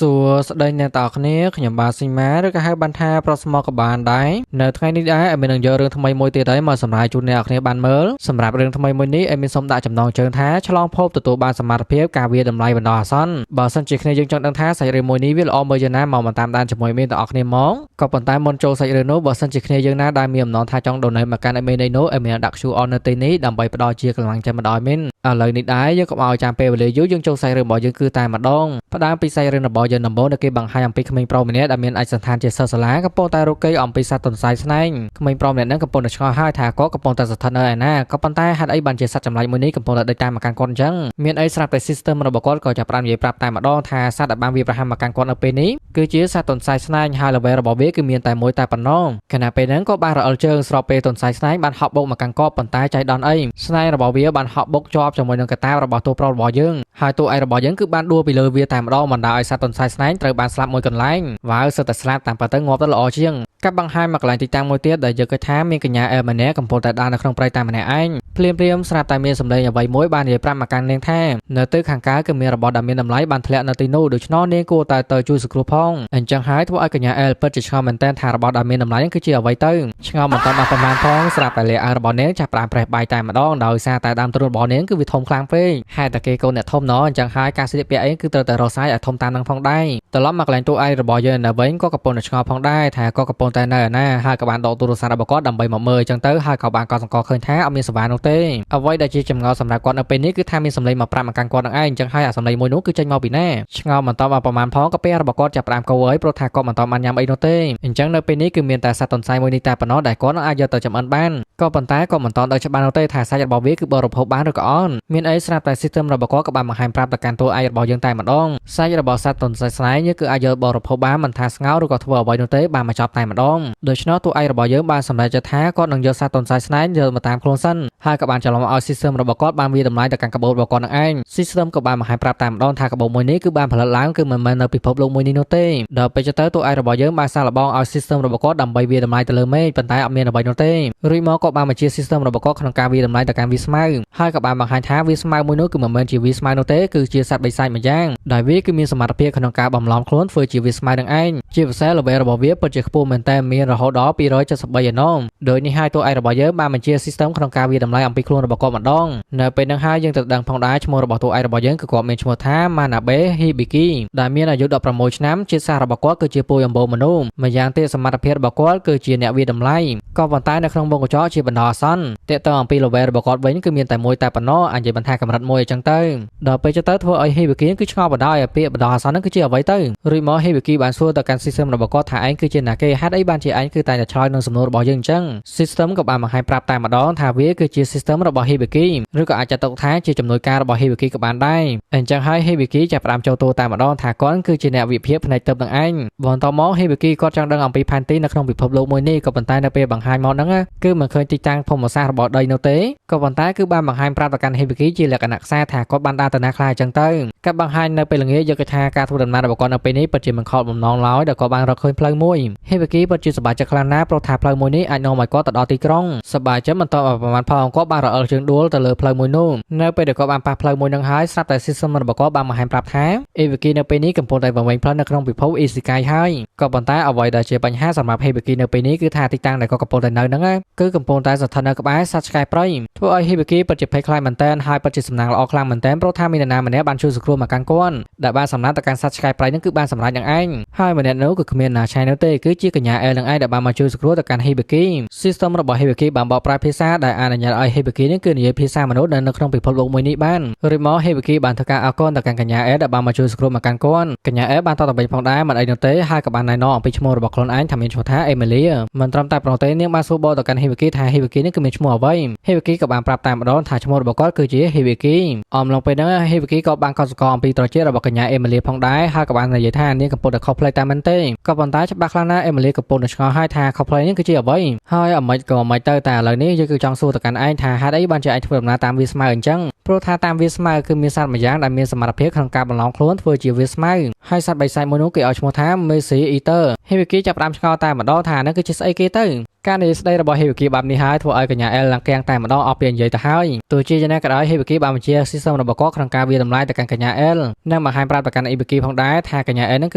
សួស្តីអ្នកទាំងអស់គ្នាខ្ញុំបាទស៊ីម៉ាឬក៏ហៅបានថាប្រុសស្មោះក៏បានដែរនៅថ្ងៃនេះដែរអេមីននឹងយករឿងថ្មីមួយទៀតហើយមកសម្រាយជូនអ្នកនរគ្នាបានមើលសម្រាប់រឿងថ្មីមួយនេះអេមីនសូមដាក់ចំណងជើងថាឆ្លងភពទទួលបានសមត្ថភាពការវាតម្លៃបណ្ដោះអាសន្នបើសិនជាគ្នាយើងចង់ដឹងថាសាច់រឿងមួយនេះវាល្អមើលយ៉ាងណាមកតាមដានជាមួយមីនទាំងអស់គ្នាមកក៏ប៉ុន្តែមុនចូលសាច់រឿងនោះបើសិនជាគ្នាយើងណាដែលមានអំណងថាចង់ donate មកកាន់អេមីននេះនោះអេមីនដាក់ QR នៅទីនេះដើម្បីផ្ដល់ជាកម្លាំងចិត្តមកដល់អេមីនឥឡូវនេះដែរយើងកុំឲ្យចាំពេលវេលាយូរយើងចូលសាច់រឿងរបស់យើងគឺតែម្ដង ផ្ដើមពីសាច់រឿងរបស់យើងដំបូងដែលគេបង្ហាញអំពីក្មេងប្រុសម្នាក់ដែលមានឯកសណ្ឋានជាសិស្សសាលាកំពុងតែរកគេអំពីសត្វទន្សាយស្នែងក្មេងប្រុសម្នាក់ហ្នឹងកំពុងតែឆ្ងល់ហើយថាគាត់កំពុងតែស្ថិតនៅឯណាក៏ប៉ុន្តែហេតុអីបានជាសត្វចម្លែកមួយនេះកំពុងតែដេញតាមមកកាន់គាត់អញ្ចឹងមានអីស្រាប់តែ system របស់គាត់ក៏ចាប់ផ្ដើមនិយាយប្រាប់តែម្ដងថាសត្វដែលបានវាយប្រហារមកកាន់គាត់នៅពេលនេះគឺជាសត្វទន្សាយស្នែងហើយ level របស់វាគឺមានតែមួយតែប៉ុណ្ណោះខណៈពេលហ្នឹងក៏បានរអិលជើងស្របពេលទន្សាយស្នែងបានហក់បុកមកកាន់គាត់ប៉ុន្តែចៃដន្យអីស្នែងរបស់វាបានហក់បុកជាប់ជាមួយនឹងកតាបរបស់តួប្រុសរបស់យើងហើយតួឯករបស់យើងគឺបានដួលពីលើវាតែម្ដងបណ្ដាលឲ្យសត្វទន្សាយស្នែងត្រូវបានស្លាប់មួយកន្លែងវ៉ាវសិតតែស្លាប់តាមពិតទៅងាប់ទៅល្អជាងកាប់បង្ហាញមកកន្លែងទីតាំងមួយទៀតដែលយើងគិតថាមានកញ្ញាអែលម្នាក់កំពុងតែដើរនៅក្នុងព្រៃតែម្នាក់ឯងភ្លាមភ្លាមស្រាប់តែមានសម្លេងអ្វីមួយបាននិយាយប្រាប់មកកាន់នាងថានៅទិសខាងកើតគឺមានរបស់ដែលមានតម្លៃបានធ្លាក់នៅទីនោះដូច្នោះនាងគួរតែទៅជួយសង្គ្រោះផងអញ្ចឹងហើយធ្វើឲ្យកញ្ញាអែលពិតជាឆ្ងល់មែនទែនថារបស់ដែលមានតម្លៃហ្នឹងគឺជាអ្វីទៅឆ្ងល់មិនតាន់ដល់ប៉ុន្មានផងស្រាប់តែលាអាវរបស់នាងចាប់ផ្ដើមប្រេះបាយតែម្ដងដោយសារតែដើមទ្រូងរបស់នាងគឺវាធំខ្លាំងពេកហេតុតែគេកូនអ្នកធំណោះអញ្ចឹងហើយការស្លៀកពាក់អីគឺត្រូវតែរកសាយឲ្យធំតាមនឹងផងដែរត្រឡប់មកកន្លែងតួឯករបស់យើងនៅវិញក៏កំពុងតែឆ្ងល់ផងដែរថាក៏កំពុងតែនៅឯណាហើយក៏បានដកទូរស័ព្ទរបស់គាត់ដើម្បីមកមើលអញ្ចឹងទៅហើយក៏បានកត់សម្គាល់ឃើញថាអត់មានសេវានោះទេអ្វីដែលជាចម្ងល់សម្រាប់គាត់នៅពេលនេះគឺថាមានសម្លេងមកប្រាប់មកកាន់គាត់នឹងឯងអញ្ចឹងហើយអាសម្លេងមួយនោះគឺចេញមកពីណាឆ្ងល់មិនតបប្រហែលផងក៏ពេលរបស់គាត់ចាប់ផ្ដើមកោហើយព្រោះថាគាត់មិនតបានញ៉ាំអីនោះទេអញ្ចឹងនៅពេលនេះគឺមានតែសត្វទន្សាយមួយនេះតែប៉ុណ្ណោះដែលគាត់នឹងអាចយកទៅចម្អិនបានក៏ប៉ុន្តែក៏មិនតដល់ច្បាស់នោះទេថាសាច់របស់វាគឺបរិភោគបានឬក៏អត់មានអីស្រាប់តែ system របស់គាត់ក៏បានបង្ហាញប្រាប់ទៅកាន់តួឯករបស់យើងតែម្ដងសាច់របស់សត្វទន្សាយស្នែងគឺអាចយកបរិភោគបានមិនថាស្ងោរឬក៏ធ្វើអ្វីនោះទេបានមកចប់តែម្ដងដូច្នោះតួឯករបស់យើងបានសម្រេចចិត្តថាគាត់នឹងយកសត្វទន្សាយស្នែងយកមកតាមខ្លួនសិនហើយក៏បានច្រឡំឲ្យ system របស់គាត់បានវាតម្លៃទៅកាន់កាបូបរបស់គាត់នឹងឯង system ក៏បានបង្ហាញប្រាប់តែម្ដងថាកាបូបមួយនេះគឺបានផលិតឡើងគឺមិនមែននៅពិភពលោកមួយនេះនោះទេដល់ពេលទៅតួឯករបស់យើងបានសាកល្បងឲ្យ system របស់គាត់ដើម្បីវាតម្លៃទៅលើមេឃប៉ុន្តែអត់មានអ្វីនោះទេរួចមកក៏បានបញ្ជា system របស់គាត់ក្នុងការវាតម្លៃទៅកាន់វាស្មៅហើយក៏បានបង្ហាញថាវាស្មៅមួយនោះគឺមិនមែនជាវាស្មៅនោះទេគឺជាសត្វបិសាចម្យ៉ាងដែលវាគឺមានសមត្ថភាពក្នុងការបំឡំខ្លួនធ្វើជាវាស្មៅនឹងឯងជាពិសេស level របស់វាពិតជាខ្ពស់មែនតើមានរហូតដល់273ឯណោះដោយនេះហើយតួឯករបស់យើងបានបញ្ជា system ក្នុងការវាតម្លៃអំពីខ្លួនរបស់គាត់ម្ដងនៅពេលហ្នឹងហើយយើងទៅដឹងផងដែរឈ្មោះរបស់តួឯករបស់យើងគឺគាត់មានឈ្មោះថា Manabe Hibiki ដែលមានអាយុ16ឆ្នាំជាតិសាសន៍របស់គាត់គឺជាពូជអម្បូរមនុស្សម្យ៉ាងទៀតសមត្ថភាពរបស់គាត់គឺជាអ្នកវាតម្លៃក៏ប៉ុន្តែនៅក្នុងវងកញ្ចក់ជាបណ្ដោះអាសន្នទាក់ទងអំពី level របស់គាត់វិញគឺមានតែមួយតែប៉ុណ្ណោះអញ្ចឹងបន្ថាកម្រិតមួយអញ្ចឹងទៅដល់ពេលទៅធ្វើឲ្យ Hibiki គឺឆ្ងល់បណ្ដោយឲ្យពាក្យបណ្ដោះអាសន្នហ្នឹងគឺជាអ្វីទៅរួចមក Hibiki បានសួរទៅកាន់ system របស់គាត់ថាឯងគឺជាណាគេហេតុអីបានជាឯងគឺតែតែឆ្លើយនឹងសំណួររបស់យើងអញ្ចឹង system ក៏បានបង្ហាញប្រាប់តែម្ដងថាវាគឺជា system របស់ Hibiki ឬក៏អាចចាត់ទុកថាជាជំនួយការរបស់ Hibiki ក៏បានដែរអញ្ចឹងហើយ Hibiki ចាប់ផ្ដើមចូលតួតែម្ដងថាគាត់គឺជាអ្នកវិភាគផ្នែកទឹកនឹងឯងបន្ទាប់មក Hibiki គាត់ចង់ដឹងអំពីផែនទីនៅក្នុងពិភពលោកមួយនេះក៏ប៉ុន្តែនៅពេលបង្ហាញមកហ្នឹងគឺមិនឃើញទីតាំងភូមិសាស្ត្ររបស់ដីនោះទេក៏ប៉ុន្តែគឺបានបង្ហាញប្រាប់ទៅកាន់ Hibiki ជាលក្ខណៈខ្សែថាគាត់បានដើរទៅណាខ្លះអញ្ចឹងទៅកាប់បង្ហាញនៅពេលល្ងាចយកគេថាការធ្វើដំណើររបស់គាត់នៅពេលនេះពិតជាមិនខកបំណងឡើយដែលគាត់បានរកឃើញផ្លូវមួយ Hibiki ពិតជាសប្បាយចិត្តខ្លាំងណាស់ព្រោះថាផ្លូវមួយនេះអាចនាំឲ្យគាត់ទៅដល់ទីក្រុងសប្បាយចិត្តបន្តប្រហែលផងគាត់បានរអិលជើងដួលទៅលើផ្លូវមួយនោះនៅពេលដែលគាត់បានប៉ះផ្លូវមួយនឹងហើយស្រាប់តែ system របស់គាត់បានបង្ហាញប្រាប់ថា Hibiki នៅពេលនេះកំពុងតែវង្វេងផ្លូវនៅក្នុងពិភព Isekai ហើយក៏ប៉ុន្តែអ្វីដែលជាបញ្ហាសម្រាប់ Hibiki នៅពេលនេះគឺថាទីតាំងដែលគាត់កំពុងតែនៅហ្នឹងគឺកំពុងតែស្ថិតនៅក្បែរសត្វឆ្កែព្រៃធ្វើឲ្យ Hibiki ពិតជាភ័យខ្លាចមែនទែនហើយពិតជាសំណាងល្អខ្លាំងមែនទែនព្រោះថាមាននរណាម្នាក់បានជួយសង្គ្រោះមកកាន់គាត់ដែលបានសម្លាប់ទៅកាន់សត្វឆ្កែព្រៃហ្នឹងគឺបានសម្រេចនឹងឯងហើយម្នាក់នោះគឺគ្មានណាឆៃនោះទេគឺជាកញ្ញាអែលនឹងឯងដែលបានមកជួយសង្គ្រោះទៅកាន់ Hibiki system របស់ Hibiki បានបកប្រែភាសាដែលអនុញ្ញាតឲ្យ Hibiki នេះគឺនិយាយភាសាមនុស្សនៅក្នុងពិភពលោកមួយនេះបានរួចមក Hibiki បានធ្វើការអរគុណទៅកាន់កញ្ញាអែលដែលបានមកជួយសង្គ្រោះមកកាន់គាត់កញ្ញាអែលបានតបទៅវិញផងដែរមិនអីនោះទេហើយក៏បានណែនាំអំពីឈ្មោះរបស់ខ្លួនឯងថាមានឈ្មោះថា Emilia មិនត្រឹមតែប៉ុណ្ណោះទេនាងបានសួរបកទៅកាន់ Hibiki ថា Hibiki នេះគឺមានឈ្មោះអ្វី Hibiki ក៏បានប្រាប់តែម្ដងថាឈ្មោះរបស់គាត់គឺជា Hibiki អំឡុងពេលហ្នឹង Hibiki ក៏បានកត់សម្គាល់អំពីត្រចៀករបស់កញ្ញា Emilia ផងដែរហើយក៏បាននិយាយថានាងកំពុងតែ cosplay តែមែនទេក៏ប៉ុន្តែច្បាស់ខ្លាំងណាស់ Emilia កំពុងតែឆ្ងល់ហើយថា cosplay នេះគឺជាអ្វីហើយអ្មេចក៏អ្មេចទៅតែឥឡូវនេះយើងគឺចង់សួរទៅកាន់ឯងថាហេតុអីបានជាឯងធ្វើដំណើរតាមវាស្មៅអញ្ចឹងព្រោះថាតាមវាស្មៅគឺមានសត្វម្យ៉ាងដែលមានសមត្ថភាពក្នុងការបន្លំខ្លួនធ្វើជាវាស្មៅហើយសត្វបិសាចមួយនោះគេឲ្យឈ្មោះថា Messi Eater Hibiki ចាប់ផ្ដើមឆ្ងល់តែម្ដងថាហ្នឹងគឺជាស្អីគេទៅ ការនិយាយស្ដីរបស់ហេវិគីបែបនេះហើយធ្វើឲ្យកញ្ញាអែលឡើងគាំងតែម្ដងអស់ពីនិយាយទៅហើយទោះជាយ៉ាងណាក៏ដោយហេវិគីបានបញ្ជា system របស់គាត់ក្នុងការវាយតម្លៃទៅកាន់កញ្ញាអែលនិងបង្ហាញប្រាប់ទៅកាន់អ៊ីបគីផងដែរថាកញ្ញាអែលនឹងគ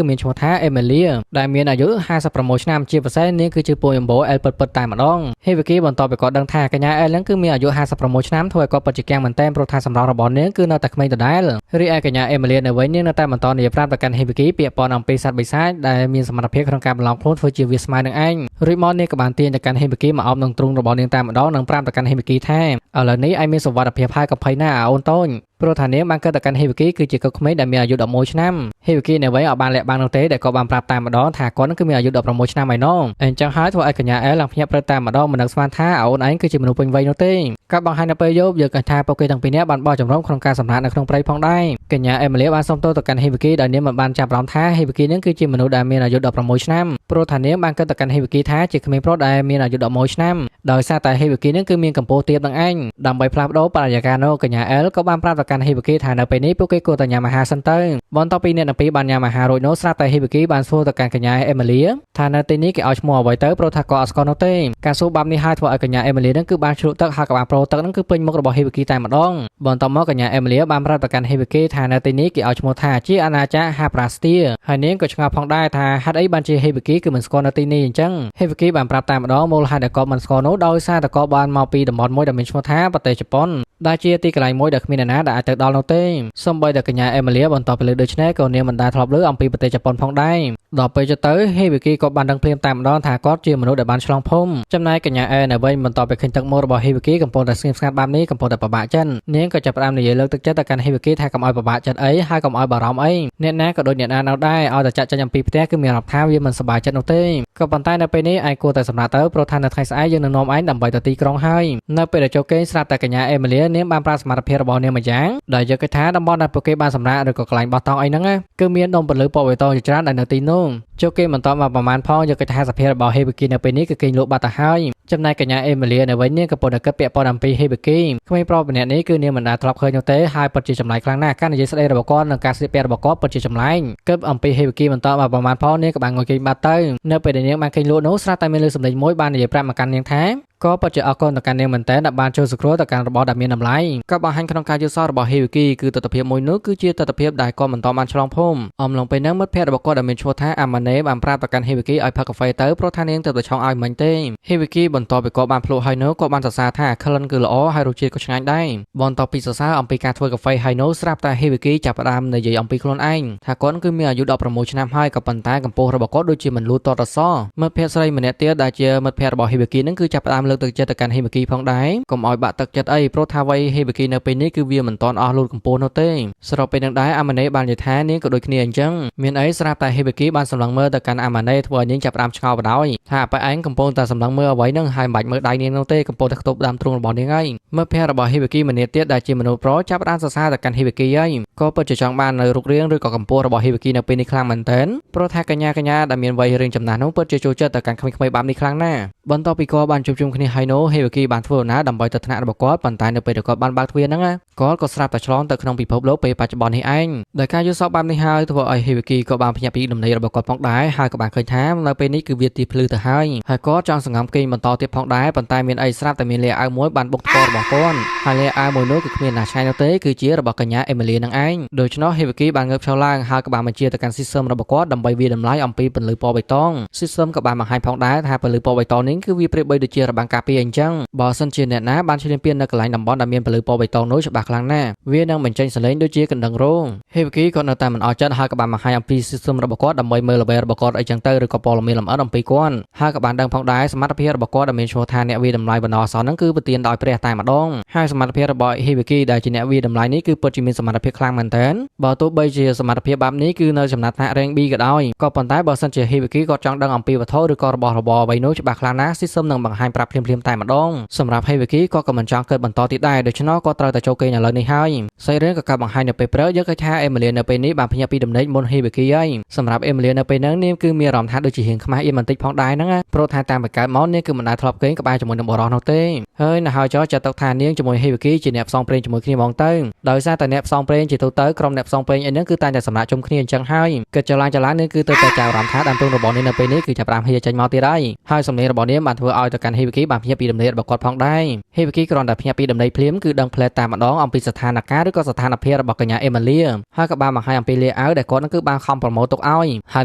ឺមានឈ្មោះថាអេមីលីដែលមានអាយុ56ឆ្នាំជាពិសេសនាងគឺជាពូអំបូអែលពិតពិតតែម្ដងហេវិគីបន្ទាប់ពីគាត់ដឹងថាកញ្ញាអែលនឹងគឺមានអាយុ56ឆ្នាំធ្វើឲ្យគាត់ពិតជាគាំងមែនទែនព្រោះថាសម្រស់របស់នាងគឺនៅតែក្មេងដដែលរីឯកញ្ញាអេមីលីនៅវិញនាងនៅតែបន្តនិយាយប្រាប់ទៅកាន់ហេវិគីពាក់ព័ន្ធអំពីសត្វបិសាចដែលមានសមត្ថភាពក្នុងការបន្លំខ្លួនធ្វើជាវាស្មៅនឹងឯងរួចមកនាងក៏បានទាញទៅកាន់ហេវិគីមកអោបនឹងទ្រូងរបស់នាងតែម្ដងនិងប្រាប់ទៅកាន់ហេវិគីថាឥឡូវនេះឯងមានសុវត្ថិភាពហើយកុំភ័យណាអូនតូចព្រោះថានាងបានកើតទៅកាន់ហេវិគីគឺជាកូនក្មេងដែលមានអាយុ11ឆ្នាំហេវិគីនៅវិញអត់បានលាក់បាំងនោះទេដែលក៏បានប្រាប់តែម្ដងថាគាត់នឹងគឺមានអាយុ16ឆ្នាំឯណោះអញ្ចឹងហើយធ្វើឲ្យកញ្ញាអែលឡើងភ្ញាក់ព្រឹកតែម្ដងមិននឹកស្មានថាអូនឯងគឺជាមនុស្សពេញវ័យនោះទេក៏បង្ហាញនៅពេលយប់យើងក៏ថាពួកគេទាំងពីរនាក់បានបោះជំរំក្នុងការសម្រាកនៅក្នុងព្រៃផងដែរកញ្ញាអេមីលីបានសុំទោសទៅកាន់ហេវិគីដោយនាងមិនបានចាប់អារម្មណ៍ថាហេវិគីនឹងគឺជាមនុស្សដែលមានអាយុ16ឆ្នាំព្រោះថានាងបានគិតទៅកាន់ហេវិគីថាជាក្មេងប្រុសដែលមានអាយុ11ឆ្នាំដោយសារតែហេវិគីនឹងគឺមានកម្ពស់ទាបនឹងឯងដើម្បីផ្លាស់ប្ដូរបរិយាកាសនោះកញ្ញាអែលក៏បានប្រាប់ទៅកាន់ហេវិគីថានៅពេលនេះពួកគេគួរតែញ៉ាំអាហារសិនទៅបន្ទាប់ពីអ្នកទាំងពីរបានញ៉ាំអាហាររួចនោះស្រាប់តែហេវិគីបានសួរទៅកាន់កញ្ញាអេមីលីថានៅទីនេះគេឲ្យឈ្មោះអ្វីទៅព្រោះថាគាត់អត់ស្គាល់នោះទេការសួរបែបនេះហើយធ្វើឲ្យកញ្ញាអេមីលីនឹងគឺបានជ្រក់ទឹកហើយក៏បានប្រូទឹកនឹងគឺពេញមុខរបស់ហេវិគីតែម្ដងបន្ទាប់មកកញ្ញាអេមីលីបានប្រាប់ទៅកាន់ហេវិគីថានៅទីនេះគេឲ្យឈ្មោះថាជាអាណាចក្រហាប្រាស្ទាហើយនាងក៏ឆ្ងល់ផងដែរថាហេតុអីបានជាហេវិគីគឺមិនស្គាល់នៅទីនេះអញ្ចឹងហេវិគីបានប្រាប់តែម្ដងមូលហេតុដែលគាត់មិនស្គាល់នោះដោយសារតែគាត់បានមកពីតំបន់មួយដែលមានឈ្មោះថាប្រទេសជប៉ុនដែលជាទីកន្លែងមួយដែលគ្មានអ្នកណាដែលអាចទៅដល់នោះទេសូម្បីតែកញ្ញាអេមីលីបន្ទាប់ពីលើដូច្នេះក៏នាងមិនដែលធ្លាប់ឮអំពីប្រទេសជប៉ុនផងដែរដល់ពេលទៅហេវិគីក៏បានដឹងភ្លាមតែម្ដងថាគាត់ជាមនុស្សដែលបានឆ្លងភូមិចំណែកកញ្ញាអែនៅវិញបន្ទាប់ពីឃើញទឹកមុខរបស់ហេវិគីកំពុងតែស្ងៀមស្ងាត់បែបនេះកំពុងតែពិបាកចិត្តនាងក៏ចាប់ផ្ដើមនិយាយលើកទឹកចិត្តទៅកាន់ហេវិគីថាកុំឲ្យពិបាកចិត្តអីហើយកុំឲ្យបារម្ភអីអ្នកណាក៏ដូចអ្នកណានៅដែរឲ្យតែចាក់ចេញអំពីផ្ទះគឺមានអារម្មណ៍ថាវាមិនសប្បាយចិត្តនោះទេក៏ប៉ុន្តែនៅពេលនេះឯងគួរតែសម្រាកទៅព្រោះថានៅថ្ងៃស្អែកយើងនឹងនាំឯងដើម្បីទៅទីក្រុងហើយនៅពេលដែលចូលគេងស្រាប់តែកញ្ញាអេមីលីនាងបានប្រើសមត្ថភាពរបស់នាងម្យ៉ាងដែលយកគេថាតំបន់ដែលពួកគេបានសម្រាកឬក៏កន្លែងបោះតង់អីហ្នឹងគឺមានដុំពន្លឺពណ៌បៃតងជាច្រើនដែលនៅទីនោះចូលគេបន្តមកប្រមាណផងយកគេថាសភាពរបស់ហេវិគីនៅពេលនេះគឺគេងលក់បាត់ទៅហើយចំណែកកញ្ញាអេមីលីនៅវិញនាងកំពុងតែគិតពាក់ព័ន្ធអំពីហេវិគីក្មេងប្រុសម្នាក់នេះគឺនាងមិនដែលធ្លាប់ឃើញនោះទេហើយពិតជាចម្លែកខ្លាំងណាស់ការនិយាយស្ដីរបស់គាត់និងការស្លៀកពាក់របស់គាត់ពិតជាចម្លែកគិតអំពីហេវិគីបន្តមកប្រមាណផងនាងក៏បានងុយគេងបាត់ទៅនៅពេលដែលនាងបានគេងលក់នោះស្រាប់តែមានលើសម្លេងមួយបាននិយាយប្រាប់មកកាន់នាងថាក៏ពិតជាអរគុណទៅកាន់នាងមែនទែនដែលបានចូលសង្គ្រោះទៅកាន់របស់ដែលមានតម្លៃក៏បង្ហាញក្នុងការយល់សោរបស់ហេវិគីគឺទស្សនភាពមួយនោះគឺជាទស្សនភាពដែលគាត់មិនតបានឆ្លងភូមិអំឡុងពេលហ្នឹងមិត្តភ័ក្តិរបស់គាត់ដែលមានឈ្មោះថាអាម៉ាណេបានប្រាប់ទៅកាន់ហេវិគីឲ្យផឹកកាហ្វេទៅព្រោះថានាងទៅតែឆុងឲ្យមិញទេហេវិគីបន្ទាប់ពីគាត់បានភ្លក់ហើយនោះគាត់បានសរសើរថាក្លិនគឺល្អហើយរសជាតិក៏ឆ្ងាញ់ដែរបន្ទាប់ពីសរសើរអំពីការធ្វើកាហ្វេហើយនោះស្រាប់តែហេវិគីចាប់ផ្ដើមនិយាយអំពីខ្លួនឯងថាគាត់គឺមានអាយុ16ឆ្នាំហើយក៏ប៉ុន្តែកម្ពស់របស់គាត់ដូចជាមិនលូតទាត់អសមិត្តភ័ក្តិស្រីម្នាក់ទៀតដែលជាមិត្តភ័ក្តិរបស់ហេវិគីនឹងគឺចាប់ផ្ដើមលើកទឹកចិត្តទៅកាន់ហេវិគីផងដែរកុំឲ្យបាក់ទឹកចិត្តអីព្រោះថាវ័យហេវិគីនៅពេលនេះគឺវាមិនទាន់អស់លូតកម្ពស់នោះទេស្របពេលនឹងដែរអាម៉ាណេបាននិយាយថានាងក៏ដូចគ្នាអញ្ចឹងមានអីស្រាប់តែហេវិគីបានសម្លឹងមើលទៅកាន់អាម៉ាណេធ្វើឲ្យនាងចាប់ផ្ដើមឆ្ងល់បណ្ដោយថាប៉ែឯងកំពុងតែសម្លឹងមើលអ្វីនឹងហើយមិនបាច់មើលដៃនាងនោះទេកំពុងតែខ្ទប់ដើមទ្រូងរបស់នាងហើយមិត្តភ័ក្តិរបស់ហេវិគីម្នាក់ទៀតដែលជាមនុស្សប្រុសចាប់ផ្ដើមសរសើរទៅកាន់ហេវិគីហើយក៏ពិតជាចង់បាននៅរូបរាងឬក៏កម្ពស់របស់ហេវិគីនៅពេលនេះខ្លាំងមែនទែនព្រោះថាកញ្ញាដែលមានវ័យរៀងចំណាស់នោះពិតជាចូលចិត្តទៅកាន់ក្មេងៗបែបនេះខ្លាំងណាស់បន្ទាប់ពីគាត់បានជួបជុំគ្នាហើយនោះហេវិគីបានធ្វើដំណើរដើម្បីទៅថ្នាក់របស់គាត់ប៉ុន្តែនៅពេលដែលគាត់បានបើកទ្វារហ្នឹងគាត់ក៏ស្រាប់តែឆ្លងទៅក្នុងពិភពលោកពេលបច្ចុប្បន្ននេះឯងដោយការយល់សប្តិបែបនេះហើយធ្វើឲ្យហេវិគីក៏បានភ្ញាក់ពីដំណេករបស់គាត់ផងដែរហើយក៏បានឃើញថានៅពេលនេះគឺវាទីភ្លឺទៅហើយហើយគាត់ចង់សង្ងំគេងបន្តទៀតផងដែរប៉ុន្តែមានអីស្រាប់តែមានលាអាវមួយបានបុកថ្ករបស់គាត់ហើយលាអាវមួយនោះគឺគ្មានណាឆ្ងាយនោះទេគឺជារបស់កញ្ញាអេមីលីនឹងឯងដូច្នោះហេវិគីបានងើបឈរឡើងហើយក៏បានបញ្ជាទៅកាន់ system របស់គាត់ដើម្បីវាតម្លៃអំពីពន្លឺពណ៌បៃតង system ក៏បានបង្ហាញផងដែរថាពន្លឺពណ៌បៃតងនេះគឺវាប្រៀបបីដូចជារបាំងការពារអញ្ចឹងបើសិនជាអ្នកណាបានឈ្លានពាននៅកន្លែងតំបន់ដែលមានពន្លឺពណ៌បៃតងនោះច្បាស់ខ្លាំងណាស់វានឹងបញ្ចេញសលេងដូចជាកណ្ដឹងរោងហេវិគីក៏នៅតែមិនអស់ចិត្តហើយក៏បានបង្ហាញអំពី system របស់គាត់ដើម្បីមើល level របស់គាត់អីចឹងទៅឬក៏ព័ត៌មានលម្អិតអំពីគាត់ហើយក៏បានដឹងផងដែរសមត្ថភាពរបស់គាត់ដែលមានឈ្មោះថាអ្នកវាតម្លៃបណ្ដោះអាសន្នហ្នឹងគឺប្រទានដោយព្រះតែម្ដងហើយសមត្ថភាពរបស់ហេវិគីដែលជាអ្នកវាតម្លៃនេះគឺពិតជាមានសមត្ថភាពខ្លាំងមែនទែនបើទោះបីជាសមត្ថភាពបែបនេះគឺនៅចំណាត់ថ្នាក់ rank B ក៏ដោយក៏ប៉ុន្តែបើសិនជាហេវិគីគាត់ចង់ដឹងអំពីវត្ថុឬក៏របស់របរអ្វីនោះច្បាស់ខ្លាំងណាស់ system នឹងបង្ហាញប្រាប់ ភ្លាមៗតែម្ដងសម្រាប់ហេវីគីក៏មិនចង់គិតបន្តទៀតដែរដូច្នោះក៏ត្រូវតែចូលគេងឥឡូវនេះហើយសាច់រឿងក៏កាប់បង្ហាញនៅពេលព្រឹកយើងឃើញថាអេមីលីនៅពេលនេះបានភ្ញាក់ពីដំណេកមុនហេវីគីហើយសម្រាប់អេមីលីនៅពេលហ្នឹងនាងគឺមានអារម្មណ៍ថាដូចជារៀងខ្មាស់អៀនបន្តិចផងដែរហ្នឹងណាព្រោះថាតាមបង្កើតមកនាងគឺមិនដែលធ្លាប់គេងក្បែរជាមួយនឹងបុរសនោះទេហើយនៅហើយចោចាត់ទុកថានាងជាមួយហេវីគីជាអ្នកផ្សងព្រេងជាមួយគ្នាហ្មងទៅដោយសារតែអ្នកផ្សងព្រេងជាទូទៅក្រុមអ្នកផ្សងព្រេងអីហ្នឹងគឺតែងតែសម្រាប់ជុំគ្នាអញ្ចឹងហើយគិតចលាចលានាងគឺទៅតែចាប់អារម្មណ៍ថាដើមទងរបស់នាងនៅពេលនេះគឺចាប់ផ្ដើមហៀចេញមកទៀតហើយហើយសំឡេងរបស់នាងបានធ្វើឲ្យទៅកាន់ហេវីគីបានភ្ញាក់ពីដំណេករបស់គាត់ផងដែរហេវីគីគ្រាន់តែភ្ញាក់ពីដំណេកភ្លាមគឺដឹងផ្លែតាមម្ដងអំពីស្ថានភាពឬក៏ស្ថានភាពរបស់កញ្ញាអេមីលីហើយក៏បានបង្ហាញអំពីលាអាវដែលគាត់នឹងគឺបានខំប្រមូលទុកឲ្យហើ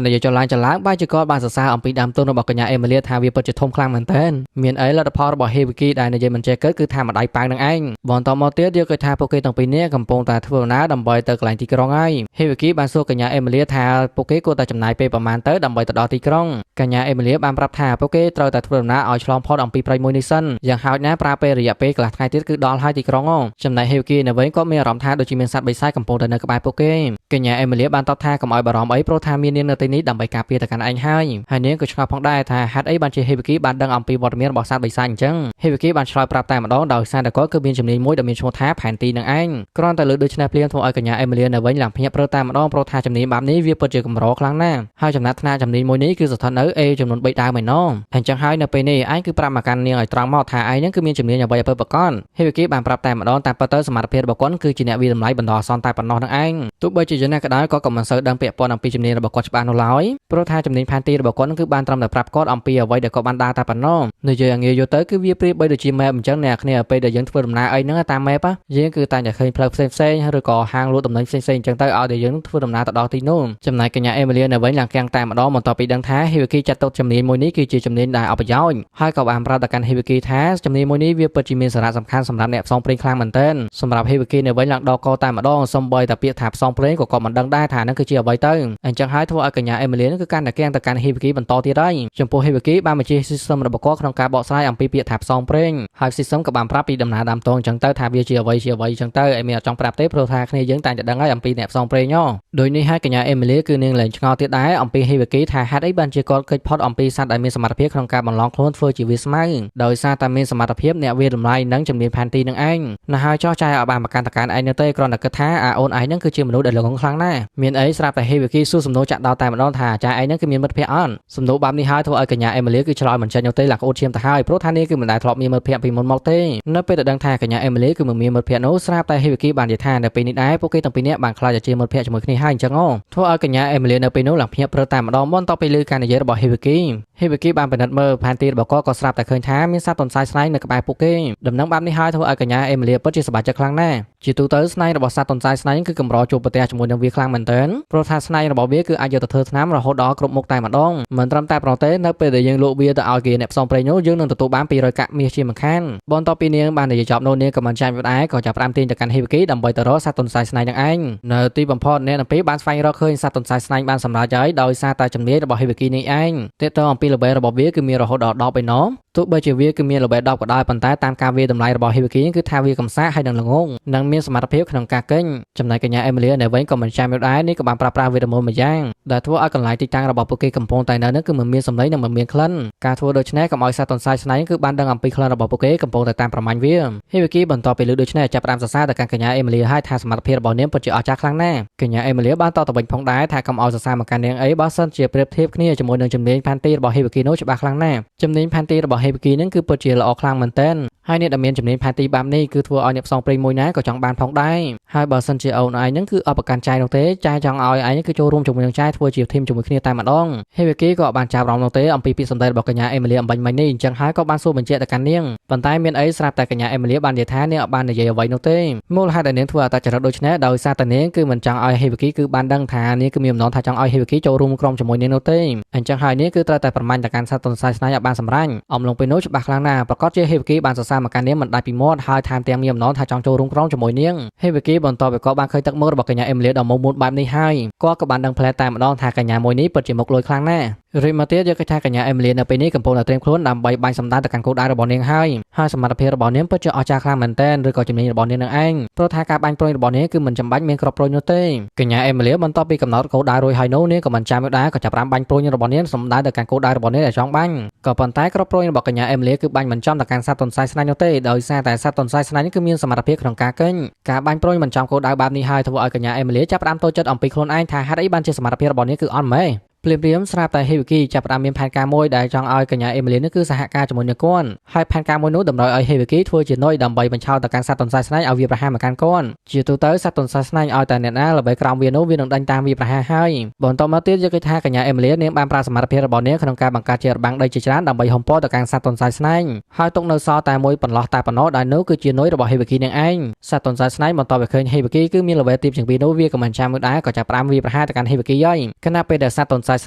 យនិយាយចលាចឡើងបែរជាគាត់បានសរសើរអំពីដើមទុនរបស់កញ្ញាអេមីលីថាវាពិតជាធំខ្លាំងមែនទែនមានអីលទ្ធផលរបស់ហេវីគីដែលនិយាយមិនចេះគិតគឺថាម្ដាយប៉ាងនឹងឯងបន្តមកទៀតយកគេថាពួកគេទាំងពីរនាក់កំពុងតែធ្វើដំណើរដើម្បីទៅកន្លែងទីក្រុងហើយហេវីគីបានសួរកញ្ញាអេមីលីថាពួកគេគួរតែចំណាយពេលប្រហែលទៅដើម្បីទៅដល់ទីក្រុងកញ្ញាអេមីលីបានប្រាប់ថាពួកគេត្រូវតែធ្វើដំណើរឲ្យឆ្លងផុតអំពីព្រៃមួយនេះសិនយ៉ាងហោចណាស់ប្រើពេលរយៈពេលកន្លះថ្ងៃទៀតគឺដល់ហើយទីក្រុងចំណែកហេវីគីនៅវិញក៏មានអារម្មណ៍ថាដូចជាមានសត្វបិសាចកំពុងតែនៅក្បែរពួកគេកញ្ញាអេមីលីបានតបថាកុំឲ្យបារម្ភអីព្រោះថាមាននាងនៅទីនេះដើម្បីការពារទៅកាន់ឯងហើយហើយនាងក៏ឆ្ងល់ផងដែរថាហេតុអីបានជាហេវីគីបានដឹងអំពីវត្តមានរបស់សត្វបិសាចអញ្ចឹងហេវីគីបានឆ្លើយប្រាប់តែម្ដងដោយសារតែគាត់គឺមានជំនាញមួយដែលមានឈ្មោះថាផែនទីនឹងឯងគ្រាន់តែលើកដូច្នេះភ្លាមធ្វើឲ្យកញ្ញាអេមីលីនៅវិញឡើងភ្ញាក់ព្រឺតែម្ដងព្រោះថាជំនាញបែបនេះវាពិតជាកម្រខ្លាំងណាស់ហើយចំណាត់ថ្នាក់ជំនាញមួយនេះគឺស្ថិតនៅ A ចំនួន3ដើមឯណោះអញ្ចឹងហើយនៅពេលនេះឯងគឺប្រាប់មកកាន់នាងឲ្យត្រង់មកថាឯងនឹងគឺមានជំនាញអ្វីឲ្យពិតប្រាកដហេវីគីបានប្រាប់តែម្ដងតាមពិតទៅសមត្ថភាពរបស់គាត់គឺជាអ្នកវាតម្លៃបណ្ដោះអាសន្នតែប៉ុណ្ណោះនឹងឯងទោះបីជាយ៉ាងណាក៏ដោយក៏មិនសូវដឹងពាក់ព័ន្ធអំពីជំនាញរបស់គាត់ច្បាស់នោះឡើយព្រោះថាជំនាញផែនទីរបស់គាត់គឺបានត្រឹមតែប្រាប់គាត់អំពីអ្វីដែលគាត់បានដើរតែប៉ុណ្ណោះនិយាយឲ្យងាយយល់ទៅគឺវាប្រៀបបីដូចជា map អញ្ចឹងអ្នកគ្នាពេលដែលយើងធ្វើដំណើរអីហ្នឹងតាម map យើងគឺតែងតែឃើញផ្លូវផ្សេងៗឬក៏ហាងលក់ទំនិញផ្សេងៗអញ្ចឹងទៅឲ្យតែយើងធ្វើដំណើរទៅដល់ទីនោះចំណែកកញ្ញាអេមីលីនៅវិញឡើងគាំងតែម្ដងបន្ទាប់ពីដឹងថាហេវីគីចាត់ទុកជំនាញមួយនេះគឺជាជំនាញដែលអបប្រយោជន៍ហើយក៏បានប្រាប់ទៅកាន់ហេវីគីថាជំនាញមួយនេះវាពិតជាមានសារៈសំខាន់សម្រាប់អ្នកផ្សងព្រេងខ្លាំងមែនទែនសម្រាប់ហេវីគីនៅវិញឡើងដកកតែម្ដងសំបីតែពាក្យថាផ្សងព្រេងក៏គាត់មិនដឹងដែរថានឹងគឺជាអ្វីទៅអញ្ចឹងហើយធ្វើឲ្យកញ្ញាអេមីលីគឺកាន់តែគាំងទៅកាន់ហេវីគីបន្តទៀតហើយចំពោះហេវីគីបានបញ្ជា system របស់គាត់ក្នុងការបកស្រាយអំពីពាក្យថាផ្សងព្រេងហើយ system ក៏បានប្រាប់ពីដំណើរដើមតងអញ្ចឹងទៅថាវាជាអ្វីជាអ្វីអញ្ចឹងទៅអេមីអត់ចង់ប្រាប់ទេព្រោះថាគ្នាយើងតែងតែដឹងហើយអំពីអ្នកផ្សងព្រេងហ៎ដោយនេះហើយកញ្ញាអេមីលីគឺនាងលែងឆ្ងល់ទៀតដែរអំពីហេវីគីថាហេតុអីបានជាគាត់គេចផុតអំពីសត្វដែលមានសមត្ថភាពក្នុងការបន្លងខ្លួនធ្វើជាវាស្មៅដោយសារតែមានសមត្ថភាពអ្នកវាតម្លៃនិងជំនាញផែនទីនឹងឯងណាហើយចោះចាយឲ្យបានប្រកាន់តកាន់ឯងនៅទេគ្រាន់តែគិតថាអាអូនឯងនឹងគឺជាមនុស្សដែលល្ងងខ្លាំងណាស់មានអីស្រាប់តែហេវីគីសួរសំណួរចាក់ដោតែម្ដងថាចាឯងនឹងគឺមានមិត្តភ័ក្តិអត់សំណួរបែបនេះហើយធ្វើឲ្យកញ្ញាអេមីលីគឺឆ្លើយមិនចេញនោះទេឡើងក្អូតឈាមទៅហើយព្រោះថានាងគឺមិនដែលធ្លាប់មានមិត្តភ័ក្តិពីមុនមកទេនៅពេលទៅដឹងថាកញ្ញាអេមីលីគឺមិនមានមិត្តភ័ក្តិនោះស្រាប់តែហេវីគីបាននិយាយថានៅពេលនេះដែរពួកគេទាំងពីរនាក់បានក្លាយជាមិត្តភ័ក្តិជាមួយគ្នាហើយអញ្ចឹងធ្វើឲ្យកញ្ញាអេមីលីនៅពេលនោះឡើងភ្ញាក់ព្រឹកតែម្ដងបន្ទាប់ពីឮការនិយាយរបស់ហេវីគីហេវីគីបានពិនិត្យមើលផែនទីរបស់គាត់ក៏ស្រាប់តែឃើញថាមានសត្វទន្សាយស្នែងនៅក្បែរពួកគេដំណឹងបែបនេះហើយធ្វើឲ្យកញ្ញាអេមីលីពិតជាសប្បាយចិត្តខ្លាំងណាស់ជាទូទៅស្នែងរបស់សត្វទន្សាយស្នែងគឺកម្រជួបប្រទះជាមួយនឹងវាខ្លាំងមែនទែនព្រោះថាស្នែងរបស់វាគឺអាចយកទៅធ្វើថ្នាំរហូតដល់គ្រប់មុខតែម្ដងមិនត្រឹមតែប៉ុណ្ណោះទេនៅពេលដែលយើងលក់វាទៅឲ្យគេអ្នកផ្សងព្រេងនោះយើងនឹងទទួលបាន200កាក់មាសជាមិនខានបន្ទាប់ពីនាងបាននិយាយចប់នោះនាងក៏មិនចាញ់ដែរក៏ចាប់ផ្ដើមទាញទៅកាន់ហេវីគីដើម្បីទៅរកសត្វទន្សាយស្នែងនឹងឯងនៅទីបំផុតអ្នកទាំងពីរបានស្វែងរកឃើញសត្វទន្សាយស្នែងបានសម្រេចហើយដោយសារតែជំនាញរបស់ហេវីគីនេះឯងទាក់ទងអំពីល្បេរបស់វាគឺមានរហូតដល់10ឯណោះទោះបីជាវាគឺមានល្បេ10ក៏ដោយប៉ុន្តែតាមការវាតម្លៃរបស់ហេវីគីគឺថាវាកំសាកហើយនឹងល្ងងនិងមានសមត្ថភាពក្នុងការកេញចំណែកកញ្ញាអេមីលីនៅវិញក៏មិនចាំដែរនេះក៏បានប្រើប្រាស់វេទមន្តមួយយ៉ាងដែលធ្វើឲ្យកន្លែងទីតាំងរបស់ពួកគេកំពុងតែនៅនោះគឺមិនមានសំឡេងនិងមិនមានក្លិនការធ្វើដូច្នេះកុំឲ្យសត្វទន្សាយស្នែងគឺបានដឹងអំពីក្លិនរបស់ពួកគេកំពុងតែតាមប្រមាញ់វាហេវីគីបន្ទាប់ពីលើដូច្នេះចាប់ផ្ដើមសរសើរទៅកាន់កញ្ញាអេមីលីហើយថាសមត្ថភាពរបស់នាងពិតជាអស្ចារ្យខ្លាំងណាស់កញ្ញាអេមីលីបានតបទៅវិញផងដែរថាកុំឲ្យសរសើរមកកាន់នាងអីបើសិនជាប្រៀបធៀបគ្នាជាមួយនឹងជំនាញផែនទីរបស់ហេវីគីនោះច្បាស់ខ្លាំងណាស់ជំនាញផែនទីរបស់ហេវីគីនឹងគឺពិតជាល្អខ្លាំងមែនទែនហើយអ្នកដែលមានជំនាញផែនទីបែបនេះគឺធ្វើឲ្យអ្នកផ្សងព្រេងមួយណាក៏ចង់បានផងដែរហើយបើសិនជាអូនឯងនឹងគឺអត់ប្រកាន់ចាយនោះទេចាយចង់ឲ្យឯងគឺចូលរួមជាមួយនឹងចាយធ្វើជាធីមជាមួយគ្នាតែម្ដងហេវីគីក៏បានចាប់អារម្មណ៍នោះទេអំពីពាក្យសម្ដីរបស់កញ្ញាអេមីលីអំបញ្ញមិញនេះអញ្ចឹងហើយក៏បានសួរបញ្ជាក់ទៅកាន់នាងប៉ុន្តែមានអីស្រាប់តែកញ្ញាអេមីលីបាននិយាយថានាងអត់បាននិយាយអ្វីនោះទេមូលហេតុដែលនាងធ្វើអត្តចរិតដូច្នេះដោយសារតែនាងគឺមិនចង់ឲ្យហេវីគីគឺបានដឹងថានាងគឺមានបំណងថាចង់ឲ្យហេវីគីចូលរួមក្រុមជាមួយនាងនោះទេអញ្ចឹងហើយនាងគឺត្រូវតែប្រមាញ់ទៅកាន់សត្វទន្សាយស្នែងឲ្យបានសម្រេចអំឡុងពេលនោះច្បាស់ខ្លាំងណាស់ប្រកាសជាហេវីគីបានសរសើរមកកាន់នាងមិនដាច់ពីមាត់ហើយថែមទាំងមានបំណងថាចង់ចូលរួមក្រុមជាមួយនាងហេវីគីបន្ទាប់ពីគាត់បានឃើញទឹកមុខរបស់កញ្ញាអេមីលីដ៏មុំមួនបែបនេះហើយគាត់ក៏បានដឹងផ្លែតែម្ដងថាកញ្ញាមួយនេះពិតជាមុខលុយខ្លាំងណាស់ រួចមកទៀតយកគេថាកញ្ញាអេមីលីនៅពេលនេះកំពុងតែត្រៀមខ្លួនដើម្បីបាញ់សម្ដៅទៅកាន់គោលដៅរបស់នាងហើយហើយសមត្ថភាពរបស់នាងពិតជាអស្ចារ្យខ្លាំងមែនទែនឬក៏ជំនាញរបស់នាងនឹងឯងព្រោះថាការបាញ់ព្រុញរបស់នាងគឺមិនចាំបាច់មានគ្រាប់ព្រុញនោះទេកញ្ញាអេមីលីបន្ទាប់ពីកំណត់គោលដៅរួចហើយនោះនាងក៏មិនចាំដែរក៏ចាប់ផ្ដើមបាញ់ព្រុញរបស់នាងសម្ដៅទៅកាន់គោលដៅរបស់នាងដែលចង់បាញ់ក៏ប៉ុន្តែគ្រាប់ព្រុញរបស់កញ្ញាអេមីលីគឺបាញ់មិនចំទៅកាន់សត្វទន្សាយស្នាញ់នោះទេដោយសារតែសត្វទន្សាយស្នាញ់គឺមានសមត្ថភាពក្នុងការកេងការបាញ់ព្រុញមិនចំគោលដៅបែបនេះហើយធ្វើឲ្យកញ្ញាអេមីលីចាប់ផ្ដើមតូចចិត្តអំពីខ្លួនឯងថាហេតុអីបានជាសមត្ថភាពរបស់នាងគឺអន់ម៉េះភ្លាមៗស្រាប់តែហេវិគីចាប់ផ្ដើមមានផែនការមួយដែលចង់ឲ្យកញ្ញាអេមីលីនេះគឺសហការជាមួយនឹងគាត់ហើយផែនការមួយនោះតម្រូវឲ្យហេវិគីធ្វើជានុយដើម្បីបញ្ឆោតទៅកាន់សត្វទន្សាយស្នែងឲ្យវាប្រហារមកកាន់គាត់ជាទូទៅសត្វទន្សាយស្នែងឲ្យតែអ្នកណាល្បីក្រោមវានោះវានឹងដេញតាមវាប្រហារហើយបន្តមកទៀតយកគេថាកញ្ញាអេមីលីនាងបានប្រើសមត្ថភាពរបស់នាងក្នុងការបង្កើតជារបាំងដីជាច្រើនដើម្បីហុំព័ទ្ធទៅកាន់សត្វទន្សាយស្នែងហើយទុកនៅសល់តែមួយបន្លោះតែប៉ុណ្ណោះដែលនោះគឺជានុយរបស់ហេវិគីនាងឯងសត្វទន្សាយស្នែងបន្តទៅឃើញហេវិគីគឺមានល្បីទាបជាងវានោះវាក៏មិនចាំមួយដែរក៏ចាប់ផ្ដើមវាប្រហារទៅកាន់ហេវិគីហើយខណៈពេលដែលសត្វទន្សាយស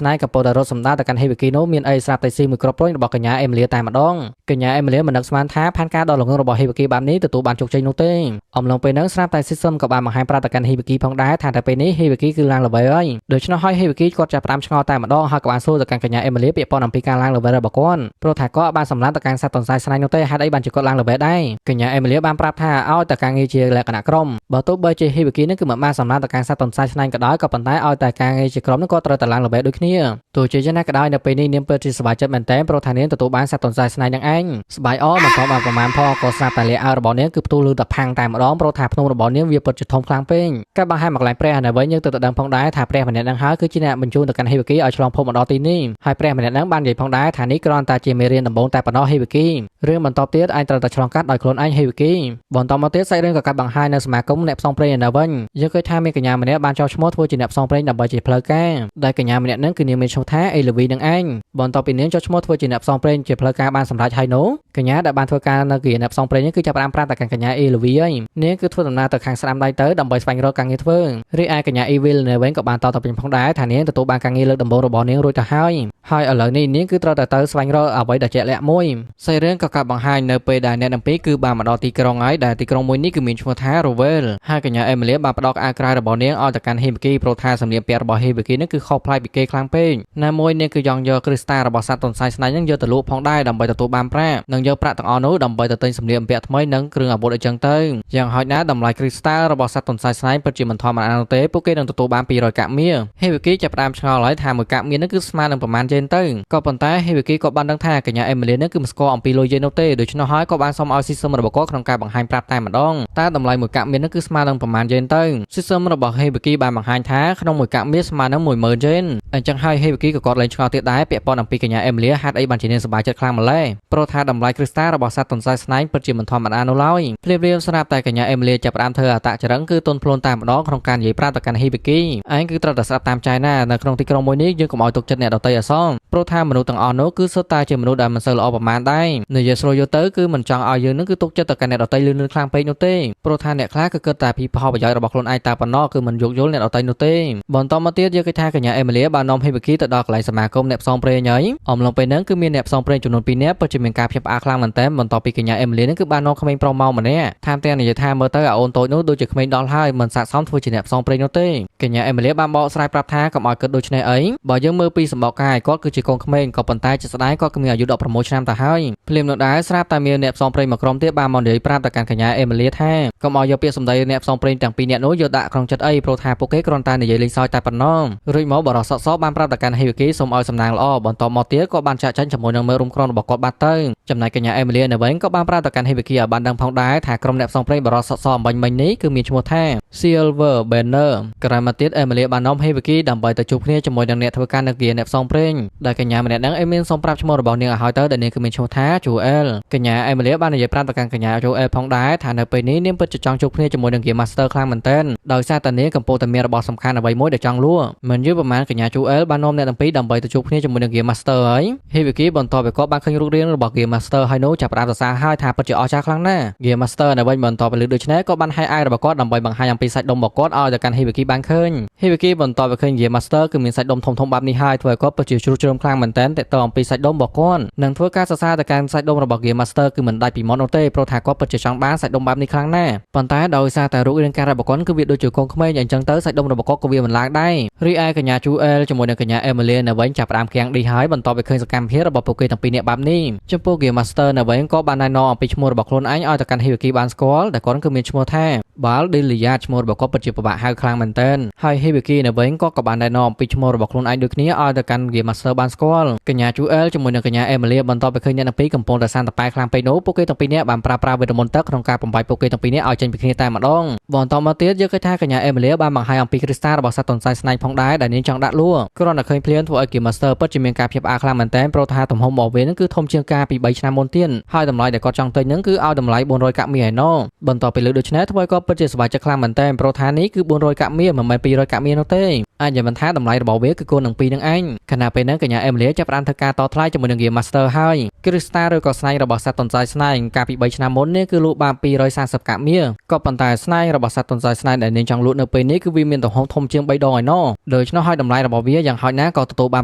្នែងកំពុងតែរត់សម្ដៅទៅកាន់ហេវិគីនោះមានអីស្រាប់តែស៊ីមួយគ្រាប់ព្រុញរបស់កញ្ញាអេមីលីតែម្ដងកញ្ញាអេមីលីមិននឹកស្មានថាផែនការដ៏ល្ងងរបស់ហេវិគីបែបនេះទទួលបានជោគជ័យនោះទេអំឡុងពេលហ្នឹងស្រាប់តែស៊ីសឹមក៏បានបង្ហាញប្រាប់ទៅកាន់ហេវិគីផងដែរថាតែពេលនេះហេវិគីគឺឡើងល្បីហើយដូច្នោះហើយហេវិគីគាត់ចាប់ផ្ដើមឆ្ងល់តែម្ដងហើយក៏បានសួរទៅកាន់កញ្ញាអេមីលីពាក់ព័ន្ធអំពីការឡើងល្បីរបស់គាត់ព្រោះថាគាត់បានសម្លាប់ទៅកាន់សត្វទន្សាយស្នែងនោះទេហេតុអីបានជាគាត់ឡើងល្បីដែរកញ្ញាអេមីលីបានប្រាប់ថាឲ្យតែការងារជាលក្ខណៈក្រុមបើទោះបីជាហេវិគីនេះគឺមិនបានសម្លាប់ទៅកាន់សត្វទន្សាយស្នែងក៏ដោយក៏ប៉ុន្តែឲ្យតែការងារជាក្រុមនោះគាត់ត្រូវតែឡើងល្បីដូចគ្នាទោះជាយ៉ាងណាក៏ដោយនៅពេលនេះនាងពិតជាសប្បាយចិត្តមែនទែនព្រោះថានាងទទួលបានសត្វទន្សាយស្នែងនឹងឯងស្បាយអមិនក៏បានប្រមាណផងក៏ស្រាប់តែលាអាវរបស់នាងគឺផ្ទុះលឺតែផាំងតែម្ដងព្រោះថាភ្នំរបស់នាងវាពិតជាធំខ្លាំងពេកការបង្ហាញមកកន្លែងព្រះនៅវិញយើងទៅដឹងផងដែរថាព្រះម្នាក់នឹងហើយគឺជាអ្នកបញ្ជូនទៅកាន់ហេវិគីឲ្យឆ្លងភពមកដល់ទីនេះហើយព្រះម្នាក់នឹងបាននិយាយផងដែរថានេះគ្រាន់តែជាមេរៀនដំបូងតែប៉ុណ្ណោះហេវិគីរឿងបន្តទៀតឯងត្រូវតែឆ្លងកាត់ដោយខ្លួនឯងហេវិគីបន្តមកទៀតសាច់រឿងក៏កាត់បង្ហាញនៅសមាគមអ្នកផ្សងព្រេងនៅវិញយើងឃើញថាមានកញ្ញាម្នាក់បានចោះឈ្មោះធ្វើជាអ្នកផ្សងព្រេងដើម្បីជាផ្លូវការដែលកញ្ញាម្នាក់នឹងគឺនាងមានឈ្មោះថាអេលវីនឹងឯងបន្ទាប់ពីនាងចុះឈ្មោះធ្វើជាអ្នកផ្សងព្រេងជាផ្លូវការបានសម្រេចហើយនោះកញ្ញាដែលបានធ្វើការនៅគៀអ្នកផ្សងព្រេងនេះគឺចាប់ផ្ដើមប្រាប់តែកញ្ញាអេលវីហើយនាងគឺធ្វើដំណើរទៅខាងស្ដាំដៃទៅដើម្បីស្វែងរកការងារធ្វើរីឯកញ្ញាអ៊ីវីលនៅវិញក៏បានតទៅវិញផងដែរថានាងទទួលបានការងារលើកដំបូងរបស់នាងរួចទៅហើយហើយឥឡូវនេះនាងគឺត្រូវតែទៅស្វែងរកអ្វីដែលជាក់លាក់មួយសាច់រឿងក៏កាត់បង្ហាញនៅពេលដែលអ្នកទាំងពីរគឺបានមកដល់ទីក្រុងហើយដែលទីក្រុងមួយនេះគឺមានឈ្មោះថារ៉ូវេលហើយកញ្ញាអេមីលីបានផ្ដល់អាវក្រៅរបស់នាងឲ្យទៅកាន់ហេមគីព្រោះថាសម្លៀកបំពាក់របស់ហេវិគីនេះគឺខុសប្លែកពីគេខ្លាំងពេកណាមួយនាងគឺចង់យកគ្រីស្តារបស់សត្វទន្សាយស្នែងនឹងយកទៅលក់ផងដែរដើម្បីទទួលបានប្រាក់និងយកប្រាក់ទាំងអស់នោះដើម្បីទៅទិញសម្លៀកបំពាក់ថ្មីនិងគ្រឿងអាវុធអីចឹងទៅយ៉ាងហោចណាស់តម្លៃគ្រីស្តារបស់សត្វទន្សាយស្នែងពិតជាមិនធម្មតានោះទេពួកគេនឹងទទួលបាន200កាក់មាសហេវិគីចាប់ផ្ដើមឆ្ងល់ហើយថាមួយកាក់មាសនឹងគឺស្មើនឹងប្រមាណយេនទៅក៏ប៉ុន្តែហេវិគីក៏បានដឹងថាកញ្ញាអេមីលីនឹងគឺមិនស្គាល់អំពីលុយយេននោះទេដូច្នោះហើយក៏បានសុំឲ្យស៊ីសឹមរបស់គាត់ក្នុងការបង្ហាញប្រាប់តែម្ដងតើតម្លៃមួយកាក់មាសនឹងគឺស្មើនឹងប្រមាណយេនទៅស៊ីសឹមរបស់ហេវិគីបានបង្ហាញថាក្នុងមួយកាក់មាសស្មើនឹង10000យេនអញ្ចឹងហើយហេវិគីក៏គាត់លែងឆ្ងល់ទៀតដែរពាក់ព័ន្ធអំពីកញ្ញាអេមីលីហេតុអីបានជានាងសប្បាយចិត្តខ្លាំងម្ល៉េះព្រោះថាតម្លៃគ្រីស្តារបស់សត្វទន្សាយស្នែងពិតជាមិនធម្មតានោះឡើយភ្លាមៗស្រាប់តែកញ្ញាអេមីលីចាប់ផ្ដើមធ្វើអតចរិតគឺទន់ភ្លន់តែម្ដងក្នុងការនិយាយប្រាប់ទៅកាន់ហេវិគីឯងគឺត្រូវតែស្ដាប់តាមចៃណានៅក្នុងទីក្រុងមួយនេះយើងកុំឲ្យទុកចិត្តអ្នកដទៃអសងព្រោះថាមនុស្សទាំងអស់នោះគឺសុទ្ធតែជាមនុស្សដែលមិនសូវល្អប្រមាណដែរនិយាយស្រួលយកទៅគឺមិនចង់ឲ្យយើងនឹងគឺទុកចិត្តទៅកាន់អ្នកដទៃលឿនៗខ្លាំងពេកនោះទេព្រោះថាអ្នកខ្លះគឺគិតតែពីផលប្រយោជន៍របស់ខ្លួនឯងតែប៉ុណ្ណោះគឺមិនយោគយល់អ្នកដទៃនោះទេបន្តមកទៀតយើងឃើញថាកញ្ញាអេមីលីបាននាំហេវិគីទៅដល់កន្លែងសមាគមអ្នកផ្សងព្រេងហើយអំឡុងពេលហ្នឹងគឺមានអ្នកផ្សងព្រេងចំនួន2នាក់ពិតជាមានការភ្ញាក់ផ្អើលខ្លាំងមែនទែនបន្ទាប់ពីកញ្ញាអេមីលីនឹងគឺបាននាំក្មេងប្រុសមកម្នាក់ថែមទាំងនិយាយថាមើលទៅអាអូនតូចនោះដូចជាក្មេងដល់ហើយមិនស័ក្តិសមធ្វើជាអ្នកផ្សងព្រេងនោះទេកញ្ញាអេមីលីបានបកស្រាយប្រាប់ថាកុំឲ្យគិតដូច្នេះអីបើយើងមើលពីសម្បកកាយគាត់គឺជាកូនក្មេងក៏ប៉ុន្តែជាស្ដែងគាត់គឺមានអាយុ16ឆ្នាំទៅហើយភ្លាមនោះដែរស្រាប់តែមានអ្នកផ្សងព្រេងមួយក្រុមទៀតបានមកនិយាយប្រាប់ទៅកាន់កញ្ញាអេមីលីថាកុំឲ្យយកពាក្យសម្ដីអ្នកផ្សងព្រេងទាំងពីរនាក់នោះយកដាក់ក្នុងចិត្តអីព្រោះថាពួកគេគ្រាន់តែនិយាយលេងសើចតែប៉ុណ្ណោះរួចមកបរិសសបានប្រាប់ទៅកាន់ហេវិគីសូមឲ្យសំណាងល្អបន្តមកទៀតក៏បានចាក់ចាញ់ជាមួយនឹងមើលរុំក្រុមរបស់គាត់បាត់ទៅចំណែកកញ្ញាអេមីលីនៅវិញក៏បានប្រាប់ទៅកាន់ហេវិគីឲ្យបានដឹងផងដែរថាក្រុមអ្នកផ្សងព្រេងបរិសសអំបញ្ញមិញនេះគឺមានឈ្មោះថា Silver Banner ក្រោយមកទៀតអេមីលីបាននាំហេវិគីដើម្បីទៅជួបគ្នាជាមួយនឹងអ្នកធ្វើការនៅគៀអ្នកផ្សងព្រេងដែលកញ្ញាម្នាក់ហ្នឹងអេមីលសូមប្រាប់ឈ្មោះរបស់នាងឲ្យហើយទៅដែលនាងគឺមានឈ្មោះថាជូអែលកញ្ញាអេមីលីបាននិយាយប្រាប់ទៅកាន់កញ្ញាជូអែលផងដែរថានៅពេលនេះនាងពិតជាចង់ជួបគ្នាជាមួយនឹងគៀ Master ខ្លាំងមែនទែនដោយសារតែនាងកំពុងតែមានរបស់សំខាន់អ្វីមួយដែលចង់លក់មិនយូរប្រហែលកញ្ញាជូអែលបាននាំអ្នកទាំងពីរដើម្បីទៅជួបគ្នាជាមួយនឹងគៀ Master ហើយហេវិគីបន្ទាប់ពីគាត់បានឃើញរូបរាងរបស់គៀ Master ហើយនោះចាប់ផ្ដើមសរសើរហើយថាពិតជាអស្ចារ្យខ្លាំងណាស់គៀ Master នៅវិញបន្ទាប់ពីលើដូច្នេះក៏បានហែកអាវរបស់គាត់ដើម្បីបង្ហាញអំពីសាច់ដុំរបស់គាត់ឲ្យទៅកាន់ហេវិគីបានឃើញហេវិគីបន្ទាប់ពីឃើញគៀ Master គឺមានសាច់ដុំធំៗបែបនេះហើយធ្វើឲ្យគាត់ពិតជាជ្រុ ជ្រុះជ្រោមខ្លាំងមែនទែនទាក់ទងអំពីសាច់ដុំរបស់គាត់និងធ្វើការសរសើរទៅកាន់សាច់ដុំរបស់ Gear Master គឺមិនដាច់ពីមាត់នោះទេព្រោះថាគាត់ពិតជាចង់បានសាច់ដុំបែបនេះខ្លាំងណាស់ប៉ុន្តែដោយសារតែរូបរាងកាយរបស់គាត់គឺវាដូចជាកូនក្មេងអញ្ចឹងទៅសាច់ដុំរបស់គាត់ក៏វាមិនឡើងដែររីឯកញ្ញា Jewel ជាមួយនឹងកញ្ញា Emily នៅវិញចាប់ផ្ដើមគាំងឌីហើយបន្ទាប់ពីឃើញសកម្មភាពរបស់ពួកគេទាំងពីរនាក់បែបនេះចំពោះ Gear Master នៅវិញក៏បានណែនាំអំពីឈ្មោះរបស់ខ្លួនឯងឲ្យទៅកាន់ Hibiki បានស្គាល់ដែលគាត់គឺមានឈ្មោះថា បាល់ឌីលីយ៉ាឈ្មោះរបស់គាត់ពិតជាពិបាកហៅខ្លាំងមែនទែនហើយ Hibiki នៅវិញក៏បានណែនាំអំពីឈ្មោះរបស់ខ្លួនឯងដូចគ្នាឲ្យទៅកាន់ Gear Master បានស្គាល់កញ្ញា Jewel ជាមួយនឹងកញ្ញា Emily បន្ទាប់ពីឃើញអ្នកទាំងពីរកំពុងតែសានតប៉ែខ្លាំងពេកនោះពួកគេទាំងពីរនាក់បានប្រើប្រាស់វេទមន្តទឹកក្នុងការបំបែកពួកគេទាំងពីរនាក់ឲ្យចេញពីគ្នាតែម្ដងបន្តមកទៀតយើងឃើញថាកញ្ញា Emily បានបង្ហាញអំពីគ្រីស្តាល់របស់សត្វទន្សាយស្នែងផងដែរដែលនាងចង់ដាក់លក់គ្រាន់តែឃើញភ្លាមធ្វើឲ្យ Gear Master ពិតជាមានការភ្ញាក់ផ្អើលខ្លាំងមែនទែនព្រោះថាទំហំរបស់វានឹងគឺធំជាងការពី3ឆ្នាំមុនទៀតហើយតម្លៃដែលគាត់ចង់ទិញនឹងគឺឲ្យតម្លៃ400កាក់មាសឯណោះបន្ទាប់ពីលើកដូច្នេះធ្វើឲ្យគាត់ពិតជាសប្បាយចិត្តខ្លាំងមែនទែនព្រោះថានេះគឺ400កាក់មាសមិនមែន200កាក់មាសនោះទេអាចនិយាយមិនថាតម្លៃរបស់វាគឺគូននឹង2នឹងឯងខណៈពេលហ្នឹងកញ្ញាអេមីលីចាប់ផ្ដើមធ្វើការតថ្លៃជាមួយនឹង Gear Master ហើយគ្រីស្តាល់ឬក៏ស្នែងរបស់សត្វទន្សាយស្នែងកាលពី3ឆ្នាំមុននេះគឺលក់បាន240កាក់មាសក៏ប៉ុន្តែស្នែងរបស់សត្វទន្សាយស្នែងដែលនាងចង់លក់នៅពេលនេះគឺវាមានទំហំធំជាង3ដងឯណោះដូច្នោះហើយតម្លៃរបស់វាយ៉ាងហោចណាស់ក៏ទទួលបាន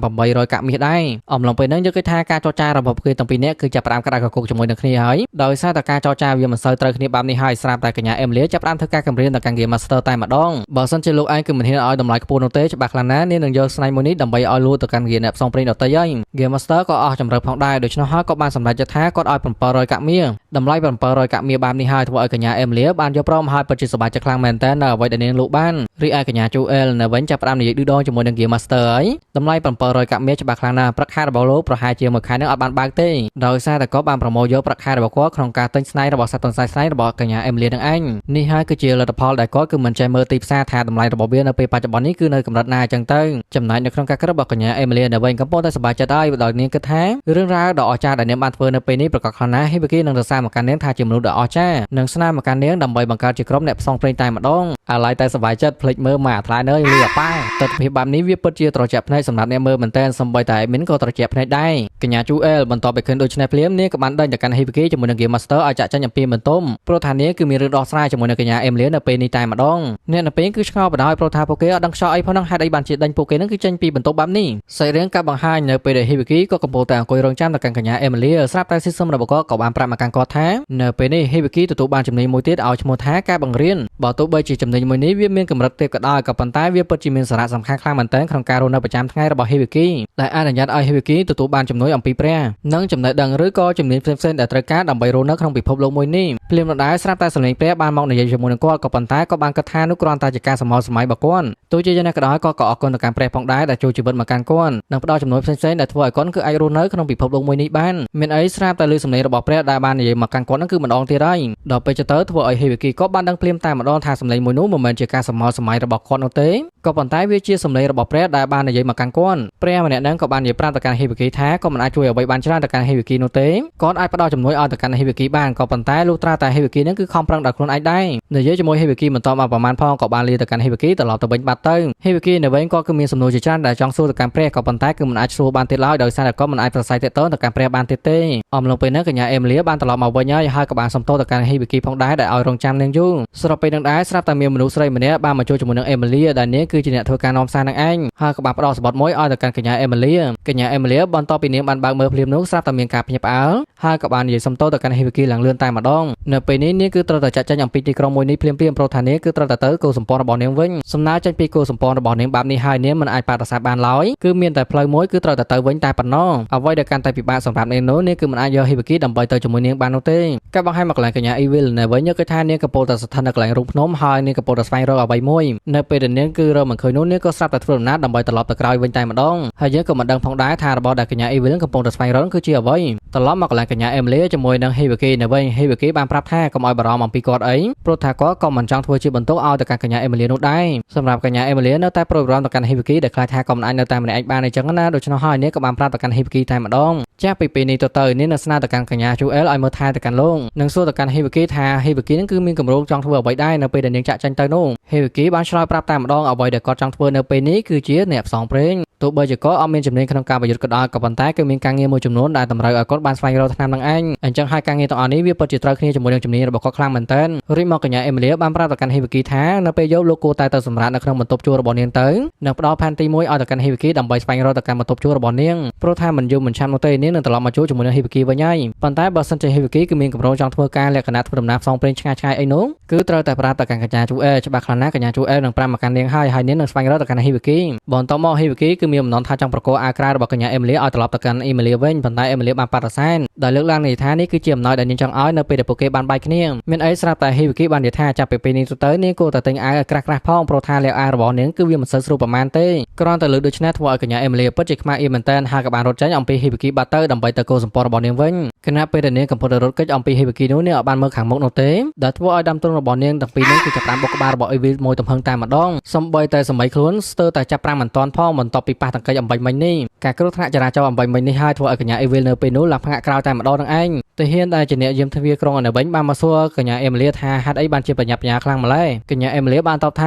800កាក់មាសដែរអំឡុងពេលហ្នឹងយើងឃើញថាការចរចារបស់ពួកគេទាំងពីរនាក់គឺចាប់ផ្ដើមក្តៅកគុកជាមួយនឹងគ្នាហើយដោយសារតែការចរចាវាមិនសូវត្រូវគ្នាបែបនេះហើយស្រាប់តែកញ្ញាអេមីលីចាប់ផ្ដើមធ្វើការគម្រាមដល់កាន់ Gear Master តែម្ដងបើសិនជាលោកឯងគឺមិនហ៊ានឲ្យតម្លៃខ្ពស់នោះទេច្បាស់ខ្លាំងណាស់នាងនឹងយកស្នែងមួយនេះដើម្បីឲ្យលក់ទៅកាន់ Gear អ្នកផ្សងព្រេងដទៃហើយ Gear Master ក៏អស់ជម្រើសផងដែរដូច្នោះហើយក៏បានសម្រេចចិត្តថាគាត់ឲ្យ700កាក់មាសតម្លៃ700កាក់មាសបែបនេះហើយធ្វើឲ្យកញ្ញាអេមីលីបានយកព្រមហើយពិតជាសប្បាយចិត្តខ្លាំងមែនទែននៅអ្វីដែលនាងលក់បានរីឯកញ្ញា Jewel នៅវិញចាប់ផ្ដើមនិយាយឌឺដងជាមួយនឹង Gear Master ហើយតម្លៃ700កាក់មាសច្បាស់ខ្លាំងណាស់ព្រឹកខែរបស់លោកប្រហែលជាមួយខែនឹងអត់បានបើកទេដោយសារតែគាត់បានប្រមូលយកប្រាក់ខែរបស់គាត់ក្នុងការទិញស្នែងរបស់សត្វទន្សាយស្នែងរបស់កញ្ញាអេមីលីនឹងឯងនេះហើយគឺជាលទ្ធផលដែលគាត់គឺមិនចេះមើលទីផ្សារថាតម្លៃរបស់វានៅពេលបច្ចុប្បន្ននេះគឺនៅកម្រិតណាអញ្ចឹងទៅចំណែកនៅក្នុងការក្រឹបរបស់កញ្ញាអេមីលីនៅវិញកំពុងតែសប្បាយចិត្តហើយដោយនាងគិតថារឿងរ៉ាវដ៏អស្ចារ្យដែលនាងបានធ្វើនៅពេលនេះប្រកាសខ្លាំងណាស់ហ៊ីបគីនឹងសរសើរមកកាន់នាងថាជាមនុស្សដ៏អស្ចារ្យនិងស្នើមកកាន់នាងដើម្បីបង្កើតជាក្រុមអ្នកផ្សងព្រេងតែម្ដងអាឡ័យតែសប្បាយចិត្តភ្លេចមើលមកអាថ្លៃនៅលឺអាប៉ាទស្សនភាពបែបនេះវាពិតជាត្រជាក់ភ្នែកសម្រាប់អ្នកមើលមែនទែនសូម្បីតែ admin ក៏ត្រជាក់ភ្នែកដែរកញ្ញាជូអែលបន្ទាប់ពីឃើញដូច្នេះភ្លាមនាងក៏បានដេញទៅកាន់ហ៊ីបគីជាមួយនឹង Game Master ឲ្យចាក់ចេញអំពីបន្ទុំព្រោះថានាងគឺមានរឿងដោះស្រាយជាមួយនឹងកញ្ញាអេមលៀនៅពេលនេះតែម្ដងអ្នកនៅពេលគឺឆ្ងល់បណ្ដោយព្រោះថាពួកគេអត់ដឹងខ្យល់អីផងនឹងហេតុអីបានជាដេញពួកគេនឹងគឺចេញពីបន្ទប់បែបនេះសាច់រឿងកាប់បង្ហាញនៅពេលដែលហ៊ីបគីក៏កំពុងតែអង្គុយរងចាំទៅកាន់កញ្ញាអេមលៀស្រាប់តែស៊ីសឹមរបស់គាត់ក៏បានប្រាប់មកកាន់គាត់ថានៅពេលនេះហ៊ីបគីទទួលបានជំនាញមួយទៀតឲ្យឈ្មោះថាការបង្រៀនបើទោះបីជាជំនាញមួយនេះវាមានកម្រិតទាបក៏ដោយក៏ប៉ុន្តែវាពិតជាមានសារៈសំខាន់ខ្លាំងមែនទែនក្នុងការរស់នៅប្រចាំថ្ងៃរបស់ហ៊ីបគីដែលអនុញ្ញាតឲ្យហ៊ីបគីទទួលបានជំនួយអំពីព្រះនិងចំណេះដឹងឬក៏ជំនាញផ្សេងៗដែលត្រូវការដើម្បីរស់នៅក្នុងពិភពលោកមួយនេះភ្លាមដដែលស្រាប់តែសំឡេងព្រះបានមកនិយាយជាមួយនឹងគាត់ក៏ប៉ុន្តែក៏បានគិតថានោះគ្រាន់តែជាការសមោសម័យរបស់គាត់ទោះជាយ៉ាងណាក៏ដោយក៏អរគុណទៅកាន់ព្រះផងដែរដែលជួយជីវិតមកកាន់គាត់និងផ្ដល់ជំនួយផ្សេងៗដែលធ្វើឲ្យគាត់គឺអាចរស់នៅក្នុងពិភពលោកមួយនេះបានមានអីស្រាប់តែឮសំឡេងរបស់ព្រះដែលបាននិយាយមកកាន់គាត់នឹងគឺម្ដងទៀតហើយដល់ពេលទៅធ្វើឲ្យហ៊ីវីគីក៏បានដឹងភ្លាមតែម្ដងថាសំឡេងមួយនោះមិនមែនជាការសមោសម័យរបស់គាត់នោះទេក៏ប៉ុន្តែវាជាសំឡេងរបស់ព្រះដែលបាននិយាយមកកាន់គាត់ព្រះម្នាក់ហ្នឹងក៏បាននិយាយប្រាប់ទៅកាន់ហ៊ីវីគីថាក៏មិនអាចជួយអ្វីបានច្រើនទៅកាន់ហ៊ីវីគីនោះទេគាត់អាចផ្ដល់ជំនួយឲ្យទៅកាន់ហ៊ីវីគីបានក៏ប៉ុន្តែលុះត្រាតែហ៊ីវីគីហ្នឹងគឺខំប្រឹងដល់ខ្លួនឯងដែរនិយាយជាមួយហ៊ីវីគីមិនតមកប្រហែលផងក៏បានលាទៅកាន់ហ៊ីវីគីត្រឡប់ទៅវិញបាត់ទៅហ៊ីវីគីនៅវិញក៏គឺមានសំណួរជាច្រើនដែលចង់សួរទៅកាន់ព្រះក៏ប៉ុន្តែគឺមិនអាចសួរបានទៀតឡើយដោយសារតែគាត់មិនអាចប្រស័យទាក់ទងទៅកាន់ព្រះបានទៀតទេអំឡុងពេលហ្នឹងកញ្ញាអេមីលីបានត្រឡប់មកវិញហើយហើយក៏បានសុំទោសទៅកាន់ហ៊ីវីគីផងដែរដែលឲ្យរងចាំនាងយូរស្របពេលនឹងដែរស្រាប់តែមានមនុស្សស្រីម្នាក់បានមកចូលជាមួយនឹងអេមីលីដែលនាងគឺជាអ្នកធ្វើការនាំសារនឹងឯងហើយក៏បានផ្ដល់សម្បត្តិមួយឲ្យទៅកាន់កញ្ញាអេមីលីកញ្ញាអេមីលីបន្ទាប់ពីនាងបានបើកមើលភ្លាមនោះស្រាប់តែមានការភ្ញាក់ផ្អើលហើយក៏បាននិយាយសុំទោសទៅកាន់ហ៊ីវីគីឡើងលឿនតែម្ដងនៅពេលនេះនាងគឺត្រូវតែចាក់ចេញអំពីទីក្រុងមួយនេះភ្លាមៗព្រោះថានាងគឺត្រូវតែទៅគោសម្ព័ន្ធរបស់នាងវិញសំណើចេញពីគោសម្ព័ន្ធរបស់នាងបែបនេះហើយនាងមិនអាចបដិសេធបានឡើយគឺមានតែផ្លូវមួយគឺត្រូវតែទៅវិញតែប៉ុណ្ណោះអ្វីដែលកាន់តែពិបាកសម្រាប់នាងនោះនាងគឺមិនអាចយកហ៊ីវីគីដើម្បីទៅជាមួយនាងបាននោះទេការបង្ហាញមកកន្លែងកញ្ញាអ៊ីវីលនៅវិញគឺថានាងកំពុងតែស្ថិតនៅកន្លែងរូងភ្នំហើយនាងកំពុងតែស្វែងរកអ្វីមួយនៅពេលដែលនាងគឺរកមិនឃើញនោះនាងក៏ស្រាប់តែធ្វើដំណើរដើម្បីត្រឡប់ទៅក្រោយវិញតែម្ដងហើយយើងក៏មិនដឹងផងដែរថារបស់ដែលកញ្ញាអ៊ីវីលកំពុងតែស្វែងរកគឺជាអ្វីត្រឡប់មកកន្លែងកញ្ញាអេមីលីជាមួយនឹងហ៊ីវីគីនៅវិញហ៊ីវីគីបានប្រាប់ថាកុំឲ្យបារម្ភអំពីគាត់អីព្រោះថាគាត់ក៏មិនចង់ធ្វើជាបន្ទុកឲ្យទៅកាន់កញ្ញាអេមីលីនោះដែរសម្រាប់កញ្ញាអេមីលីនៅតែប្រួយបារម្ភទៅកាន់ហ៊ីវីគីដែលខ្លាចថាក៏មិនអាចនៅតែម្នាក់ឯងបានអញ្ចឹងណាដូច្នោះហើយនាងក៏បានប្រាប់ទៅកាន់ហ៊ីវីគីតែម្ដងចាស់ពីពេលនេះទៅទៅនាងនឹងស្នើទៅកាន់កញ្ញាជូអែលឲ្យមើលថែទៅកាន់លោកនិងសួរទៅកាន់ហ៊ីវីគីថាហ៊ីវីគីនឹងគឺមានគម្រោងចង់ធ្វើអ្វីដែរនៅពេលដែលនាងចាក់ចេញទៅនោះហ៊ីវីគីបានឆ្លើយប្រាប់តែម្ដងអ្វីដែលគាត់ចង់ធ្វើនៅពេលនេះគឺជាអ្នកផ្សងព្រេង ទោះបីជាគាត់អត់មានជំនាញក្នុងការប្រយុទ្ធក៏ដោយក៏ប៉ុន្តែគឺមានការងារមួយចំនួនដែលតម្រូវឲ្យគាត់បានស្វែងរកថ្នាំនឹងឯងអញ្ចឹងហើយការងារទាំងអស់នេះវាពិតជាត្រូវគ្នាជាមួយនឹងជំនាញរបស់គាត់ខ្លាំងមែនទែនរួចមកកញ្ញាអេមីលីបានប្រាប់ទៅកាន់ហ៊ីវីគីថានៅពេលយប់លោកគួរតែទៅសម្រាកនៅក្នុងបន្ទប់ជួលរបស់នាងទៅនិងផ្ដល់ផែនទីមួយឲ្យទៅកាន់ហ៊ីវីគីដើម្បីស្វែងរកទៅកាន់បន្ទប់ជួលរបស់នាងព្រោះថាមិនយូរមិនឆាប់នោះទេនាងនឹងត្រឡប់មកជួលជាមួយនឹងហ៊ីវីគីវិញហើយប៉ុន្តែបើសិនជាហ៊ីវីគីគឺមានកម្រងចង់ធ្វើការលក្ខណៈធ្វើដំណើរផ្សងព្រេងឆ្ងាយឆ្ងាយអីនោះគឺត្រូវតែប្រាប់ទៅកាន់កញ្ញាជូអេច្បាស់ខ្លាំងណាស់កញ្ញាជូអេនឹងប្រាប់មកកាន់នាងហើយហើយនាងនឹងស្វែងរកទៅកាន់ហ៊ីវីគីបន្ទាប់មកហ៊ីវីគីគឺមានបំណងថាចង់ប្រកល់អាវក្រៅរបស់កញ្ញាអេមីលីឲ្យត្រឡប់ទៅកាន់អេមីលីវិញប៉ុន្តែអេមីលីបានបដិសេធដោយលើកឡើងនេះថានេះគឺជាអំណោយដែលនាងចង់ឲ្យនៅពេលដែលពួកគេបានបែកគ្នាមានអីស្រាប់តែហ៊ីវីគីបាននិយាយថាចាប់ពីពេលនេះទៅនាងគួរតែទិញអាវឲ្យក្រាស់ក្រាស់ផងព្រោះថាលាវអាវរបស់នាងគឺវាមិនសូវស្រួលប្រហែលទេគ្រាន់តែលើកដូច្នេះធ្វើឲ្យកញ្ញាអេមីលីពិតជាខ្មាស់អៀនមែនទែនហើយក៏បានរត់ចេញអំពីហ៊ីវីគីបាត់ទៅដើម្បីទៅកោសម្ព័ន្ធរបស់នាងវិញខណៈពេលដែលនាងកំពុងតែរត់គេចអំពីហ៊ីវីគីនោះនាងអត់បានមើលខាងមុខនោះទេដែលធ្វើឲ្យដើមទ្រូងរបស់នាងទាំងពីរនេះគឺចាប់ផ្ដើមបុកក្បាលរបស់អេវីលមួយទំហឹងតែម្ដងសំបីតែសម័យខ្លួនស្ទើរតែចាប់ប្រាំមិនទាន់ផងបន្ទាប់ពីប៉ះទង្គិចអំបញ្ញមិញនេះការគ្រោះថ្នាក់ចរាចរណ៍អំបញ្ញមិញនេះហើយធ្វើឲ្យកញ្ញាអេវីលនៅពេលនោះឡើងផ្ងាក់ក្រោយតែម្ដងនឹងឯងទាហានដែលជាអ្នកយាមទ្វារក្រុងឯនៅវិញបានមកសួរកញ្ញាអេមីលីថាហេតុអីបានជាបញ្ញាបញ្ញាខ្លាំងម្ល៉េះកញ្ញាអេមីលីបានតបថ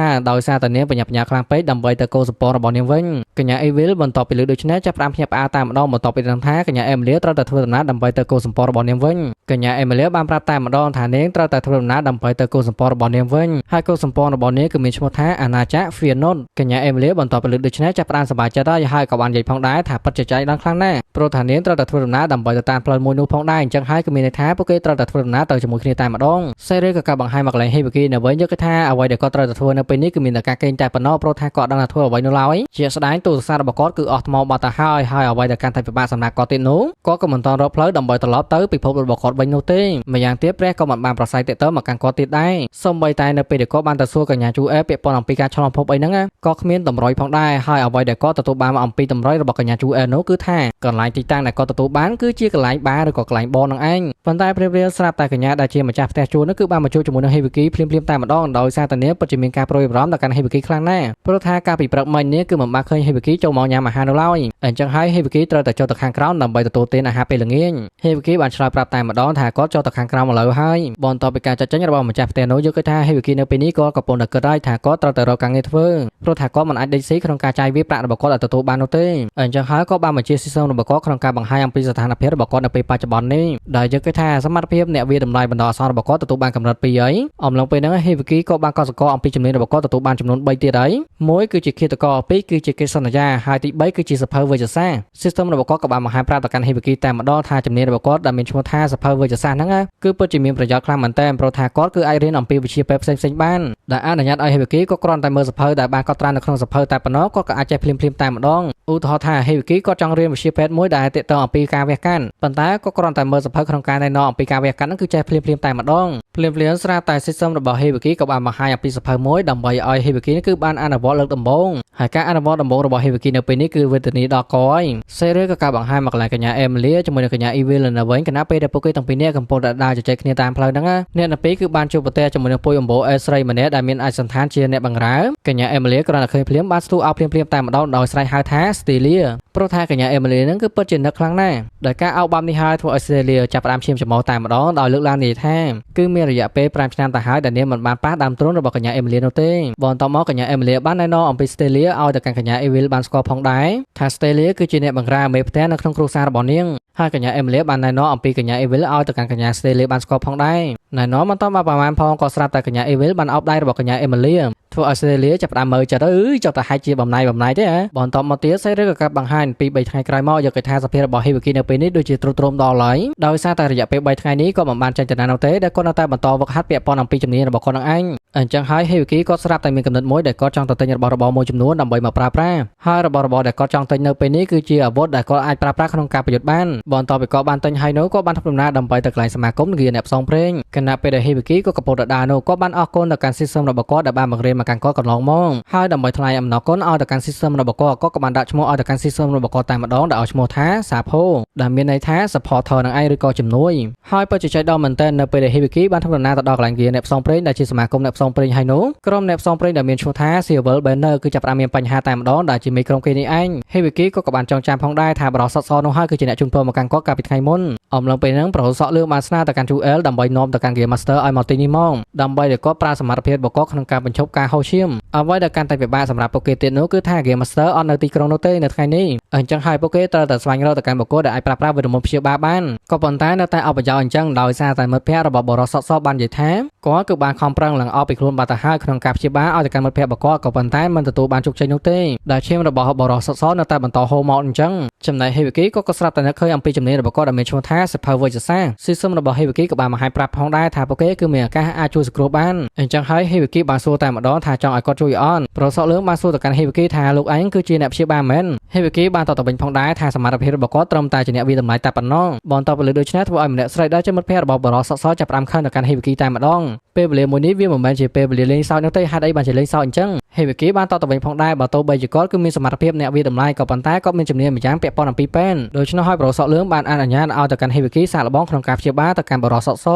ាដោយសារតែនាងបញ្ញាបញ្ញាខ្លាំងពេកដើម្បីទៅកោសម្ព័ន្ធរបស់នាងវិញកញ្ញាអេវីលបន្ទាប់ពីលើដូច្នេះចាប់ផ្ដើមភ្ញាក់ផ្អើលតែម្ដងបន្ទាប់ពីដឹងថាកញ្ញាអេមីលីត្រូវតែធ្វើដំណើរដើម្បីទៅកោសម្ព័ន្ធរបស់នាងវិញកញ្ញាអេមីលីបានប្រាប់តែម្ដងថានាងត្រូវតែធ្វើដំណើរដើម្បីទៅកោសម្ព័ន្ធរបស់នាងវិញហើយកោសម្ព័ន្ធរបស់នាងគឺមានឈ្មោះថាអាណាចក្រ Feyenoord កញ្ញាអេមីលីបន្ទាប់ពីលើដូច្នេះចាប់ផ្ដើមសប្បាយចិត្តហើយហើយក៏បាននិយាយផងដែរថាពិតជាចៃដន្យខ្លាំងណាស់ព្រោះថានាងត្រូវតែធ្វើដំណើរដើម្បីទៅតាមផ្លូវមួយនោះផងដែរអញ្ចឹងហើយគឺមានន័យថាពួកគេត្រូវតែធ្វើដំណើរទៅជាមួយគ្នាតែម្ដងសេរីក៏កាបង្ហាញមកកន្លែងហេវីគីនៅវិញយកគេថាអ្វីដែលគាត់ត្រូវតែធ្វើនៅពេលនេះគឺមានតែការគេងតែប៉ុណ្ណោះព្រោះថាគាត់ដឹងថាធ្វើអ្វីនោះឡើយជាស្ដែងទូរស័ព្ទរបស់គាត់គឺអស់ថ្មបាត់ទៅហើយហើយអ្វីដែលកាន់តែពិបាកសម្រាប់គាត់ទៀតនោះគាត់ក៏មិនទាន់រកផ្លូវដើម្បីត្រឡប់ទៅពិភពរបស់គាត់វិញនោះទេម្យ៉ាងទៀតព្រះក៏មិនបានប្រស័យទាក់ទងមកកាន់គាត់ទៀតដែរសូម្បីតែនៅពេលដែលគាត់បានទៅសួរកញ្ញាជូអេពាក់ព័ន្ធអំពីការឆ្លងភពអីហ្នឹងក៏គ្មានតម្រុយផងដែរហើយអ្វីដែលគាត់ទទួលបានមកអំពីតម្រុយរបស់កញ្ញាជូអេនោះគឺថាកន្លែងទីតាំងដែលគាត់ទទួលបានគឺជាកន្លែងបារឬក៏កន្លែងបននឹងឯងប៉ុន្តែព្រាបរៀលស្រាប់តែកញ្ញាដែលជាម្ចាស់ផ្ទះជួលនោះគឺបានមកជួបជាមួយនឹងហេវីគីភ្លាមៗតែម្ដងដោយសារតែនាងពិតជាមានការប្រួយបារម្ភដល់កាន់ហេវីគីខ្លាំងណាស់ព្រោះថាកាលពីព្រឹកមិញនេះគឺមិនបានឃើញហេវីគីចូលមកញ៉ាំអាហារនោះឡើយអញ្ចឹងហើយហេវីគីត្រូវតែចូលទៅខាងក្រោមដើម្បីទទួលទានអាហារពេលល្ងាចហេវីគីបានឆ្លើយប្រាប់តែម្ដងថាគាត់ចូលទៅខាងក្រោមឥឡូវហើយបន្ទាប់ពីការចាត់ចែងរបស់ម្ចាស់ផ្ទះនោះយកគឺថាហេវីគីនៅពេលនេះគាត់កំពុងតែគិតហើយថាគាត់ត្រូវតែរកការងារធ្វើព្រោះថាគាត់មិនអាចដេកស៊ីក្នុងការចាយវាយប្រាក់របស់គាត់ឲ្យទទួលបាននោះទេអញ្ចឹងហើយក៏បានបញ្ជាស៊ីសងរបស់គាត់ក្នុងការបង្ហាញអំពីស្ថានភាពរបស់គាត់នៅពេលបច្ចុប្បន្ននេះដែលយកគឺថាសមត្ថភាពអ្នកវាតម្លៃបណ្ដោះអាសន្នរបស់គាត់ទទួលបានកម្រិត2ហើយអំឡុងពេលហ្នឹងហេវីគីក៏បានកត់សម្គាល់អំពីចំនួនរបស់គាត់ទទួលបានចំនួន3ទៀតហើយមួយគឺជាឃាតករ2គឺជាកិច្ចសន្យាហើយទី3គឺជាសភៅវេជ្ជសាស្ត្រ system របស់គាត់ក៏បានបង្ហាញប្រាប់ទៅកាន់ហេវីគីតែម្ដងថាជំនាញរបស់គាត់ដែលមានឈ្មោះថាសភៅវេជ្ជសាស្ត្រហ្នឹងគឺពិតជាមានប្រយោជន៍ខ្លាំងមែនទែនព្រោះថាគាត់គឺអាចរៀនអំពីវិជ្ជាពេទ្យផ្សេងៗបានដែលអនុញ្ញាតឲ្យហេវីគីក៏គ្រាន់តែមើលសភៅដែលបានកត់ត្រានៅក្នុងសភៅតែប៉ុណ្ណោះគាត់ក៏អាចចេះភ្លាមៗតែម្ដងឧទាហរណ៍ថាហេវីគីគាត់ចង់រៀនវិជ្ជាពេទ្យមួយដែលទាក់ទងអំពីការវះកាត់ប៉ុន្តែក៏គ្រាន់តែមើលសភៅក្នុងការណែនាំអំពីការវះកាត់ហ្នឹងគឺចេះភ្លាមៗតែម្ដងភ្លាមៗស្រាប់តែ system របស់ Hibiki ក៏បានបង្ហាញអំពីសភៅមួយដើម្បីឲ្យ Hibiki គឺបានអនុវត្តលើកដំបូងហើយការអនុវត្តដំបូងរបស់ Hibiki នៅពេលនេះគឺវេទនាដល់កហើយសេរីក៏ការបង្ហាញមកកន្លែងកញ្ញា Emilia ជាមួយនឹងកញ្ញា Evil នៅវិញខណៈពេលដែលពួកគេទាំងពីរនាក់កំពុងតែដើរជជែកគ្នាតាមផ្លូវហ្នឹងអ្នកទាំងពីរគឺបានជួបប្រទះជាមួយនឹងពុយអំបូរអេស្រីម្នាក់ដែលមានឯកសណ្ឋានជាអ្នកបម្រើកញ្ញា Emilia គ្រាន់តែឃើញភ្លាមបានស្ទុះអោបភ្លាមៗតែម្ដងដោយស្រែកហៅថា Stelia ព្រោះថាកញ្ញា Emily ហ្នឹងគឺពិតជានឹកខ្លាំងណាស់ដោយការអោបបាំនេះហើយធ្វើឲ្យ Stelia ចាប់ផ្ដើមឈាមច្រមុះតែម្ដងដោយលើកឡើងនិយាយថាគឺមានរយៈពេល5ឆ្នាំទៅហើយដែលនាងមិនបានប៉ះដើមទ្រូងរបស់កញ្ញា Emily នោះទេបន្ទាប់មកកញ្ញា Emily បានណែនាំអំពី Stelia ឲ្យទៅកាន់កញ្ញា Evil បានស្គាល់ផងដែរថា Stelia គឺជាអ្នកបម្រើមេផ្ទះនៅក្នុងគ្រួសាររបស់នាងហើយកញ្ញា Emily បានណែនាំអំពីកញ្ញា Evil ឲ្យទៅកាន់កញ្ញា Stelia បានស្គាល់ផងដែរណែនាំបន្តមកប្រហែលផងក៏ស្រាប់តែកញ្ញា Evil បានអោបដៃរបស់កញ្ញា Emily ធ្វើឲ្យ Stelia ចាប់ផ្ដើមមើលចិត្តអើយចុះតែហែកជាបំណៃបំណៃទេហ៎បន្ទាប់មកទៀតសេរីក៏កាត់បង្ហាញពី3ថ្ងៃក្រោយមកយកគេថាសភាពរបស់ Hibiki នៅពេលនេះដូចជាទ្រុឌទ្រោមដល់ហើយដោយសារតែរយៈពេល3ថ្ងៃនេះក៏មិនបានចេញទៅណានោះទេដែលគាត់នៅតែបន្តវឹកហាត់ពាក់ព័ន្ធអំពីជំនាញរបស់គាត់នឹងឯងអញ្ចឹងហើយ Hibiki គាត់ស្រាប់តែមានកំណត់មួយដែលគាត់ចង់ទៅទិញរបស់របរមួយចំនួនដើម្បីមកប្រើប្រាស់ហើយរបស់របរដែលគាត់ចង់ទិញនៅពេលនេះគឺជាអាវុធដែលគាត់អាចប្រើប្រាស់ក្នុងការប្រយុទ្ធបានបន្ទាប់ពីគាត់បានទិញហើយនោះគាត់បានធ្វើដំណើរដើម្បីទៅកន្លែងសមាគមគាអ្នកផ្សងព្រេងខណៈពេលដែល Hibiki ក៏កំពុងតែដើរនោះគាត់បានអរគុណទៅកាន់ system របស់គាត់ដែលបានបង្រៀនមកកាន់គាត់កន្លងមកហើយដើម្បីថ្លែងអំណរគុណឲ្យទៅកាន់ system របស់គាត់គាត់ក៏បានដាក់ឈ្មោះឲ្យទៅកាន់ system របស់គាត់តែម្ដងដែលឲ្យឈ្មោះថា Sapo ដែលមានន័យថា supporter នឹងឯងឬក៏ជំនួយហើយពិតជាចៃដន្យមែនទែននៅពេលដែល Hibiki បានធ្វើដំណើរទៅដល់កន្លែងគាអ្នកផ្សងព្រេងដែលជាសមាគមអ្នកផ្សង ផ្សងព្រេងហើយនោះក្រុមអ្នកផ្សងព្រេងដែលមានឈ្មោះថា Silver Banner គឺចាប់ផ្ដើមមានបញ្ហាតែម្ដងដែលជាមេក្រុមគេនេះឯងហេវិគីក៏បានចងចាំផងដែរថាបរិស័ទសនោះហើយគឺជាអ្នកជូនពរមកកាន់គាត់កាលពីថ្ងៃមុនអំឡុងពេលហ្នឹងប្រហូសក់លឿងបានស្នើទៅកាន់ Jewel ដើម្បីនាំទៅកាន់ Game Master ឲ្យមកទីនេះមកដើម្បីឲ្យគាត់ប្រើសមត្ថភាពរបស់គាត់ក្នុងការបញ្ឈប់ការហូរឈាមអ្វីដែលកាន់តែពិបាកសម្រាប់ពួកគេទៀតនោះគឺថា Game Master អត់នៅទីក្រុងនោះទេនៅថ្ងៃនេះអញ្ចឹងហើយពួកគេត្រូវតែស្វែងរកទៅកាន់បុគ្គលដែលអាចប្រើប្រាស់វេទមន្តព្យាបាលបានក៏ប៉ុន្តែនៅតែអបប្រយោជន៍អញ្ចឹងដោយសារតែមិត្តភ័ក្តិរបស់បរិស័ទសបាននិយាយថាគាត់គឺបានខំប្រឹងឡើងអស់ពីខ្លួនបាត់ទៅហើយក្នុងការព្យាបាលឲ្យទៅកាន់មិត្តភ័ក្តិរបស់គាត់ក៏ប៉ុន្តែមិនទទួលបានជោគជ័យនោះទេដែលឈាមរបស់បរិស័ទសនៅតែបន្តហូរមកអញ្ចឹងចំណែកហេវិគីក៏ស្រាប់តែនឹកឃើញអំពីជំនាញរបស់គាត់ដែលមានឈ្មោះថាសភៅវេជ្ជសាស្ត្រស៊ីសឹមរបស់ហេវិគីក៏បានបង្ហាញប្រាប់ផងដែរថាពួកគេគឺមានឱកាសអាចជួយសង្គ្រោះបានអញ្ចឹងហើយហេវិគីបានសួរតែម្ដងថាចង់ឲ្យគាត់ជួយអត់ប្រសក់លឿងបានសួរទៅកាន់ហេវិគីថាលោកឯងគឺជាអ្នកព្យាបាលមែនហេវិគីបានតបទៅវិញផងដែរថាសមត្ថភាពរបស់គាត់ត្រឹមតែជាអ្នកវាតម្លៃតែប៉ុណ្ណោះបន្ទាប់ពីលើដូច្នេះធ្វើឲ្យម្នាក់ស្រីដែលជាមិត្តភក្តិរបស់បរិស័កសចាប់ផ្ដើមខឹងទៅកាន់ហេវិគីតែម្ដងពេលវេលាមួយនេះវាមិនមែនជាពេលវេលាលេងសើចនោះទេហេតុអីបានជាលេងសើចអញ្ចឹងហេវិគីបានតបទៅវិញផងដែរបើទោះបីជាគាត់គឺមានសមត្ថភាពអ្នកវាតម្លៃក៏ប៉ុន្តែគាត់មានជំនាញម្យ៉ាងពាក់ព័ន្ធអំពីពេនដូច្នោះហើយបរិស័កលឿងបានអនុញ្ញាតឲ្យទៅកាន់ហេវិគីសាកល្បងក្នុងការព្យាបាលទៅកាន់បរិស័កស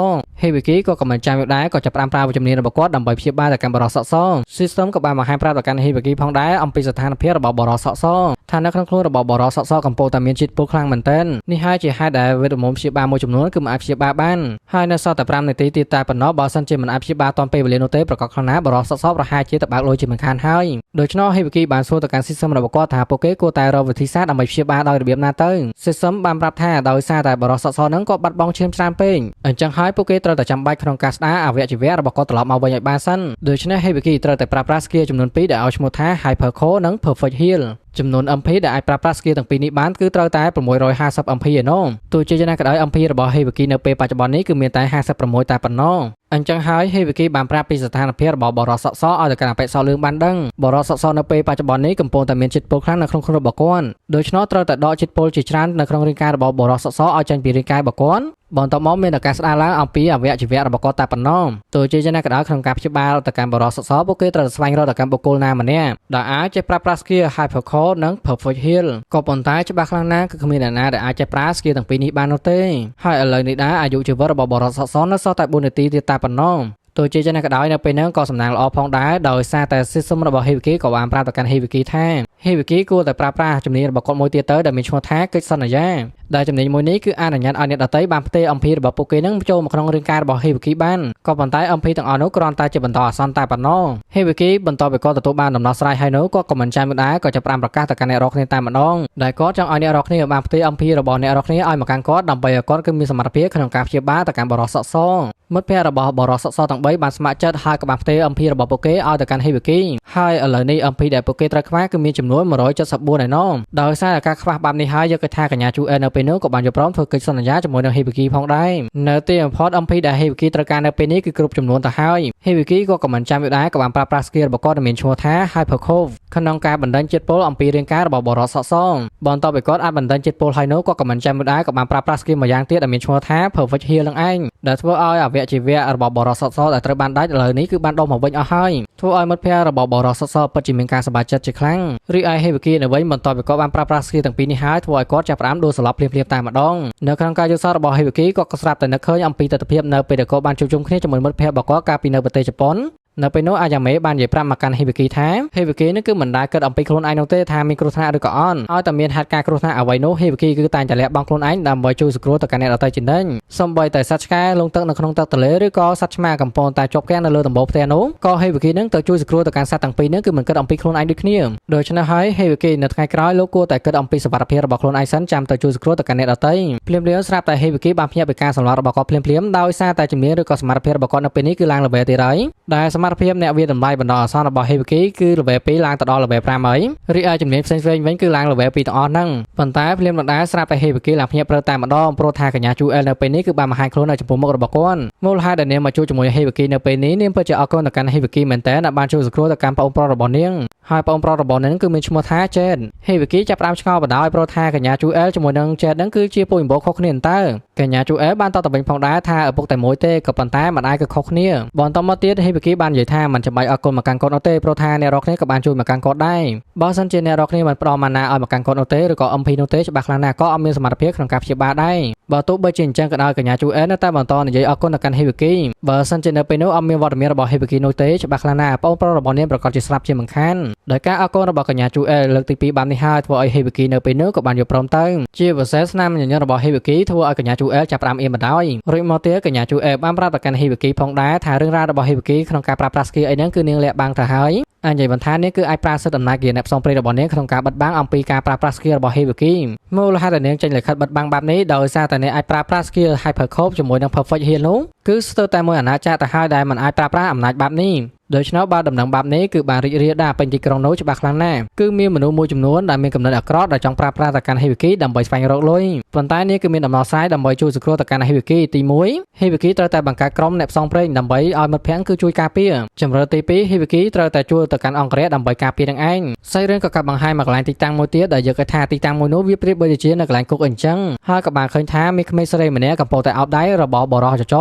ហេវិគីក៏មិនចាំដែរក៏ចាប់ផ្ដើមប្រើជំនាញរបស់គាត់ដើម្បីព្យាបាលទៅកាន់បរិស័កស system ក៏បានបង្ហាញប្រាប់ទៅកាន់ហេវិគីផងដែរអំពីស្ថានភាពរបស់បរិស័កសថានៅក្នុងខ្លួនរបស់បរិស័កសកំពុងតែមានជាតិពុលខ្លាំងមែនទែននេះហើយជាហេតុដែលវេទមន្តព្យាបាលមួយចំនួនគឺមិនអាចព្យាបាលបានហើយនៅសល់តែ5នាទីទៀតតែប៉ុណ្ណោះបើសិនជាមិនអាចព្យាបាលទាន់ពេលវេលានោះទេប្រកាសខ្លាំងណាស់បរិស័កសប្រហែលជាទៅបើកលុយជាមិនខានហើយដូច្នោះហេវិគីបានសួរទៅកាន់ system របស់គាត់ថាពួកគេគួរតែរកវិធីសាស្ត្រដើម្បីព្យាបាលដោយរបៀបណាទៅ system បានប្រាប់ថាដោយសារតែបរិស័កសហ្នឹងក៏បាត់បង់ឈាមច្រើនពេកអញ្ចឹងហើយពួកគេត្រូវតែចាំបាច់ក្នុងការស្ដារអវយវៈរបស់គាត់ត្រឡប់មកវិញឲ្យបានសិនដូច្នេះហេវិគីត្រូវតែប្រើប្រាស់ skill ចំនួន2ដែលឲ្យឈ្មោះថា Hyper Core និង Perfect Heal ចំនួន MP ដែលអាចប្រើប្រាស់ skill ទាំងពីរនេះបានគឺត្រូវតែ650 MP ឯណោះទោះជាយ៉ាងណាក៏ដោយ MP របស់ Hewiki នៅពេលបច្ចុប្បន្ននេះគឺមានតែ56តែប៉ុណ្ណោះអញ្ចឹងហើយ Hewiki បានប្រាប់ពីស្ថានភាពរបស់បរិស័កសឲ្យទៅកាន់អបិសលឿងបានដឹងបរិស័កសនៅពេលបច្ចុប្បន្ននេះកំពុងតែមានជាតិពុលខ្លាំងនៅក្នុងខ្លួនរបស់គាត់ដូច្នោះត្រូវតែដកជាតិពុលជាច្រើននៅក្នុងរាងកាយរបស់បរិស័កសឲ្យចេញពីរាងកាយរបស់គាត់បន្ទាប់មកមានឱកាសស្ដារឡើងអំពីអវយវៈរបស់គាត់តែប៉ុណ្ណោះទោះជាយ៉ាងណាក៏ដោយក្នុងការព្យាបាលទៅកាន់បរិស័កសពួកគេត្រូវស្វែងរកទៅកាន់បុគ្គលណាម្នាក់ដែលអាចចេះប្រើប្រាស់ skill Hyper Core និង Perfect Heal ក៏ប៉ុន្តែច្បាស់ខ្លាំងណាស់គឺគ្មានអ្នកណាដែលអាចចេះប្រើ skill ទាំងពីរនេះបាននោះទេហើយឥឡូវនេះដែរអាយុជីវិតរបស់បរិស័កសនៅសល់តែ4នាទីទៀតតែប៉ុណ្ណោះទោះជាយ៉ាងណាក៏ដោយនៅពេលហ្នឹងក៏សំណាងល្អផងដែរដោយសារតែ system របស់ Hewiki ក៏បានប្រាប់ទៅកាន់ Hewiki ថា Hewiki គួរតែប្រើប្រាស់ជំនាញរបស់គាត់មួយទៀតទៅដែលមានឈ្មោះថាកិច្ចសន្យាដែលជំនាញមួយនេះគឺអនុញ្ញាតឲ្យអ្នកដទៃបានផ្ទេរ MP របស់ពួកគេនឹងចូលមកក្នុងរាងកាយរបស់ Hewiki បានក៏ប៉ុន្តែ MP ទាំងអស់នោះគ្រាន់តែជាបន្តអាសន្នតែប៉ុណ្ណោះ Hewiki បន្ទាប់ពីគាត់ទទួលបានដំណោះស្រាយហើយនោះគាត់ក៏មិនចាំដែរក៏ចាប់ផ្ដើមប្រកាសទៅកាន់អ្នករកគ្នាតែម្ដងដែលគាត់ចង់ឲ្យអ្នករកគ្នាបានផ្ទេរ MP របស់អ្នករកគ្នាឲ្យមកកាន់គាត់ដើម្បីឲ្យគាត់គឺមានសមត្ថភាពក្នុងការព្យាបាលទៅកាន់បរិស័កសមិត្តភ័ក្តិរបស់បរិស័កសទាំង3បានស្ម័គ្រចិត្តហើយក៏បានផ្ទេរ MP របស់ពួកគេឲ្យទៅកាន់ Hewiki ហើយឥឡូវនេះ MP ដែលពួកគេត្រូវខ្វះគឺមានចំនួន174ឯណោះដោយសារតែការខ្វះបែបនេះហើយយកគេថាកញ្ញាជូអេននៅពេលនោះក៏បានយល់ព្រមធ្វើកិច្ចសន្យាជាមួយនឹង Hewiki ផងដែរនៅទីបំផុត MP ដែល Hewiki ត្រូវការនៅពេលនេះគឺគ្រប់ចំនួនទៅហើយ Hewiki ក៏មិនចាំយូរដែរក៏បានប្រើប្រាស់ skill របស់គាត់ដែលមានឈ្មោះថា Hyper Cove ក្នុងការបណ្ដេញជាតិពុលអំពីរាងកាយរបស់បរិស័កសបន្ទាប់ពីគាត់អាចបណ្ដេញជាតិពុលហើយនោះក៏មិនចាំយូរដែរក៏បានប្រើប្រាស់ skill មួយយ៉ាងទៀតដែលមានឈ្មោះថា Perfect Heal នឹងឯងដែលធ្វើឲ្យអវយវៈរបស់បរិស័កសដែលត្រូវបានដាច់ឥឡូវនេះគឺបានដុះមកវិញអស់ហើយធ្វើឲ្យមិត្តភ័ក្តិរបស់បរិស័កសពិតជាមានការសប្បាយចិត្តជាខ្លាំងរីឯ Hewiki នៅវិញបន្ទាប់ពីគាត់បានប្រើប្រាស់ skill ទាំងពីរនេះហើយធ្វើឲ្យគាត់ចាប់ផ្ដើមដួលសន្លប់ភ្លាមៗតែម្ដងនៅក្នុងការយល់សប្តិរបស់ Hewiki ក៏ស្រាប់តែនឹកឃើញអំពីទិដ្ឋភាពនៅពេលដែលគាត់បានជួបជុំគ្នាជាមួយមិត្តភ័ក្តិរបស់គាត់កាលពីនៅប្រទេសជប៉ុននៅពេលនោះអាយ៉ាមេបាននិយាយប្រាប់មកកាន់ហេវិគីថាហេវិគីនេះគឺមិនដែលគិតអំពីខ្លួនឯងនោះទេថាមានគ្រោះថ្នាក់ឬក៏អត់ឲ្យតែមានហេតុការណ៍គ្រោះថ្នាក់អ្វីនោះហេវិគីគឺតែងតែលះបង់ខ្លួនឯងដើម្បីជួយសង្គ្រោះទៅកាន់អ្នកដទៃជានិច្ចសូម្បីតែសត្វឆ្កែលងទឹកនៅក្នុងទឹកទន្លេឬក៏សត្វឆ្មាកំពុងតែជាប់គាំងនៅលើដំបូលផ្ទះនោះក៏ហេវិគីនឹងទៅជួយសង្គ្រោះទៅកាន់សត្វទាំងពីរនេះគឺមិនគិតអំពីខ្លួនឯងដូចគ្នាដូច្នេះហើយហេវិគីនៅថ្ងៃក្រោយលោកគួរតែគិតអំពីសុវត្ថិភាពរបស់ខ្លួនឯងសិនចាំទៅជួយសង្គ្រោះទៅកាន់អ្នកដទៃភ្លាមៗស្រាប់តែហេវិគីបានភ្ញាក់ពីការសម្លុតរបស់គាត់ភ្លាមៗដោយសារតែជំនាញឬក៏សមត្ថភាពរបស់គាត់នៅពេលនេះគឺឡើង level ទៀតហើយដែលសមត្ថភាពអ្នកវាតម្លៃបណ្ដោះអាសន្នរបស់ Hewiki គឺ level 2ឡើងទៅដល់ level 5ហើយរីឯជំនាញផ្សេងៗវិញគឺឡើង level 2ទាំងអស់ហ្នឹងប៉ុន្តែភ្លាមដដែលស្រាប់តែ Hewiki ឡើងភ្ញាក់ព្រឹកតែម្ដងព្រោះថាកញ្ញា Jewel នៅពេលនេះគឺបានបង្ហាញខ្លួននៅចំពោះមុខរបស់គាត់មូលហេតុដែលនាងមកជួបជាមួយ Hewiki នៅពេលនេះនាងពិតជាអរគុណទៅកាន់ Hewiki មែនទែនដែលបានជួយសង្គ្រោះទៅកាន់ប្អូនប្រុសរបស់នាងហើយប្អូនប្រុសរបស់នាងគឺមានឈ្មោះថា Jen Hewiki ចាប់ផ្ដើមឆ្ងល់បណ្ដោយព្រោះថាកញ្ញា Jewel ជាមួយនឹង Jen ហ្នឹងគឺជាពូជអម្បូរខុសគ្នាតើកញ្ញា Jewel បានតបទៅវិញផងដែរថាឪពុកតែមួយទេក៏ប៉ុន្តែម្ដាយគឺខុសគ្នាបន្តមកទៀត Hewiki បាននិយាយថាមិនចាំបាច់អរគុណមកកាន់គាត់នោះទេព្រោះថាអ្នករកគ្នាក៏បានជួយមកកាន់គាត់ដែរបើសិនជាអ្នករកគ្នាមិនផ្ដល់ម៉ាណាឲ្យមកកាន់គាត់នោះទេឬក៏ MP នោះទេច្បាស់ខ្លាំងណាស់ក៏អត់មានសមត្ថភាពក្នុងការព្យាបាលដែរ បើទោះបីជាអញ្ចឹងក៏ដោយកញ្ញាជូអែននៅតែបន្តនិយាយអរគុណទៅកាន់ហ៊ីវីគីបើសិនជានៅពេលនោះអត់មានវត្តមានរបស់ហ៊ីវីគីនោះទេច្បាស់ខ្លាំងណាស់បងប្រុសរបស់នាងប្រកាសជាស្លាប់ជាមិនខានដោយការអរគុណរបស់កញ្ញាជូអែនលើកទី2បាននេះហើយធ្វើឲ្យហ៊ីវីគីនៅពេលនោះក៏បានយល់ព្រមទៅជាពិសេសស្នាមញញឹមរបស់ហ៊ីវីគីធ្វើឲ្យកញ្ញាជូអែលចាប់ផ្ដើមអៀនបណ្ដោយរួចមកទៀតកញ្ញាជូអែលបានប្រាប់ទៅកាន់ហ៊ីវីគីផងដែរថារឿងរ៉ាវរបស់ហ៊ីវីគីក្នុងការប្រើប្រាស់ស្គីអីហ្នឹងគឺនាងលាក់បាំងទៅហើយអញ្ចឹងបន្ថានេះគឺអាចប្រើសិទ្ធិអំណាចជាអ្នកផ្សងព្រេងរបស់នាងក្នុងការបិទបាំងអំពីការប្រើប្រាស់ skill របស់ Hibiki មូលហេតុដែលនាងចេញលិខិតបិទបាំងបែបនេះដោយសារតែនាងអាចប្រើប្រាស់ skill Hyper Cope ជាមួយនឹង Perfect Heal នោះគឺស្ទើរតែមួយអាណាចក្រទៅហើយដែលមិនអាចប្រើប្រាស់អំណាចបែបនេះដូច្នោះបើដំណឹងបែបនេះគឺបានរីករាលដាលពេញទីក្រុងនោះច្បាស់ខ្លាំងណាស់គឺមានមនុស្សមួយចំនួនដែលមានគំនិតអាក្រក់ដែលចង់ប្រើប្រាស់ទៅកាន់ Hibiki ដើម្បីស្វែងរកលុយប៉ុន្តែនេះគឺមានដំណោះស្រាយដើម្បីជួយសង្គ្រោះទៅកាន់ Hibiki ទី1 Hibiki ត្រូវតែបង្កើតក្រុមអ្នកផ្សងព្រេងដើម្បីឲ្យមិត្តភក្តិគឺជួយការពារជំរឿទី2 Hibiki ត្រូវតែជួលទៅកាន់អង្គរក្សដើម្បីការពារនឹងឯងសាច់រឿងក៏កាត់បង្ហាញមកកន្លែងទីតាំងមួយទៀតដែលយកឲ្យថាទីតាំងមួយនោះវាប្រៀបបីដូចជានៅកន្លែងគុកអញ្ចឹងហើយក៏បានឃើញថាមានក្មេងស្រីម្នាក់កំពុងតែអោបដៃរបស់បរិសចច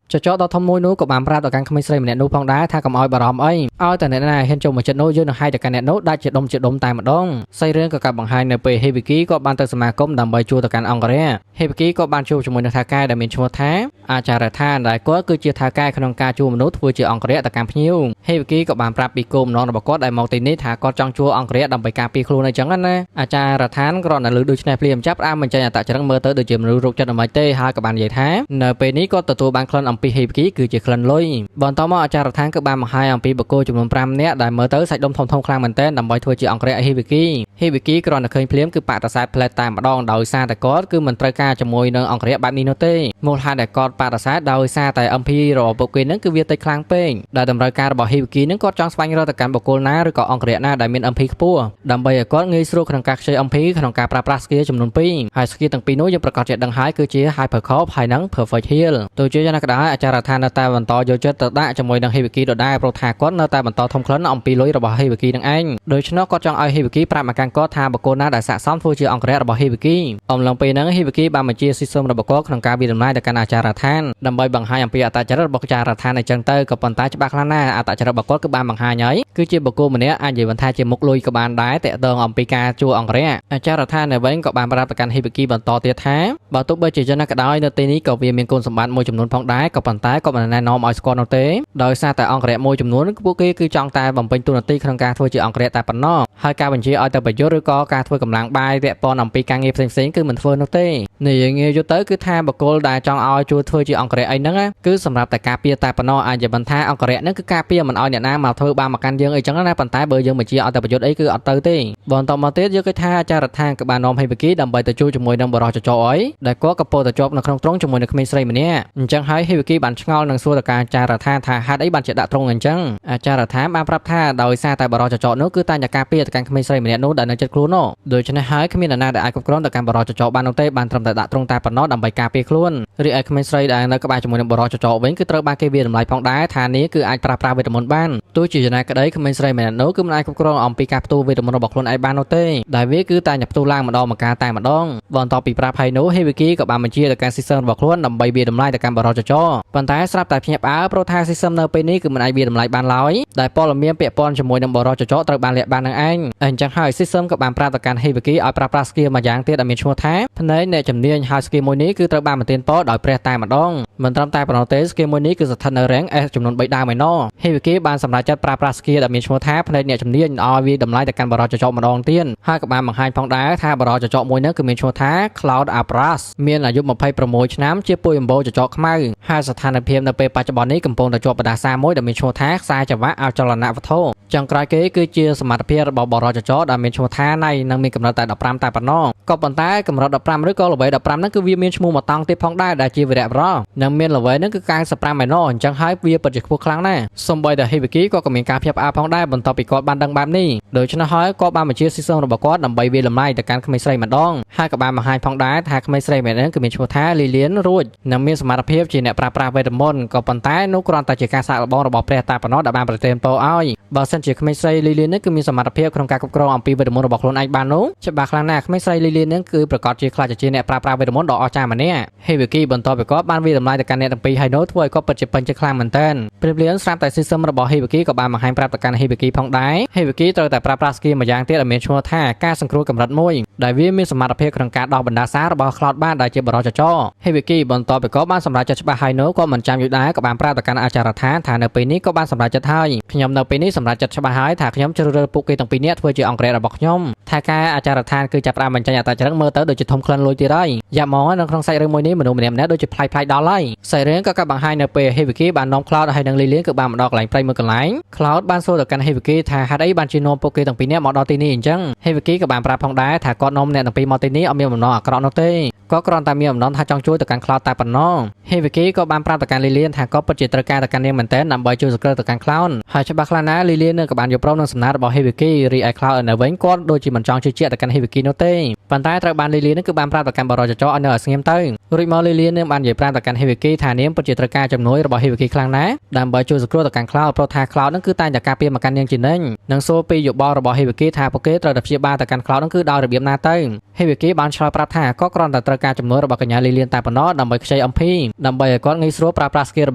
រចចកដ៏ធំមួយនោះក៏បានប្រាប់ទៅកាន់ក្មេងស្រីម្នាក់នោះផងដែរថាកុំឲ្យបារម្ភអីឲ្យតែអ្នកណាហ៊ានចូលមកចិត្តនោះយើងនឹងហែកទៅកាន់អ្នកនោះដាច់ជាដុំជាដុំតែម្ដងសាច់រឿងក៏កាត់បង្ហាញនៅពេល Hibiki ក៏បានទៅសមាគមដើម្បីជួលទៅកាន់អង្គរក្ស Hibiki ក៏បានជួបជាមួយនឹងថៅកែដែលមានឈ្មោះថាអាចារ្យដ្ឋានដែលគាត់គឺជាថៅកែក្នុងការជួលមនុស្សធ្វើជាអង្គរក្សទៅកាន់ភ្ញៀវ Hibiki ក៏បានប្រាប់ពីគោលបំណងរបស់គាត់ដែលមកទីនេះថាគាត់ចង់ជួលអង្គរក្សដើម្បីការពារខ្លួនអីចឹងណាអាចារ្យដ្ឋានគ្រាន់តែឮដូច្នេះភ្លាមចាប់ផ្ដើមបញ្ចេញអត្តចរិតមើលទៅដូចជាមនុស្សរោគចិត្តមិនទេហើយក៏បាននិយាយថានៅពេលនេះគាត់ទទួលបានក្លិនអំពី Hibiki គឺជាក្លិនលុយបន្តមកអាចារ្យដ្ឋានគឺបានបង្ហាញអំពីបុគ្គលចំនួន5នាក់ដែលមើលទៅសាច់ដុំធំៗខ្លាំងមែនទែនដើម្បីធ្វើជាអង្គរក្ស Hibiki Hibiki គ្រាន់តែឃើញភ្លាមគឺបដិសេធផ្លែតតែម្ដងដោយសារតែគាត់គឺមិនត្រូវការជាមួយនឹងអង្គរក្សបែបនេះនោះទេមូលហេតុដែលគាត់បដិសេធដោយសារតែ MP របស់ពួកគេនឹងគឺវាតិចខ្លាំងពេកដែលតម្រូវការរបស់ Hibiki នឹងគាត់ចង់ស្វែងរកទៅកាន់បុគ្គលណាឬក៏អង្គរក្សណាដែលមាន MP ខ្ពស់ដើម្បីឲ្យគាត់ងាយស្រួលក្នុងការខ្ចី MP ក្នុងការប្រើប្រាស់ skill ចំនួន2ហើយ skill ទាំងពីរនោះយើងប្រកាសជាដឹងហើយគឺជា Hyper Cope ហើយនិង Perfect Heal ទោះជាយ៉ាងណាក៏ដោយអាចារ្យដ្ឋាននៅតែបន្តយកចិត្តទៅដាក់ជាមួយនឹង Hibiki ដដែលព្រោះថាគាត់នៅតែបន្តធំក្លិនអំពីលុយរបស់ Hibiki នឹងឯងដូច្នោះគាត់ចង់ឲ្យ Hibiki ប្រាប់មកកាន់គាត់ថាបុគ្គលណាដែលស័ក្តិសមធ្វើជាអង្គរក្សរបស់ Hibiki អំឡុងពេលហ្នឹង Hibiki បានបញ្ជា system របស់គាត់ក្នុងការវាយតម្លៃទៅកាន់អាចារ្យដ្ឋានដើម្បីបង្ហាញអំពីអត្តចរិតរបស់អាចារ្យដ្ឋានអញ្ចឹងទៅក៏ប៉ុន្តែច្បាស់ខ្លាំងណាស់អត្តចរិតរបស់គាត់គឺបានបង្ហាញហើយគឺជាបុគ្គលម្នាក់អាចនិយាយបន្ថាជាមុខលុយក៏បានដែរតាក់ទងអំពីការជួលអង្គរក្សអាចារ្យដ្ឋាននៅវិញក៏បានប្រាប់ទៅកាន់ Hibiki បន្តទៀតថាបើទោះបីជាយ៉ាងណាក៏ដោយនៅទីនេះក៏វាមានគុណសម្បត្តិមួយចំនួនផងដែរក៏ប៉ុន្តែក៏មិនណែនាំឲ្យស្គាល់នោះទេដោយសារតែអង្គរក្សមួយចំនួនពួកគេគឺចង់តែបំពេញតួនាទីក្នុងការធ្វើជាអង្គរក្សតែប៉ុណ្ណោះហើយការបញ្ជាឲ្យទៅប្រយុទ្ធឬក៏ការធ្វើកម្លាំងបាយពាក់ព័ន្ធអំពីការងារផ្សេងៗគឺមិនធ្វើនោះទេនិយាយងាយយល់ទៅគឺថាបុគ្គលដែលចង់ឲ្យជួលធ្វើជាអង្គរក្សអីហ្នឹងគឺសម្រាប់តែការពារតែប៉ុណ្ណោះអាចនិយាយបន្ថាអង្គរក្សហ្នឹងគឺការពារមិនឲ្យអ្នកណាមកធ្វើបាបមកកាន់យើងអីចឹងណាប៉ុន្តែបើយើងបញ្ជាឲ្យតែប្រយុទ្ធអីគឺអត់ទៅទេបន្តមកទៀតយើងគិតថាអាចារ្យដ្ឋានក៏បាននាំហេបគីដើម្បីទៅជួបជាមួយនឹងបរិសចចអីដែលគាត់ក៏ពោលទៅជាប់នៅក្នុងទ្រុងជាមួយនឹងក្មេងស្រីម្នាក់អញ្ចឹងហើយហេបគីបានឆ្ងល់នឹងសួរទៅការអាចារ្យដ្ឋានថាហេតុអីបានជាដាក់ទ្រុងអញ្ចឹងអាចារ្យដ្ឋានបានប្រាប់ថាដោយសារតែបរិសចចនោះគឺតែងតែការពារទៅកាន់ក្មេងស្រីម្នាក់នោះដែលនៅចិត្តខ្លួននោះដូច្នេះហើយគ្មាននរណាដែលអាចគ្រប់គ្រងទៅកាន់បរិសចចបាននោះទេបានត្រឹមតែដាក់ទ្រុងតែប៉ុណ្ណោះដើម្បីការពារខ្លួនរីឯក្មេងស្រីដែលនៅក្បែរជាមួយនឹងបរិសចចវិញគឺត្រូវបានគេវាយតម្លៃផងដែរថានេះគឺអាចប្រើប្រាស់វេទមន្តបានទោះជាយ៉ាងណាក្តីក្មេងស្រីម្នាក់នោះគឺមិនអាចគ្រប់គ្រងអំពីការផ្ទុះវេទមន្តរបស់ខ្លួនឯងបាននោះទេដែលវាគឺតែងតែផ្ទុះឡើងម្ដងម្កាលតែម្ដងបន្ទាប់ពីប្រាប់ហើយនោះ Hibiki ក៏បានបញ្ជាទៅកាន់ system របស់ខ្លួនដើម្បីវាយតម្លៃទៅកាន់បរិសចចប៉ុន្តែស្រាប់តែភ្ញាក់ផ្អើលព្រោះថា system នៅពេលនេះគឺមិនអាចវាយតម្លៃបានឡើយដែលព័ត៌មានពាក់ព័ន្ធជាមួយនឹងបរិសចចត្រូវបានលាក់បាននឹងឯងអញ្ចឹងហើយ system ក៏បានប្រាប់ទៅកាន់ Hibiki ឲ្យប្រើប្រាស់ skill មួយយ៉ាងទៀតដែលមានឈ្មោះថាភ្នែកអ្នកជំនាញហើយ skill មួយនេះគឺត្រូវបានបន្ទានពរដោយព្រះតែម្ដងមិនត្រឹមតែប៉ុណ្ណោះទេ skill មួយនេះគឺស្ថិតនៅ rank S ចំនួន3ដើមឯណោះ Hibiki បានសម្រេចចិត្តប្រើប្រាស់ skill ដែលមានឈ្មោះថាភ្នែកអ្នកជំនាញឲ្យវាតម្លៃទៅកាន់បរិសចចម្ដងទៀតហើយក៏បានបង្ហាញផងដែរថាបរិសចចមួយនេះគឺមានឈ្មោះថា Cloud Abras មានអាយុ26ឆ្នាំជាពុយអំបូរចចកខ្មៅហើយស្ថានភាពនៅពេលបច្ចុប្បន្ននេះកំពុងតែជាប់បដាសាមួយដែលមានឈ្មោះថាខ្សែចង្វាក់អចលនវត្ថុចុងក្រោយគេគឺជាសមត្ថភាពរបស់បរិសចចដែលមានឈ្មោះថាណៃនិងមានកម្រិតតែ15តែប៉ុណ្ណោះក៏ប៉ុន្តែកម្រិត15ឬក៏ល្បី15ហ្នឹងគឺវាមានឈ្មោះមួយតង់ទៀតផងដែរដែលជាវីរៈបរោះនិងមានល្បីហ្នឹងគឺ95ឯណោះអញ្ចឹងហើយវាពិតជាខ្ពស់ខ្លាំងណាស់សូម្បីតែ Hibiki ក៏មានការភ្ញាក់ផ្អើលផងដែរបន្ទាប់ពីគាត់បានដឹងបែបនេះដូច្នេះហើយគាត់បានបញ្ជាស៊ីសងរបស់គាត់ដើម្បីវាយតម្លៃទៅកាន់ក្មេងស្រីម្ដងហើយក៏បានបង្ហាញផងដែរថាក្មេងស្រីម្នាក់ហ្នឹងគឺមានឈ្មោះថាលីលៀនរួចនិងមានសមត្ថភាពជាអ្នកប្រើប្រាស់វេទមន្តក៏ប៉ុន្តែនោះគ្រាន់តែជាការសាកល្បងរបស់ព្រះតែប៉ុណ្ណោះដែលបានប្រទានពរឲ្យ បើសិនជាក្មេងស្រីលីលៀននេះគឺមានសមត្ថភាពក្នុងការគ្រប់គ្រងអំពីវេទមន្តរបស់ខ្លួនឯងបាននោះច្បាស់ខ្លាំងណាស់ក្មេងស្រីលីលៀននេះគឺប្រកាសជាខ្លាចជាអ្នកប្រើប្រាស់វេទមន្តដ៏អស្ចារ្យម្នាក់ហេវីគីបន្ទាប់ពីគាត់បានវាយតម្លៃទៅកាន់អ្នកទាំងពីរហើយនោះធ្វើឲ្យគាត់ពិតជាពេញចិត្តខ្លាំងមែនទែនព្រាបលៀនស្រាប់តែ system របស់ហេវីគីក៏បានបង្ហាញប្រាប់ទៅកាន់ហេវីគីផងដែរហេវីគីត្រូវតែប្រើប្រាស់ skill ម្យ៉ាងទៀតដែលមានឈ្មោះថាការសង្គ្រោះកម្រិតមួយដែលវាមានសមត្ថភាពក្នុងការដោះបណ្ដាសារបស់ Cloud បានដែលជាបរិចចរហេវីគីបន្ទាប់ពីគាត់បានសម្រេចចិត្តច្បាស់ហើយនោះក៏មិនចាំយូរដែរក៏បានប្រាប់ទៅកាន់អាចារ្យដ្ឋានថានៅពេលនេះក៏បានសម្រេចចិត្តហើយខ្ញុំនៅពេលនេះសម្រេចចិត្តច្បាស់ហើយថាខ្ញុំជ្រើសរើសពួកគេទាំងពីរនាក់ធ្វើជាអង្គរក្សរបស់ខ្ញុំថាការអាចារ្យដ្ឋានគឺចាប់ផ្ដើមបញ្ចេញអត្តចរិតមើលទៅដូចជាធំក្លិនលួយទៀតហើយយ៉ាប់ហ្មងនៅក្នុងសាច់រឿងមួយនេះមនុស្សម្នាក់ៗដូចជាប្លែកៗដល់ហើយសាច់រឿងក៏កាប់បង្ហាញនៅពេលហេវីគីបាននាំ Cloud ហើយនិងលីលៀនគឺបានមកដល់កន្លែងព្រៃមួយកន្លែង Cloud បានសួរទៅកាន់ហេវីគីថាហេតុអីបានជានាំពួកគេទាំងពីរនាក់មកដល់ទីនេះអញ្ចឹងហេវីគីក៏បានប្រាប់ផងដែរថាគាត់នាំអ្នកទាំងពីរមកទីនេះអត់មានបំណងអាក្រក់នោះទេក៏គ្រាន់តែមានបំណងថាចង់ជួយទៅកាន់ Cloud តែប៉ុណ្ណោះហេវីគីក៏បានប្រាប់ទៅកាន់លីលៀនថាគាត់ពិតជាត្រូវការទៅកាន់នាងមែនទែនដើម្បីជួយសង្គ្រោះទៅកាន់ Cloud ហើយច្បាស់ខ្លាំងណាស់លីលៀនក៏បានយល់ព្រមនឹងសំណើរបស់ហេវីគីរីឯ Cloud នៅវិញគាត់ដូចជាមិនចង់ជឿជាក់ទៅកាន់ហេវីគីនោះទេប៉ុន្តែត្រូវបានលីលៀនគឺបានប្រាប់ទៅកាន់បរិចចរឲ្យនៅឲ្យស្ងៀមទៅរួចមកលីលៀននឹងបាននិយាយប្រាប់ទៅកាន់ហេវីគីថានាងពិតជាត្រូវការជំនួយរបស់ហេវីគីខ្លាំងណាស់ដើម្បីជួយសង្គ្រោះទៅកាន់ Cloud ព្រោះថា Cloud នឹងគឺតែងតែការពារមកកាន់នាងជានិញនិងសួរពីយោបល់របស់ហេវីគីថាពួកគេត្រូវតែព្យាបាលទៅកាន់ Cloud នឹងគឺដោយរបៀបណាទៅហេវីគីបានឆ្លើយប្រាប់ថាក៏គ្រាន់តែត្រូវការជំនួយរបស់កញ្ញាលីលៀនតែប៉ុណ្ណោះដើម្បីខ្ចី MP ដើម្បីឲ្យគាត់ងាយស្រួលប្រើប្រាស់ skill រប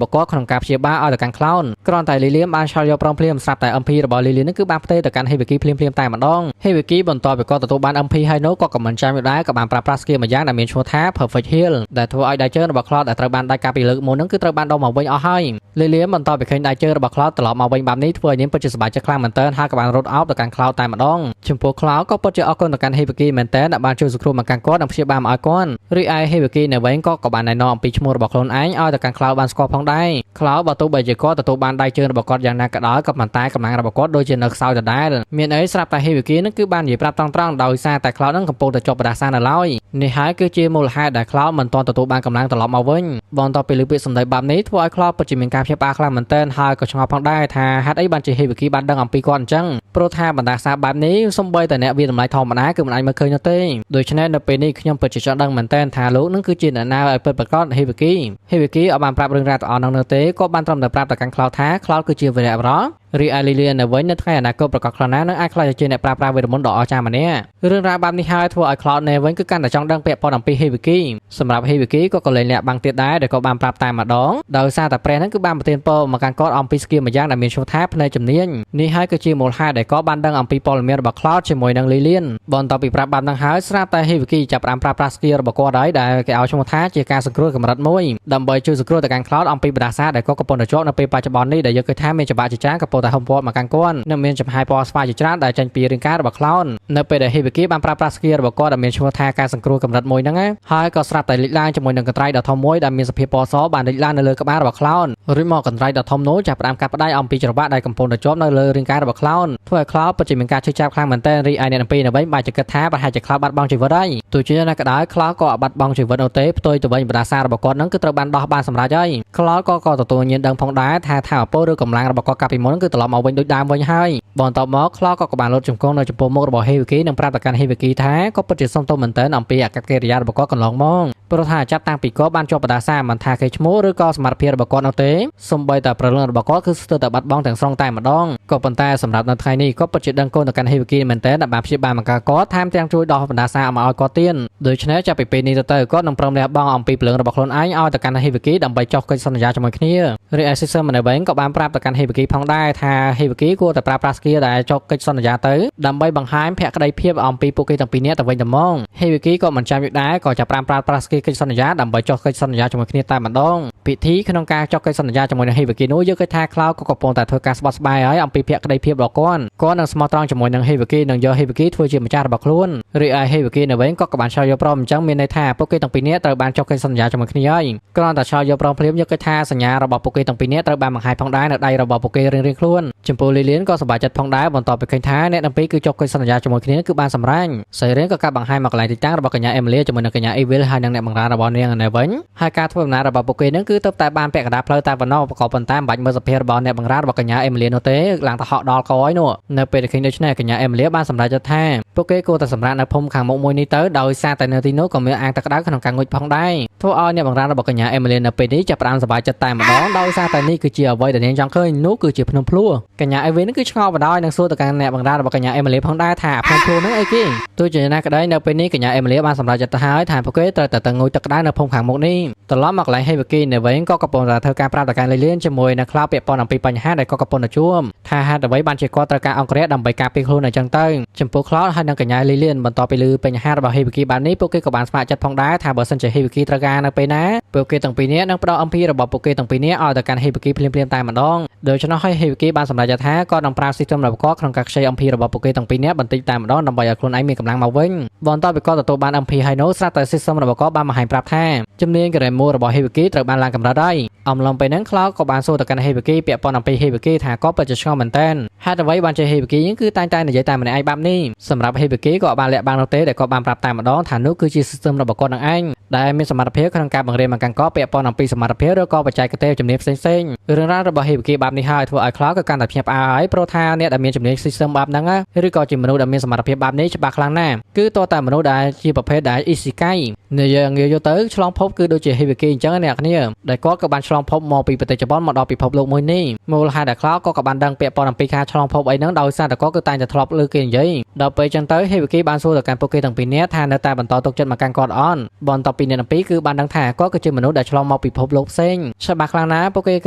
ស់គាត់ក្នុងការព្យាបាលឲ្យទៅកាន់ Cloud គ្រាន់តែលីលៀនបានឆ្លើយយកព្រមភ្លាមស្រាប់តែ MP របស់លីលៀននឹងគឺបានផ្ទេរទៅកាន់ហេវីគីភ្លាមៗតែម្ដងហេវីគីបន្ទាប់ពីគាត់ទទួលបាន MP ហើយនោះក៏មិនចាំយូរដែរក៏បានប្រើប្រាស់ skill មួយយ៉ាងដែលមានឈ្មោះថា Perfect Heal ដែលធ្វើឲ្យដៃជើងរបស់ Cloud ដែលត្រូវបានដាច់កាលពីលើកមុននឹងគឺត្រូវបានដុំមកវិញអស់ហើយលីលៀនបន្ទាប់ពីឃើញដៃជើងរបស់ Cloud ត្រឡប់មកវិញបែបនេះធ្វើឲ្យនាងពិតជាសប្បាយចិត្តខ្លាំងមែនទែនហើយក៏បានរត់អោបទៅកាន់ Cloud តែម្ដងចំពោះ Cloud ក៏ពិតជាអរគុណទៅកាន់ហេវីគីមែនទែនដែលបានជួយសង្គ្រោះមកកាន់គាត់និងព្យាបាលមកឲ្យគាត់រីឯហេវីគីនៅវិញក៏បានណែនាំអំពីឈ្មោះរបស់ខ្លួនឯងឲ្យទៅកាន់ Cloud បានស្គាល់ផងដែរ Cloud បើទោះបីជាគាត់ទទួលបានដៃជើងរបស់គាត់យ៉ាងណាក៏ដោយក៏ប៉ុន្តែកម្លាំងរបស់គាត់ដូចជានៅខ្សោយដដែលមានអីស្រាប់តែហេវីគីនឹងគឺបាននិយាយប្រាប់ត្រង់ៗដោយសារតែ Cloud នឹងកំពុងតែជាប់បដាសានៅឡើយនេះហើយគឺជាមូលហេតុដែល Cloud មិនទាន់ទទួលបានកម្លាំងត្រឡប់មកវិញបន្ទាប់ពីលើពាក្យសម្ដីបែបនេះធ្វើឲ្យ Cloud ពិតជាមានការភ្ញាក់ផ្អើលខ្លាំងមែនទែនហើយក៏ឆ្ងល់ផងដែរថាហេតុអីបានជាហេវីគីបានដឹងអំពីគាត់អញ្ចឹងព្រោះថាបណ្ដាសាបែបនេះសំបីតែអ្នកវាតម្លៃធម្មតាគឺមិនអាចមើលឃើញនោះទេដូច្នេះនៅពេលនេះខ្ញុំពិតជាចង់ដឹងមែនទែនថាលោកនឹងគឺជាអ្នកណាឲ្យពិតប្រាកដហេវីគីហេវីគីអត់បានប្រាប់រឿងរ៉ាវទាំងអស់នោះនោះទេក៏បានត្រឹមតែប្រាប់ទៅកាន់ Cloud ថា Cloud គឺជាវីរៈបុរសរីឯលីលៀននៅវិញនៅថ្ងៃអនាគតប្រកាសខ្លាំងណាស់នឹងអាចក្លាយជាអ្នកប្រើប្រាស់វេទមន្តដ៏អស្ចារ្យម្នាក់រឿងរ៉ាវបែបនេះហើយធ្វើឲ្យ Cloud នៅវិញគឺកាន់តែចង់ដឹងពាក់ព័ន្ធអំពីហេវីគីសម្រាប់ហេវីគីក៏លែងលាក់បាំងទៀតដែរដែលក៏បានប្រាប់តែម្ដងដោយសារតែព្រះហ្នឹងគឺបានប្រទានពរមកកាន់គាត់អំពី skill មួយយ៉ាងដែលមានឈ្មោះថាភ្នែកជំនាញនេះហើយគឺជាមូលហេតុដែលគាត់បានដឹងអំពីព័ត៌មានរបស់ Cloud ជាមួយនឹងលីលៀនបន្ទាប់ពីប្រាប់បែបហ្នឹងហើយស្រាប់តែហេវីគីចាប់ផ្ដើមប្រើប្រាស់ skill របស់គាត់ហើយដែលគេឲ្យឈ្មោះថាជាការសង្គ្រោះកម្រិតមួយដើម្បីជួយសង្គ្រោះទៅកាន់ Cloud អំពីបណ្ដាសាដែលគាត់កំពុងតែជាប់នៅពេលបច្ចុប្បន្ននេះដែលយើងឃើញថាមានច្បាប់ជាច្រើនកំពុងតែហុំព័ទ្ធមកកាន់គាត់និងមានចំហាយពណ៌ស្វាយជាច្រើនដែលចេញពីរាងកាយរបស់ Cloud នៅពេលដែលហេវីគីបានប្រើប្រាស់ skill របស់គាត់ដែលមានឈ្មោះថាការសង្គ្រោះកម្រិតមួយហ្នឹងហើយក៏ស្រាប់តែលេចឡើងជាមួយនឹងកន្ត្រៃដ៏ធំមួយដែលមានសភាពពណ៌សបានលេចឡើងនៅលើក្បាលរបស់ Cloud រួចមកកន្ត្រៃដ៏ធំនោះចាប់ផ្ដើមកាត់ផ្ដាច់អំពីច្រវាក់ដែលកំពុងតែជាប់នៅលើរាងកាយរបស់ Cloud ធ្វើឲ្យ Cloud ពិតជាមានការឈឺចាប់ខ្លាំងមែនទែនរីឯអ្នកទាំងពីរនៅវិញបែរជាគិតថាប្រហែលជា Cloud បាត់បង់ជីវិតហើយទោះជាយ៉ាងណាក៏ដោយ Cloud ក៏អត់បាត់បង់ជីវិតនោះទេផ្ទុយទៅវិញបណ្ដាសារបស់គាត់នឹងគឺត្រូវបានដោះបានសម្រេចហើយ Cloud ក៏ទទួលញៀនដឹងផងដែរថាថាអពលឬកម្លាំងរបស់គាត់កាលពីមុនគឺត្រឡប់មកវិញដូចដើមវិញហើយបន្ទាប់មក Cloud ក៏បានលុតជង្គង់នៅចំពោះមុខរបស់ហេវីគីនិងប្រាប់ទៅកាន់ហេវីគីថាក៏ពិតជាសុំទោសមែនទែនអំពីអាកប្បកិរិយារបស់គាត់កន្លងមកព្រោះថាចាប់តាំងពីគាត់បានជាប់បណ្ដាសាមិនថាគេឈ្មោះឬក៏សមត្ថភាពរបស់គាត់នោះទេសូម្បីតែព្រលឹងរបស់គាត់គឺស្ទើរតែបាត់បង់ទាំងស្រុងតែម្ដងក៏ប៉ុន្តែសម្រាប់នៅថ្ងៃនេះគាត់ពិតជាដឹងគុណទៅកាន់ហេវីគីមែនទែនដែលបានព្យាបាលបង្ការគាត់ថែមទាំងជួយដោះបណ្ដាសាមកឲ្យគាត់ទៀតដូច្នេះចាប់ពីពេលនេះទៅគាត់នឹងព្រមលះបង់អំពីព្រលឹងរបស់ខ្លួនឯងឲ្យទៅកាន់ហេវីគីដើម្បីចុះកិច្ចសន្យាជាមួយគ្នារីឯ System នៅវិញក៏បានប្រាប់ទៅកាន់ហេវីគីផងដែរថាហេវីគីគួរតែប្រើប្រាស់ skill ដែលចុះកិច្ចសន្យាទៅដើម្បីបង្ហាញភក្តីភាពអំពីពួកគេទាំងពីរនាក់ទៅវិញទៅមកហេវីគីក៏មិនចាំយូរដែរក៏ចាប់ផ្ដើមប្រើប្រាស់ skill កិច្ចសន្យាដើម្បីចុះកិច្ចសន្យាជាមួយគ្នាតែម្ដងពិធីក្នុងការចុះកិច្ចសន្យាជាមួយនឹងហេវីគីនោះយើងឃើញថា Cloud ក៏កំពុងតែធ្វើការស្បត់ស្បាយហើយអំពីភក្តីភាពរបស់គាត់គាត់នឹងស្មោះត្រង់ជាមួយនឹងហេវីគីនិងយកហេវីគីធ្វើជាម្ចាស់របស់ខ្លួនរីឯហេវីគីនៅវិញក៏បានឆ្លើយយកព្រមអញ្ចឹងមានន័យថាពួកគេទាំងពីរនាក់ត្រូវបានចុះកិច្ចសន្យាជាមួយគ្នាហើយគ្រាន់តែឆ្លើយយកព្រមភ្លាមយកគេថាសញ្ញារបស់ពួកគេទាំងពីរនាក់ត្រូវបានបង្ហាញផងដែរនៅដៃរបស់ពួកគេរៀងៗខ្លួនចំពោះលីលៀនក៏សប្បាយចិត្តផងដែរបន្ទាប់ពីឃើញថាអ្នកទាំងពីរគឺចុះកិច្ចសន្យាជាមួយគ្នាគឺបានសម្រេចសេរីក៏កាប់បង្ហាញមកកន្លែងទីតាំងរបស់កញ្ញាអេមីលីជាមួយនឹងកញ្ញាអេវីលហើយនិងអ្នកបម្រើរបស់នាងនៅវិញហើយការធ្វើដំណើររបស់ពួកគេនឹងគឺទៅតែបានពាក់កណ្ដាលផ្លូវតែប៉ុណ្ណោះក៏ប៉ុន្តែមិនបាច់មើលសភាពរបស់អ្នកបម្រើរបស់កញ្ញាអេមីលីនោះទេឡើងទៅហក់ដល់កយនោះនៅពេលដែលឃើញដូច្នេះកញ្ញាអេមីលីបានសម្រេចចិត្តថា ពួកគេគួរតែសម្រាកនៅភូមិខាងមុខមួយនេះទៅដោយសារតែនៅទីនោះក៏មានអាងទឹកក្តៅក្នុងការងូតផងដែរធ្វើឲ្យអ្នកបង្រានរបស់កញ្ញាអេមីលីនៅពេលនេះចាប់ផ្ដើមសប្បាយចិត្តតែម្ដងដោយសារតែនេះគឺជាអ្វីដែលនាងចង់ឃើញនោះគឺជាភ្នំភ្លោះកញ្ញាអេវីនគឺឆ្ងល់បណ្ដោយនិងសួរទៅកាន់អ្នកបង្រានរបស់កញ្ញាអេមីលីផងដែរថាភ្នំភ្លោះហ្នឹងអីគេទោះជាយ៉ាងណាក្តីនៅពេលនេះកញ្ញាអេមីលីបានសម្រេចចិត្តទៅហើយថាពួកគេត្រូវតែទៅងូតទឹកក្តៅនៅភូមិខាងមុខនេះត្រឡប់មកកន្លែងហេវគីនៅវិញក៏កំពុងតែធ្វើការប្រាប់ទៅកាន់លីលៀនជាមួយនឹងក្លោពាក់ព័ន្ធអំពីបញ្ហាដែលគាត់កំពុងតែជួបថាហេតុអ្វីបានជាគាត់ត្រូវការអង្គរៈដើម្បីការពារខ្លួនអញ្ចឹងទៅចំពោះក្លោហើយនិងកញ្ញាលីលៀនបន្ទាប់ពីឮបញ្ហារបស់ហេវគីបែបនេះពួកគេក៏បានស្ម័គ្រចិត្តផងដែរថាបើសិនជាហេវគីត្រូវការនៅពេលណាពួកគេទាំងពីរនាក់នឹងផ្ដល់ MP របស់ពួកគេទាំងពីរនាក់ឲ្យទៅកាន់ហេវគីភ្លាមៗតែម្ដងដូច្នោះហើយហេវគីបានសម្រេចចិត្តថាគាត់នឹងប្រើ system របស់គាត់ក្នុងការខ្ចី MP របស់ពួកគេទាំងពីរនាក់បន្តិចតែម្ដងដើម្បីឲ្យខ្លួនឯងមានកម្លាំងមកវិញបន្ទាប់ពីគាត់ទទួលបាន MP ហើយនោះស្រាប់តែ system របស់គាត់បានបង្ហាញប្រាប់ថាជំនាញ Grimoire របស់ហេវគីត្រូវបានឡើងកម្រិតហើយអំឡុងពេលហ្នឹងក្លោក៏បានសួរទៅកាន់ហេវគីពាក់ព័ន្ធអំពីហេវគីថាគាត់ពិតជាឆ្ងល់មែនតើហេតុអ្វីបានជាហេវគីគឺតែងតែនិយាយតែម្នាក់ឯងបែបនេះសម្រាប់ហេវគីក៏បានលាក់បាំងនោះទេដែលគាត់បានប្រាប់តែម្ដងថានោះគឺជា system របស់គាត់នឹងឯងដែលមានសមត្ថភាពក្នុងការបង្រៀនមកកាន់កពាក់ព័ន្ធអំពីសមត្ថភាពឬក៏បច្ចេកទេសជំនាញផ្សេងៗរឿងរ៉ាវរបស់ហេវគីបែបនេះហើយធ្វើឲ្យក្លោក៏កាន់តែភ្ញាក់ផ្អើលហើយព្រោះថាអ្នកដែលមានជំនាញ system បែបហ្នឹងឬក៏ជាមនុស្សដែលមានសមត្ថភាពបែបនេះច្បាស់ខ្លាំងណាស់គឺតើតែមនុស្សដែលជាប្រភេទដែល isekai និយាយងាយយកទៅឆ្លងភពគឺដូចជាហេវគីអញ្ចឹងអ្នកគ្នាដែលគាត់ក៏បានឆ្លងភពមកពីប្រទេសជប៉ុនមកដល់ពិភពលោកមួយនេះមូលហេតុដែលក្លោក៏បានដឹងពាក់ព័ន្ធអំពីការឆ្លងភពអីហ្នឹងដោយសារតែគាត់គឺតែងតែធ្លាប់លើគេនិយាយដល់ពេលចឹងទៅហេវគីបានសួរទៅកាន់ពួកគេទាំងពីរនាក់ថានៅតែបន្តទុកចិត្តមកកាន់គាត់អត់បន្ទាប់ពីអ្នកទាំងពីរគឺបានដឹងថាគាត់គឺជាមនុស្សដែលឆ្លងមកពិភពលោកផ្សេងច្បាស់ខ្លាំងណាស់ពួកគេគ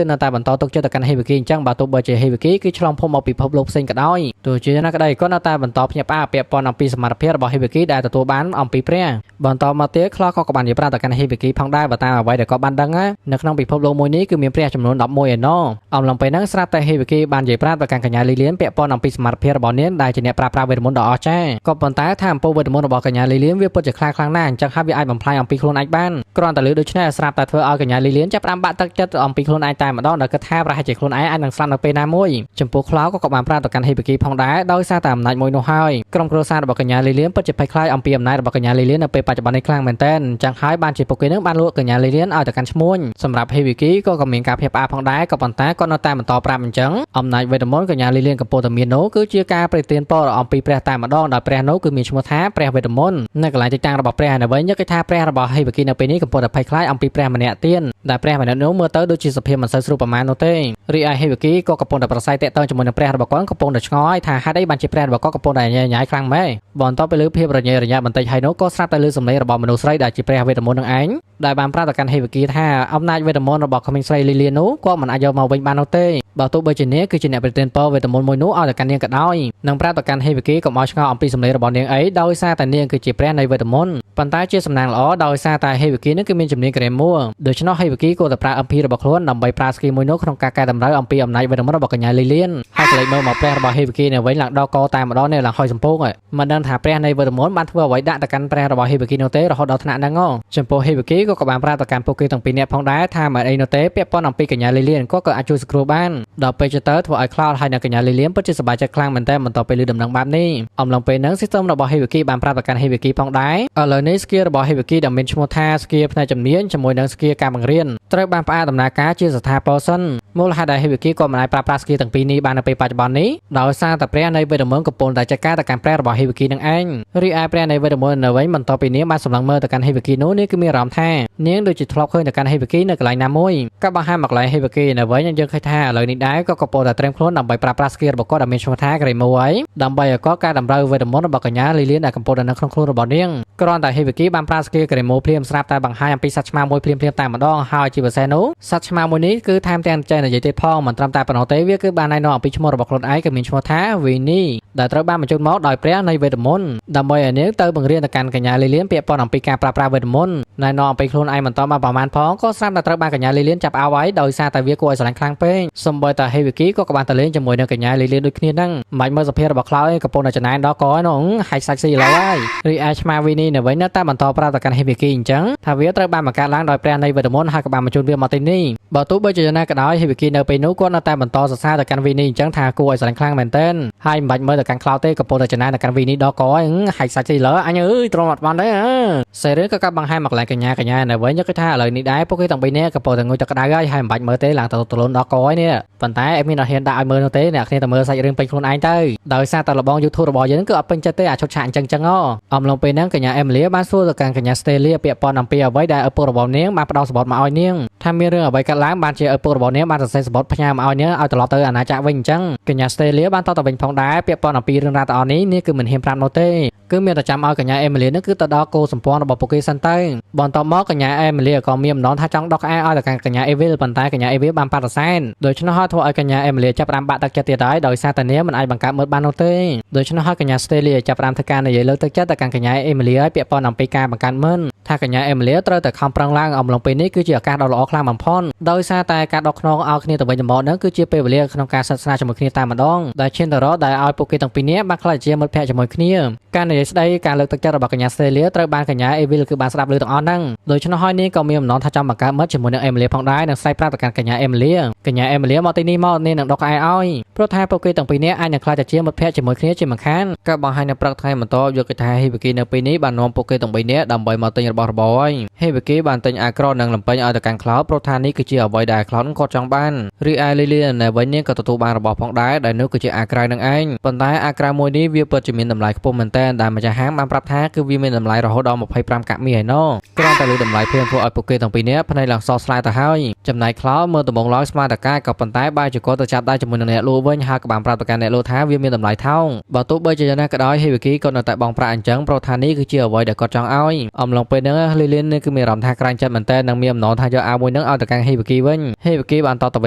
ឺនៅតែបន្តទុកចិត្តទៅកាន់ហេវគីអញ្ចឹងបើទោះបីជាហេវគីគឺឆ្លងភពមកពិភពលោកផ្សេងក៏ដោយទោះជាយ៉ាងណាក្តីគាត់នៅតែបន្តភ្ញាក់ផ្អើលពាក់ព័ន្ធអំពីសមត្ថភាពរបស់ហេវគីដែលទទួលបានអំពីព្រះបន្តមកទៀតក្លោក៏បាននិយាយប្រាប់ទៅកាន់ហេវគីផងដែរបើតាមអ្វីដែលគាត់បានដឹងនៅក្នុងពិភពលោកមួយនេះគឺមានព្រះចំនួន11ឯណោះអំឡុងពេលហ្នឹងស្រាប់តែហេវគីបាននិយាយប្រាប់ទៅកាន់កញ្ញាលីលៀនពាក់ព័ន្ធអំពីសមត្ថភាពរបស់នាងដែលជាអ្នកប្រើប្រាស់វេទមន្តដ៏អស្ចារ្យក៏ប៉ុន្តែថាអំពើវេទមន្តរបស់កញ្ញាលីលៀនវាពិតជាខ្លាំងខ្លាំងណាស់អញ្ចឹងហើយវាអាចបំផ្លាញអំពីខ្លួនឯងបានគ្រាន់តែលើដូច្នេះស្រាប់តែធ្វើឲ្យកញ្ញាលីលៀនចាប់ផ្ដើមបាក់ទឹកចិត្តអំពីខ្លួនឯងតែម្ដងដោយគិតថាប្រហែលជាខ្លួនឯងអាចនឹងស្លាប់នៅពេលណាមួយចំពោះក្លោក៏បានប្រាប់ទៅកាន់ហេវគីផងដែរដោយសារតែអំណាចមួយនោះហើយក្រុមគ្រួសាររបស់កញ្ញាលីលៀនពិតជាភ័យខ្លាចអំពីអំណាចរបស់កញ្ញាលីលៀននៅពេលបច្ចុប្បន្ននេះខ្លាំងមែនទែនអញ្ចឹងហើយបានជាពួកគេនឹងបានលក់កញ្ញាលីលៀនឲ្យទៅកាន់ឈ្មួញសម្រាប់ហេវគីក៏មានការភ្ញាក់ផ្អើលផងដែរក៏ប៉ុន្តែគាត់នៅតែបន្តប្រាប់អញ្ចឹងអំណាចវេទមន្តកញ្ញាលីលៀនកំពុងតែមាននោះគឺជាការប្រទានពរអំពីព្រះតែម្ដងដោយព្រះនោះគឺមានឈ្មោះថាព្រះវេទមន្តនៅកន្លែងទីតាំងរបស់ព្រះនៅវិញយកគេថាព្រះរបស់ហេវគីនៅពេលនេះកំពុងតែភ័យខ្លាចអំពីព្រះម្នាក់ទៀតដែលព្រះម្នាក់នោះមើលទៅដូចជាសភាពមិនសូវស្រួលប្រមាណនោះទេរីឯហេវគីក៏កំពុងតែប្រស័យតាក់ទងជាមួយនឹងព្រះរបស់គាត់កំពុងតែឆ្ងល់ហើយថាហេតុអីបានជាព្រះរបស់គាត់កំពុងតែញ៉ៃញ៉ៃខ្លាំងម៉េះបន្ទាប់ពីលើភាពរញ៉េរញ៉ៃបន្តិចហើយនោះក៏ស្រាប់តែលើសំឡេងរបស់មនុស្សស្រីដែលជាព្រះវេទមន្តនឹងឯងដែលបានប្រាប់ទៅកាន់ហេវគីថាអំណាចវេទមន្តរបស់ក្មេងស្រីលីលៀននោះគាត់មិនអាចយកមកវិញបាននោះទេបើទោះបីជានាងគឺជាអ្នកប្រទានពរវេទមន្តមួយនោះឲ្យទៅកាន់នាងក៏ដោយនឹងប្រាប់ទៅកាន់ហេវគីកុំឲ្យឆ្ងល់អំពីសំឡេងរបស់នាងអីដោយសារតែនាងគឺជាព្រះនៃវេទមន្តប៉ុន្តែជាសំណាងល្អដោយសារតែហេវគីនឹងគឺមានជំនាញក្រេមួដូច្នោះហេវគីគួរតែប្រើ MP របស់ខ្លួនដើម្បីប្រើស្គីមួយនោះក្នុងការកែតម្រូវអំពីអំណាចវេទមន្តរបស់កញ្ញាលីលៀនហើយក្លែកមើលមកព្រះរបស់ហេវគីនៅវិញឡើងដល់កតែម្ដងនេះឡើងហុយសំពងមិនដឹងថាព្រះនៃវេទមន្តបានធ្វើអ្វីដាក់ទៅកាន់ព្រះរបស់ហេវគីនោះទេរហូតដល់ថ្នាក់ហ្នឹងចំពោះហេវគីក៏បានប្រាប់ទៅកាន់ពួកគេទាំងពីរនាក់ផងដែរថាមិនអីនោះទេពាក់ព័ន្ធអំពីកញ្ញាលីលៀនក៏អាចជួយសង្គ្រោះបានដល់ពេលទៅធ្វើឲ្យខ្លោចហើយនៅកញ្ញាលីលៀនពិតជាសប្បាយចិត្តខ្លាំងមែនទែនបន្ទាប់ពីឮដំណឹងបែបនេះអំឡុងពេលហ្នឹង system របស់ហេវគីបានប្រាប់ទៅកាន់ហេវគីផងដែរឥឡូវនេះ skill របស់ហេវគីដែលមានឈ្មោះថា skill ផ្នែកជំនាញជាមួយនឹង skill ការបង្រៀនត្រូវបានផ្អាកដំណើរការជាស្ថាពរសិនមូលហេតុដែលហេវគីក៏មិនអាចប្រើប្រាស់ skill ទាំងពីរនេះបាននៅពេលបច្ចុប្បន្ននេះដោយសារតែព្រះនៃវេទមន្តកំពុងតែចាត់ការទៅកាន់ព្រះរបស់ហេវគីនឹងឯងរីឯព្រះនៃវេទមន្តនៅវិញបន្ទាប់ពីនាងបានសម្លឹងមើលទៅកាន់ហេវគីនោះនេះគឺមានអារម្មណ៍ថានាងដូចជាធ្លាប់ឃើញទៅកាន់ហេវគីនៅកន្លែងណាមួយក៏បង្ហាញមកកន្លែងហេវគីនៅវិញយើងឃើញថាឥឡូវនេះដែរក៏កំពុងតែត្រៀមខ្លួនដើម្បីប្រើប្រាស់ skill របស់គាត់ដែលមានឈ្មោះថា Grimoire ហើយដើម្បីឲ្យគាត់កែតម្រូវវេទមន្តរបស់កញ្ញាលីលៀនដែលកំពុងតែនៅក្នុងខ្លួនរបស់នាងគ្រាន់តែហេវគីបានប្រើ skill Grimoire ភ្លាមស្រាប់តែបង្ហាញអំពីសត្វឆ្មាមួយភ្លាមៗតែម្ដងហើយជាពិសេសនោះសត្វឆ្មាមួយនេះគឺថែមទាំងចេះនិយាយទៀតផងមិនត្រឹមតែប៉ុណ្ណោះទេវាគឺបានណែនាំអំពីឈ្មោះរបស់ខ្លួនឯងគឺមានឈ្មោះថាវីនីដែលត្រូវបានបញ្ជូនមកដោយព្រះនៃវេទមន្តដើម្បីឲ្យនាងទៅបង្រៀនទៅកាន់កញ្ញាលីលៀនពាក់ព័ន្ធអំពីការប្រើប្រាស់វេទមន្តណែនាំអំពីខ្លួនឯងបន្តមកប្រហែលផងក៏ស្រាប់តែត្រូវបានកញ្ញាលីលៀនចាប់អោហើយដោយសារតែវាគួរឲ្យស្រឡាញ់ខ្លាំងពេកសូម្បីតែហេវីគីក៏បានទៅលេងជាមួយនឹងកញ្ញាលីលៀនដូចគ្នាហ្នឹងមិនមើលសភាពរបស់ខ្លោចកំពុងតែចំណែនដល់កឯនោះហែកសាច់ស៊ីឥឡូវហើយរីឯឆ្មាវីនីនៅវិញនៅតែបន្តប្រាប់ទៅកាន់ហេវីគី គីអញ្ចឹងថាវាត្រូវបានបង្កើតឡើងដោយព្រះនៃវេទមន្តហើយក៏បានបញ្ជូនវាមកទីនេះបើទោះបីជាយ៉ាងណាក៏ដោយហេវីគីនៅពេលនោះគាត់នៅតែបន្តសរសើរទៅកាន់វីនីអញ្ចឹងថាគួរឲ្យស្រឡាញ់ខ្លាំងមែនទែនហើយមិនបាច់មើលទៅកាន់ Cloud ទេកំពុងតែចំណាយទៅកាន់វីនីដល់កហើយហាច់សាច់ទីលើអញអើយទ្រាំអត់បានទេសេរីក៏កាប់បង្ហាញមកកន្លែងកញ្ញាកញ្ញានៅវិញយកថាឥឡូវនេះដែរពួកគេទាំងបីនាក់កំពុងតែងុយទឹកក្តៅហើយហើយមិនបាច់មើលទេឡើងទៅទលូនដល់កហើយនេះប៉ុន្តែអេមានអត់ហ៊ានដាក់ឲ្យមើលនោះទេអ្នកគ្នាតែមើលសាច់រឿងពេញខ្លួនឯងទៅដោយសារតែលបង YouTube របស់យើងគឺអត់ពេញចិត្តទេអាឈុតឆាកអញ្ចឹងចឹងអំឡុងពេលហ្នឹងកញ្ញាអេមីលីបានសួរទៅកាន់កញ្ញាស្តេលីពាក់ព័ន្ធអំពីអ្វីដែលឪពុករបស់នាងបានផ្ដល់សម្បត្តិមកឲ្យនាងថាមានរឿងអ្វីកើតឡើងបានជាឪពុករបស់នាងបានសរសេរសម្បត្តិផ្ញើមកឲ្យនាងឲ្យត្រឡប់ទៅអាណាចក្រវិញអញ្ចឹងកញ្ញាស្តេលីបានតបទៅវិញផងដែរពាក់ព័ន្ធអំពីរឿងរ៉ាវទាំងអស់នេះនាងគឺមិនហ៊ានប្រាប់នោះទេគឺមានតែចាំឲ្យកញ្ញាអេមីលីនឹងគឺទៅដល់គោសម្ព័ន្ធរបស់ពួកគេសិនទៅបន្ទាប់មកកញ្ញាអេមីលីក៏មានបំណងថាចង់ដោះក្អែឲ្យទៅកាន់កញ្ញាអេវីលប៉ុន្តែកញ្ញាអេវីលបានបដិសេធដូច្នោះហើយធ្វើឲ្យកញ្ញាអេមីលីចាប់ផ្ដើមបាក់ទឹកចិត្តទៀតហើយដោយសារតែនាងមិនអាចបង្កើតមិត្តបាននោះទេដូច្នោះហើយកញ្ញាស្តេលីចាប់ផ្ដើមធ្វើការនិយាយលើកទឹកចិត្តទៅកាន់កញ្ញាអេមីលីឲ្យពាក់ព័ន្ធអំពីការបង្កើតមិត្តថាកញ្ញាអេមីលីត្រូវតែខំប្រឹងឡើងអំឡុងពេលនេះគឺជាឱកាសដ៏ល្អខ្លាំងបំផុតដោយសារតែការដោះខ្នងឲ្យគ្នាទៅវិញទៅមកនឹងគឺជាពេលវេលាក្នុងការសិក្សាជាមួយគ្នាតែម្ដងដែលឈានទៅរកដែលឲ្យពួកគេទាំងពីរនាក់បានក្លាយជាមិត្តភក្តិជាមួយគ្នាការនិយាយស្ដីការលើកទឹកចិត្តរបស់កញ្ញាស្តេលីត្រូវបានកញ្ញាអេវីលគឺបានស្ដាប់ឮទាំងអស់ហ្នឹងដូច្នោះហើយនាងក៏មានបំណងថាចង់បង្កើតមិត្តជាមួយនឹងអេមីលីផងដែរនិងស្រែកប្រាប់ទៅកាន់កញ្ញាអេមីលីកញ្ញាអេមីលីមកទីនេះមកនាងនឹងដកក្អែឲ្យព្រោះថាពួកគេទាំងពីរនាក់អាចនឹងក្លាយទៅជាមិត្តភក្តិជាមួយគ្នាជាមិនខានក៏បង្ហាញនៅព្រឹកថ្ងៃបន្ទាប់យកគេថាហ៊ីវីគីនៅពេលនេះបាននាំពួកគេទាំងបីនាក់ដើម្បីមកទិញរបស់របរហើយហ៊ីវីគីបានទិញអាក្រនិងលំពេញឲ្យទៅកាន់ Cloud ព្រោះថានេះគឺជាអ្វីដែល Cloud គាត់ចង់បានរីឯលីលីនៅវិញនាងក៏ទទួលបានរបស់ផងដែរដែលនោះគឺជាអាក្រៅនឹងឯងប៉ុន្តែអាក្រៅមួយនេះវាពិតជាមានតម្លៃខ្ពស់មែនទែនដែលម្ចាស់ហាងបានប្រាប់ថាគឺវាមានតម្លៃរហូតដល់25កាក់មាសឯណោះគ្រាន់តែលើតម្លៃភ្លាមធ្វើឲ្យពួកគេទាំងពីរនាក់ភ្នែកឡើងសស្លាយទៅហើយចំណែក Cloud មើលដំបងឡើយស្មានតកាក៏ប៉ុន្តែបែរជាគាត់ទៅចាប់ដៃជាមួយនឹងអ្នកលក់វិញហើយក៏បានប្រាប់ទៅកាន់អ្នកលក់ថាវាមានតម្លៃថោកបើទោះបីជាយ៉ាងណាក៏ដោយ Hibiki ក៏នៅតែបង់ប្រាក់អញ្ចឹងព្រោះថានេះគឺជាអ្វីដែលគាត់ចង់ឲ្យអំឡុងពេលហ្នឹងលីលៀននេះគឺមានអារម្មណ៍ថាក្រាញ់ចិត្តមែនទែននិងមានអំណរថាយកអាវមួយហ្នឹងឲ្យទៅកាន់ Hibiki វិញ Hibiki បានតបទៅវ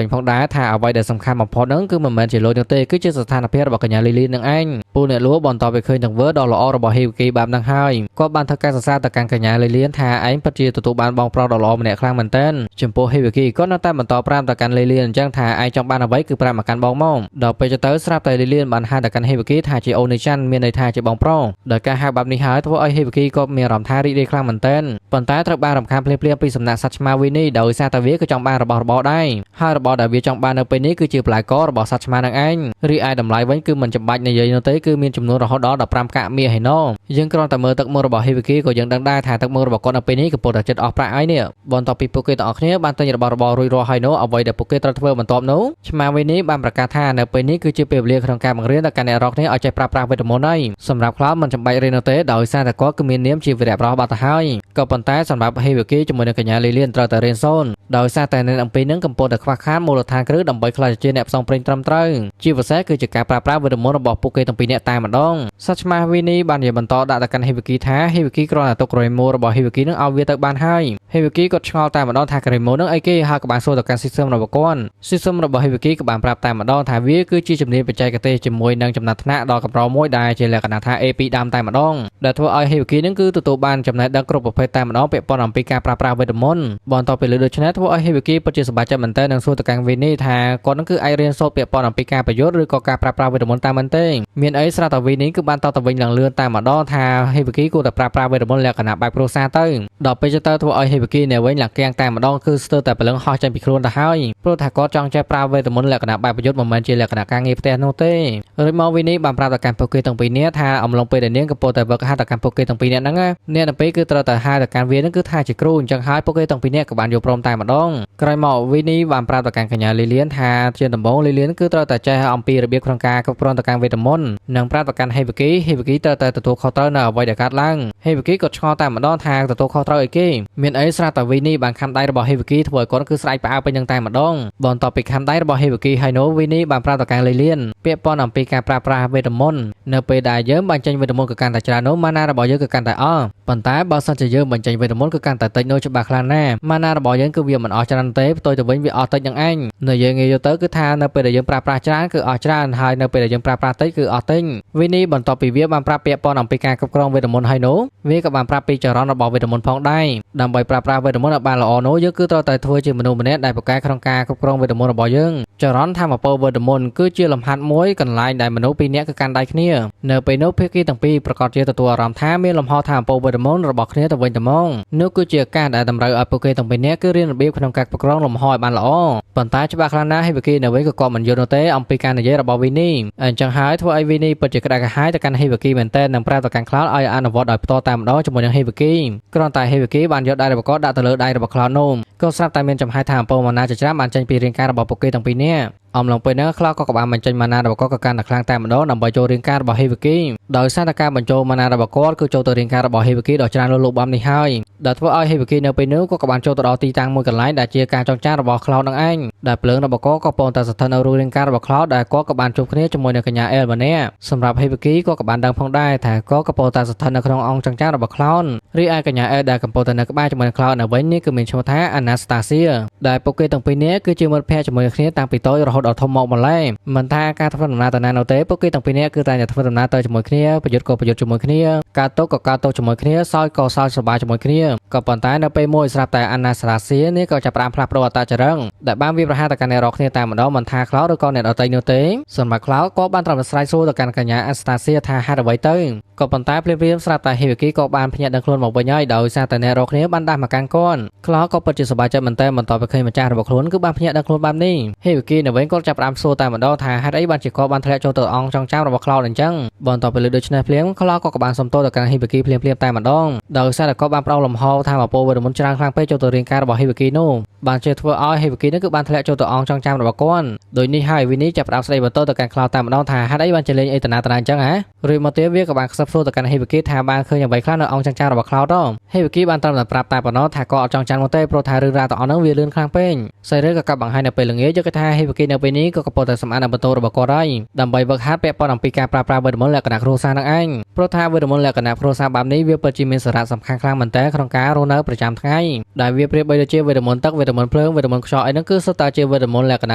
ិញផងដែរថាអ្វីដែលសំខាន់បំផុតហ្នឹងគឺមិនមែនជាលុយនោះទេគឺជាស្ថានភាពរបស់កញ្ញាលីលៀននឹងឯងពូអ្នកលក់បន្តទៅឃើញទង្វើដ៏ល្អរបស់ Hibiki បែបហ្នឹងហើយគាត់បានធ្វើការសរសើរទៅកាន់កញ្ញាលីលៀនថាឯងពិតជាទទួលបានបងប្រុសដ៏ល្អម្នាក់ខ្លាំងមែនទែនចំពោះ Hibiki គាត់នៅតែបន្តប្រាប់ទៅកាន់លីលៀនអញ្ចឹងថាឯងចង់បានអ្វីគឺប្រាប់មកកាន់បងមកដល់ពេលទៅស្រាប់តែលីលៀនបានហៅទៅកាន់ Hibiki ថាជាអូនីចាន់មានន័យថាជាបងប្រុសដោយការហៅបែបនេះហើយធ្វើឲ្យ Hibiki ក៏មានអារម្មណ៍ថារីករាយខ្លាំងមែនទែនប៉ុន្តែត្រូវបានរំខានភ្លាមៗពីសំណាក់សត្វឆ្មាវីនេះដោយសារតែវាក៏ចង់បានរបស់របរដែរហើយរបស់ដែលវាចង់បាននៅពេលនេះគឺជាផ្លែករបស់សត្វឆ្មានឹងឯងរីឯតម្លៃវិញគឺមិនចាំបាច់និយាយនោះទេគឺមានចំនួនរហូតដល់15កាក់មាសឯណោះយើងគ្រាន់តែមើលទឹកមុខរបស់ Hibiki ក៏យើងដឹងដែរថាទឹកមុខរបស់គាត់នៅពេលនេះកំពុងតែចិត្តអស់ប្រាក់ហើយនេះបន្ទាប់ពីពួកគេទាំងអស់គ្នាបានទិញរបស់របររួចរាល់ហើយនោះអ្វីដែលពួកគេត្រូវធ្វើបន្ទាប់នោះឆ្មាវីនេះបានប្រកាសថានៅពេលនេះគឺជាពេលវេលាក្នុងការបង្រៀនដល់កាន់អ្នករកគ្នាឲ្យចេះប្រើប្រាស់វេទមន្តហើយសម្រាប់ Cloud មិនចាំបាច់រៀននោះទេដោយសារតែគាត់គឺមាននាមជាវីរៈប្រុសបាត់ទៅហើយក៏ប៉ុន្តែសម្រាប់ Hibiki ជាមួយនឹងកញ្ញាលីលៀនត្រូវតែរៀនសូត្រដោយសារតែអ្នកអំពីនឹងកំពុងតែខ្វះខាតមូលដ្ឋានគ្រឹះដើម្បីក្លាយជាអ្នកផ្សងព្រេងត្រឹមត្រូវជាពិសេសគឺជាការប្រើប្រាស់វេទមន្តរបស់ពួកគេទាំងពីរនាក់តែម្ដងសត្វឆ្មាវីនីបាននិយាយបន្តដាក់ទៅកាន់ Hibiki ថា Hibiki គ្រាន់តែទុករេម៉ូរបស់ Hibiki នឹងឲ្យវាទៅបានហើយ Hibiki ក៏ឆ្ងល់តែម្ដងថាក្រេម៉ូនឹងអីគេហើយក៏បានសួរទៅកាន់ system របស់គាត់ system របស់ Hibiki ក៏បានប្រាប់តែម្ដងថាវាគឺជាជំនាញបច្ចេកទេសជាមួយនឹងចំណាត់ថ្នាក់ដ៏កម្រមួយដែលជាលក្ខណៈថា AP ដើមតែម្ដងដែលធ្វើឲ្យ Hibiki នឹងគឺទទួលបានចំណេះដឹងគ្រប់ប្រភេទតែម្ដងពាក់ព័ន្ធអំពីការប្រើប្រាស់វេទមន្តបន្ទាប់ពីលើដូច្នេះធ្វើឲ្យ Hibiki ពិតជាសប្បាយចិត្តមែនទែននិងសួរទៅកាន់ Winnie ថាគាត់នឹងគឺអាចរៀនសូត្រពាក់ព័ន្ធអំពីការប្រយុទ្ធឬក៏ការប្រើប្រាស់វេទមន្តតាមមែនទេមានអីស្រាប់តែ Winnie គឺបានតបទៅវិញឡើងលឿនតែម្ដងថា Hibiki គួរតែប្រើប្រាស់វេទមន្តលក្ខណៈបែបគ្រួសារទៅដល់ពេលទៅធ្វើឲ្យ Hibiki នៅវិញឡើងគៀងតែម្ដងគឺស្ទើរតែព្រលឹងហោះចេញពីខ្លួនទៅហើយព្រោះថាគាត់ចង់ចេះប្រើវេទមន្តលក្ខណៈបែបប្រយុទ្ធមិនមែនជាលក្ខណៈការងារផ្ទះនោះទេរួចមក Winnie បានប្រាប់ទៅកាន់ពួកគេទាំងពីរនាក់ថាអំឡុងពេលដែលនាងកំពុងតែវឹកហាត់ទៅកាន់ពួកគេទាំងពីរនាក់ហ្នឹងអ្នកទាំងពីរគឺត្រូវតែហៅទៅកាន់វាហ្នឹងគឺថាជាគ្រូអញ្ចឹងហើយពួកគេទាំងពីរនាក់ក៏បានយល់ព្រមតែម្ដងក្រោយមក Winnie បានប្រាប់ទៅកាន់កញ្ញាលីលៀនថាជាដំបូងលីលៀនគឺត្រូវតែចេះអំពីរបៀបក្នុងការគ្រប់គ្រងទៅកាន់វេទមន្តនិងប្រាប់ទៅកាន់ Hibiki Hibiki ត្រូវតែទទួលខុសត្រូវនៅអ្វីដែលកើតឡើង Hibiki ក៏ឆ្ងល់តែម្ដងថាទទួលខុសត្រូវអីគេមានអីស្រាប់តែ Winnie បានខំដៃរបស់ Hibiki ធ្វើឲ្យគាត់គឺស្រែកផ្អើលពេញនឹងតែម្ដងបន្ទាប់ពីខំដៃរបស់ Hibiki ហើយនោះ Winnie បានប្រាប់ទៅកាន់លីលៀនពាក់ព័ន្ធអំពីការប្រើប្រាស់វេទមន្តនៅពេលដែលយើងបញ្ចេញវេទមន្តគឺកាន់តែច្រើននោះម៉ាណារបស់យើងគឺកាន់តែអស់ប៉ុន្តែបើសិនជាយើងបញ្ចេញវេទមន្តគឺកាន់តែតិចនោះច្បាស់ខ្លាំងណាស់ម៉ាណារបស់យើងគឺវាមិនអស់ច្រើនទេផ្ទុយទៅវិញវាអស់តិចនឹងឯងនៅយើងងាយយកទៅគឺថានៅពេលដែលយើងប្រើប្រាស់ច្រើនគឺអស់ច្រើនហើយនៅពេលដែលយើងប្រើប្រាស់តិចគឺអស់តិចវីនីបន្ទាប់ពីវាបានប្រាប់ពាក់ព័ន្ធអំពីការគ្រប់គ្រងវេទមន្តហើយនោះវាក៏បានប្រាប់ពីចរន្តរបស់វេទមន្តផងដែរដើម្បីប្រើប្រាស់វេទមន្តឲ្យបានល្អនោះយើងគឺត្រូវតែធ្វើជាមនុស្សម្នាក់ដែលពូកែក្នុងការគ្រប់គ្រងវេទមន្តរបស់យើង ចរន្តធម្មពលវេទមន្តគឺជាលំហាត់មួយកន្លែងដែលមនុស្សពីរនាក់គឺកាន់ដៃគ្នានៅពេលនោះភាគីទាំងពីរប្រកាសជាទទួលអារម្មណ៍ថាមានលំហធម្មពលវេទមន្តរបស់គ្នាទៅវិញទៅមកនោះគឺជាឱកាសដែលតម្រូវឲ្យពួកគេទាំងពីរនាក់គឺរៀនរបៀបក្នុងការគ្រប់គ្រងលំហឲ្យបានល្អប៉ុន្តែច្បាស់ខ្លាំងណាស់ហេវគីនៅវិញក៏គាត់មិនយល់នោះទេអំពីការនិយាយរបស់វីនីអញ្ចឹងហើយធ្វើឲ្យវីនីពិតជាក្តៅក្រហាយទៅកាន់ហេវគីមែនទែននិងប្រាប់ទៅកាន់ខ្លោចឲ្យអនុវត្តដោយផ្ទាល់តែម្ដងជាមួយនឹងហេវគីគ្រាន់តែហេវគីបានយកដៃរបស់គាត់ដាក់ទៅលើដៃរបស់ខ្លោចនោះក៏ស្រាប់តែមានចំហាយថាអំពើម៉ាណាជាច្រើនបានចេញពីរាងកាយរបស់ពួកគេទាំងពីរនាក់អំឡុងពេលហ្នឹងខ្លោចក៏បានបញ្ចេញម៉ាណារបស់គាត់ក៏កាន់តែខ្លាំងតែម្ដងដើម្បីចូលរាងកាយរបស់ហេវគីដោយសារតែការបញ្ចូលម៉ាណារបស់គាត់គឺចូលទៅរាងកាយរបស់ហេវគីដ៏ច្រើនលើសលប់បែបនេះហើយដែលធ្វើឲ្យហេវគីនៅពេលនោះក៏បានចូលទៅដល់ទីតាំងមួយកន្លែងដែលជាការចងចាំរបស់ខ្លោចនឹងឯងដែលភ្លើងរបស់គាត់ក៏កំពុងតែស្ថិតនៅរូបរាងកាយរបស់ខ្លោចដែលគាត់ក៏បានជួបគ្នាជាមួយនឹងកញ្ញាអែលម្នាក់សម្រាប់ហេវគីក៏បានដឹងផងដែរថាគាត់កំពុងតែស្ថិតនៅក្នុងអង្គចងចាំរបស់ខ្លោចរីឯកញ្ញាអែលដែលកំពុងតែនៅក្បែរជាមួយនឹងខ្លោចនៅវិញនេះគឺមានឈ្មោះថាអាណាស្តាសៀដែលពួកគេទាំងពីរនាក់គឺជាមិត្តភក្តិជាមួយគ្នាតាំងពីតូចរហូតដល់ធំមកម្ល៉េះមិនថាការធ្វើដំណើរទៅណានោះទេពួកគេទាំងពីរនាក់គឺតែងតែធ្វើដំណើរទៅជាមួយគ្នាប្រយុទ្ធក៏ប្រយុទ្ធជាមួយគ្នាការតូក៏ការតូជាមួយគ្នាសើចក៏សើចសប្បាយជាមួយគ្នាក៏ប៉ុន្តែនៅពេលមួយស្រាប់តែអាណាស្តាសៀនេះក៏ចាប់ផ្ដើមផ្លាស់ប្ដូរអត្តចរិតដែលបានវាយប្រហារទៅកាន់អ្នករាល់គ្នាតែម្ដងមិនថាខ្លោចឬក៏អ្នកដទៃនោះទេសម្រាប់ខ្លោចក៏បានត្រឹមស្រែកសួរទៅកាន់កញ្ញាអាស្តាសៀថាហេតុអ្វីទៅក៏ប៉ុន្តែភ្លាមៗស្រាប់តែហេវគីក៏បានភ្ញាក់ដឹងខ្លួនមកវិញហើយដោយសារតែអ្នករាល់គ្នាបានដាស់មកកាន់គាត់ខ្លោចក៏ពិតជាសប្បាយចិត្តមែនទែនបន្ទាប់ពីឃើញម្ចាស់របស់ខ្លួនគឺបានភ្ញាក់ដឹងខ្លួនបែបនេះហេវគីនៅវិញក៏ចាប់ផ្ដើមសួរតែម្ដងថាហេតុអីបានជាគាត់បានធ្លាក់ចូលទៅអង្គចងចាំរបស់ខ្លោចអញ្ចឹងបន្ទាប់ពីលើដូច្នេះភ្លាមខ្លោចក៏បានសុំទោសទៅកាន់ហេវគីភ្លាមៗតែម្ដងដោយសារតែគាត់បានប្រោសលំហថាមពលវេទមន្តច្រើនខ្លាំងពេកចូលទៅរាងកាយរបស់ហេវគីនោះបានជាធ្វើឲ្យហេវគីនោះគឺបានធ្លាក់ចូលទៅអង្គចងចាំរបស់គាត់ដោយនេះហើយវីនីចាប់ផ្ដើមស្ដីបន្ទោសទៅកាន់ខ្លោចតែម្ដងថាហេតុអីបានជាលេងអីតាណាតាណាអញ្ចឹងហ៎រួចមកទៀតវាក៏បានខ្សឹបសួរទៅកាន់ហេវគីថាបានឃើញអ្វីខ្លះនៅអង្គចងចាំរបស់ខ្លោចហេវគីបានត្រឹមតែប្រាប់តែប៉ុណ្ណោះថាគាត់អត់ចង់ចាំនោះទេព្រោះថារឿងរ៉ាវទាំងអស់ហ្នឹងវាលឿនខ្លាំងពេកសាច់រឿងក៏កាប់បង្ហាញនៅពេលល្ងាចយកថាហេវគីនៅពេលនេះក៏កំពុងតែសម្អាតនៅបន្ទប់របស់គាត់ហើយដើម្បីវឹកហាត់ពាក់ព័ន្ធអំពីការប្រើប្រាស់វេទមន្តលក្ខណៈគ្រួសារនឹងឯងព្រោះថាវេទមន្តលក្ខណៈគ្រួសារបែបនេះវាពិតជាមានសារៈសំខាន់ខ្លាំងមែនទែនក្នុងការរស់នៅប្រចាំថ្ងៃដែលវាប្រៀបបីដូចជាវេទមន្តទឹកវេទមន្តភ្លើងវេទមន្តខ្យល់អីហ្នឹងគឺសុទ្ធតែជាវេទមន្តលក្ខណ